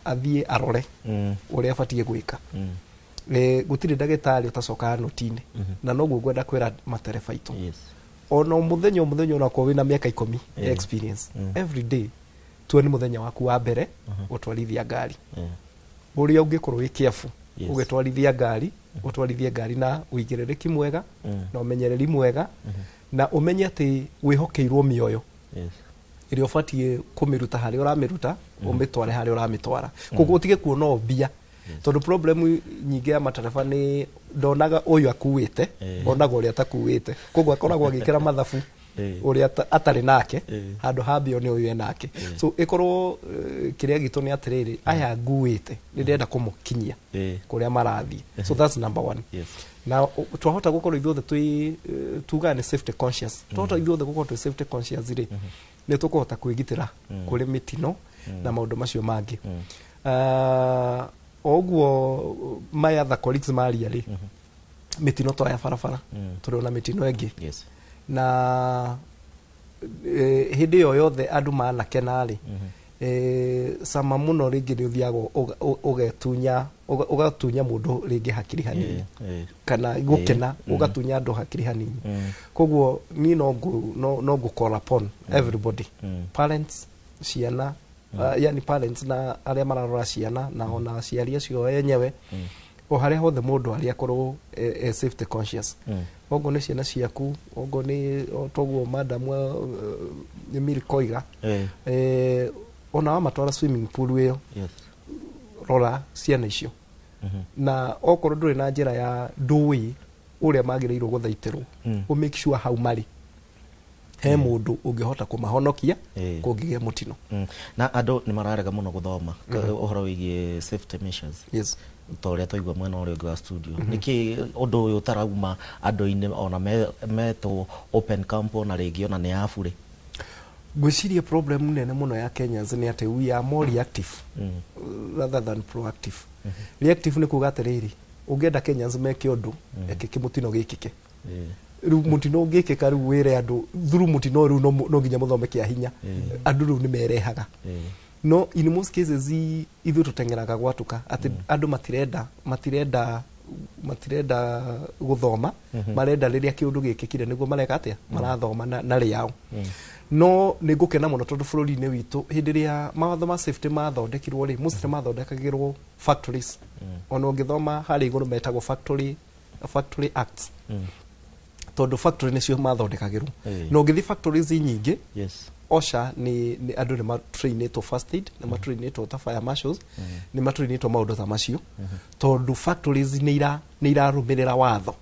athiĩ arore ũrĩa abatiĩ gwĩka. Gũtirĩ ndagĩtarĩ ũtacokaga noti-inĩ, na noguo ngwenda kwĩra matereba aitũ, ona o mũthenya o mũthenya, onakorwo wĩna mĩaka 10 ya experience, every day tua nĩ mũthenya waku wa mbere gũtwarithia ngari, ũrĩa ũngĩkorwo wĩ careful ũgĩtwarithia ngari, ũtwarithie ngari na ũigĩrĩrĩki mwega na ũmenyereri mwega, na ũmenye atĩ wĩhokeirwo mĩoyo ĩrĩa ũbatiĩ kũmĩruta harĩa ũramĩruta, ũmĩtware harĩa ũramĩtwara. Koguo ũtige kuona o mbia, tondũ problem nyingĩ ya matereba nĩ ndonaga ũyũ akuĩte, onaga ũrĩa atakuĩte, koguo akoragwo agĩkĩra mathabu ũrĩa atarĩ nake, handũ ha mbia nĩ ũyũ enake. So ĩkorwo kĩrĩa gitũ nĩ atĩrĩrĩ, aya nguĩte nĩ ndĩrenda kũmũkinyia kũrĩa marathiĩ. So that's number one. Na twahota gũkorwo ithuothe twĩ tugaga nĩ safety conscious, twahota ithuothe gũkorwo twĩ safety conscious rĩ, nĩ tũkũhota kwĩgitĩra kũrĩ mĩtino na maũndũ macio mangĩ. O ũguo my other colleagues maria rĩ, mĩtino to ya barabara, tũrĩ ona mĩtino ĩngĩ. Na hĩndĩ ĩyo yothe andũ manakena rĩ, cama mũno rĩngĩ nĩ ũthiaga ũgetunya ũgatunya mũndũ rĩngĩ hakiri hanini, kana gũkena ũgatunya andũ hakiri hanini. Koguo niĩ no ngũ call upon everybody, parents, ciana, yani parents na arĩa mararora ciana, na ona aciari acio enyewe, o harĩa hothe mũndũ arĩ akorwo e safety conscious. Okorwo nĩ ciana ciaku, okorwo nĩ toguo madam Emily koiga, ona wamatwara swimming pool ĩyo, rora ciana icio, na okorwo ndũrĩ na njĩra ya ndũĩ ũrĩa magĩrĩirwo gũthaitĩrwo, ũ make sure hau marĩ he mũndũ ũngĩhota kũmahonokia kũngĩgĩa mũtino. Na andũ nĩ mararega mũno gũthoma ũhoro wĩgiĩ safety measures, ta ũrĩa twaigua mwena ũrĩa ũngĩ wa studio. Nĩkĩ ũndũ ũyũ ũtarauma andũ-inĩ ona metwo open camp, ona rĩngĩ ona nĩ ya burĩ? Ngwĩciria problem nene mũno ya Kenyans nĩ atĩ we are more reactive rather than proactive. Reactive nĩ kuga atĩrĩrĩ, ũngĩenda Kenyans meke ũndũ, eke kĩmũtino gĩkĩke. Rĩu mũtino ũngĩkĩka, rĩu wĩre andũ through mũtino rĩu no nginya mũthome kĩa hinya, andũ rĩu nĩ merehaga. No in most cases ithuĩ tũteng'eraga gwatuka atĩ andũ matirenda gũthoma, marenda rĩrĩa kĩũndũ gĩkĩkire nĩguo mareka atĩa, marathoma na rĩao. No nĩ ngũkena mũno tondũ bũrũri-inĩ witũ hĩndĩ ĩrĩa mawatho ma safety mathondekirwo rĩ, mostly mathondekagĩrwo factories. Ona ũngĩthoma harĩa igũrũ metagwo factory acts, tondũ factory nĩcio mathondekagĩrwo. Na ũngĩthiĩ factories nyingĩ, OSHA nĩ andũ nĩ matrainĩtwo first aid, nĩ matrainĩtwo ta fire marshals, nĩ matrainĩtwo maũndũ ta macio, tondũ factories nĩ irarũmĩrĩra watho.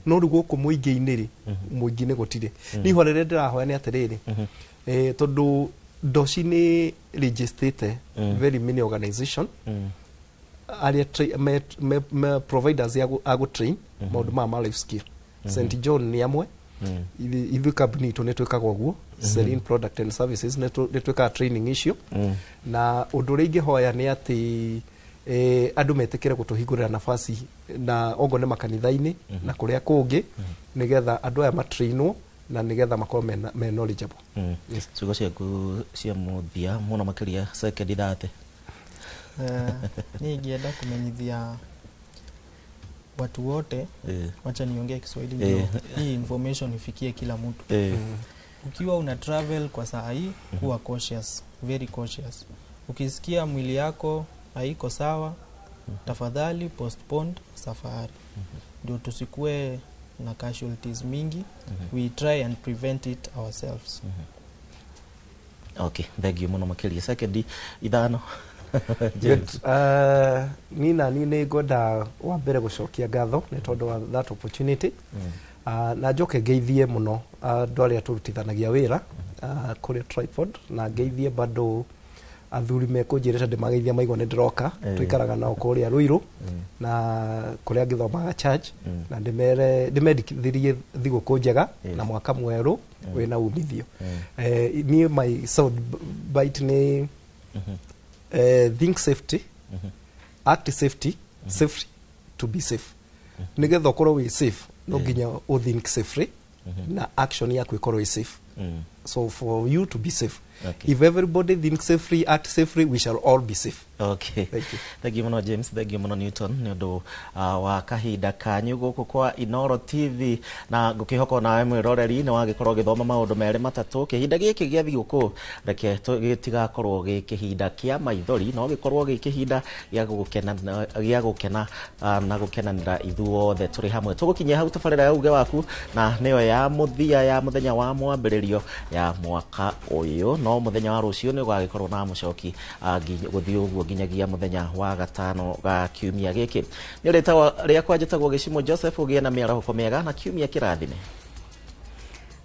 No rĩu gũkũ mũingĩ-inĩ rĩ, mũingĩ-inĩ gũtirĩ. Niĩ ihũa rĩrĩa ndĩrahoya nĩ atĩrĩrĩ, tondũ ndoci nĩ registrate very many organization arĩa providers a gũ train maũndũ maya ma life skill. St John nĩ amwe. Ithuĩ kambuni itũ nĩ twĩkaga ũguo, Serene Product and Services, nĩ twĩkaga training icio. Na ũndũ ũrĩa ingĩhoya nĩ atĩ andũ metĩkĩre gũtũhingũrĩra nafasi na ongo nĩ makanitha-inĩ na kũrĩa kũngĩ, nĩgetha andũ aya matrainwo na nĩgetha makorwo me knowledgeable. Yes. Ciugo ciaku cia mũthia mũno makĩria sekendi 30. Niĩ ingĩenda kũmenyithia watu wote, wacha niongee Kiswahili ndio hii information ifikie kila mtu. Ukiwa una travel kwa saa hii, kuwa cautious, very cautious. Ukisikia mwili yako haiko sawa, tafadhali postpone safari, ndio tusikue na casualties mingi. We try and prevent it ourselves. Okay, thank you mũno makĩria. Sekendi 5. Good. Ni na ni nĩ ngwenda wa mbere gũcokia ngatho nĩ tondũ wa that opportunity. Na njoke ngeithie mũno andũ arĩa tũrutithanagia wĩra kũrĩa Tripod, na ngeithie bado athuri mekũnjĩrĩte ndĩmageithia maigua nĩ ndĩroka. Tũikaraga nao kũrĩa Ruiru na kũrĩa ngĩthomaga church, na ndĩmere ndĩmendithĩrie thigũkũ njega na mwaka mwerũ wĩna umithio. Niĩ my sound bite nĩ think safety, act safety, safety to be safe. Nĩgetha ũkorwo wĩ safe, no nginya ũ think safely na action yaku ĩkorwo ĩ safe. So for you to be safe, if everybody thinks safely, act safely, we shall all be safe. Okay. Thank you. Thank you mũno James, thank you mũno Newton nĩ ũndũ wa kahinda kanyu gũkũ kwa Inoro TV, na ngũkĩhoka nawe mwĩroreri nĩ wagĩkorwo ũgĩthoma maũndũ merĩ matatũ. Kĩhinda gĩkĩ gĩa thigũkũ reke gĩtigakorwo gĩ kĩhinda kĩa maithori, no gĩkorwo gĩ kĩhinda gĩa gũkena, gĩa gũkena na gũkenanĩra ithuothe tũrĩ hamwe. Tũgũkinyia hau tabarĩra ya uge waku, na nĩyo ya mũthia ya mũthenya wa mwambĩrĩrio ya mwaka ũyũ, no mũthenya wa rũciũ nĩ ũgagĩkorwo na mũcoki gũthiĩ ũguo nginyagia mũthenya wa gatano ga kiumia gĩkĩ. Nĩ rĩtwa rĩakwa njĩtagwo Gĩcimo Joseph, ũgĩe na mĩarahũko mĩega na kiumia kĩrathime.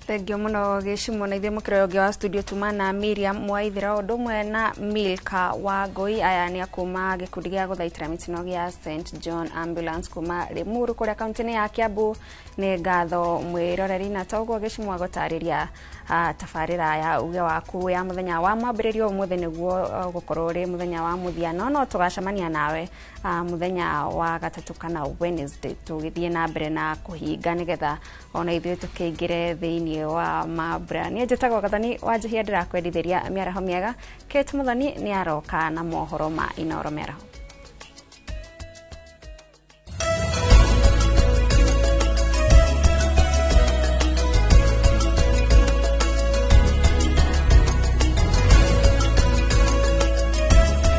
Thengiũ mũno Gĩcimo. Na ithuĩ mũkĩra ũngĩ wa studio tuma na Miriam Mwaithira ũndũ ũmwe na Milka wa Ngoi. Aya nĩ a kuma gĩkundi gĩa gũthaitĩra mĩtino gĩa St John Ambulance kuma Limuru kũrĩa kaunti-inĩ ya Kiambu. Nĩ ngatho mwĩroreri, na toguo Gĩcimo agũtarĩria tabarĩra ya uge waku ya mũthenya wa mwambĩrĩrio ũmũthĩ nĩguo gũkorwo ũrĩ mũthenya wa mũthia, no tũgacemania nawe mũthenya wa gatatũ kana Wednesday tũgĩthiĩ na mbere na kũhinga nĩgetha ona ithuĩ tũkĩingĩre thĩinĩ wa mambura. Niĩ njĩtagwo Gathoni wa Njihia, ndĩrakwendithĩria mĩaraho mĩega. Kate Muthoni nĩ aroka na mohoro ma Inoro mĩaraho.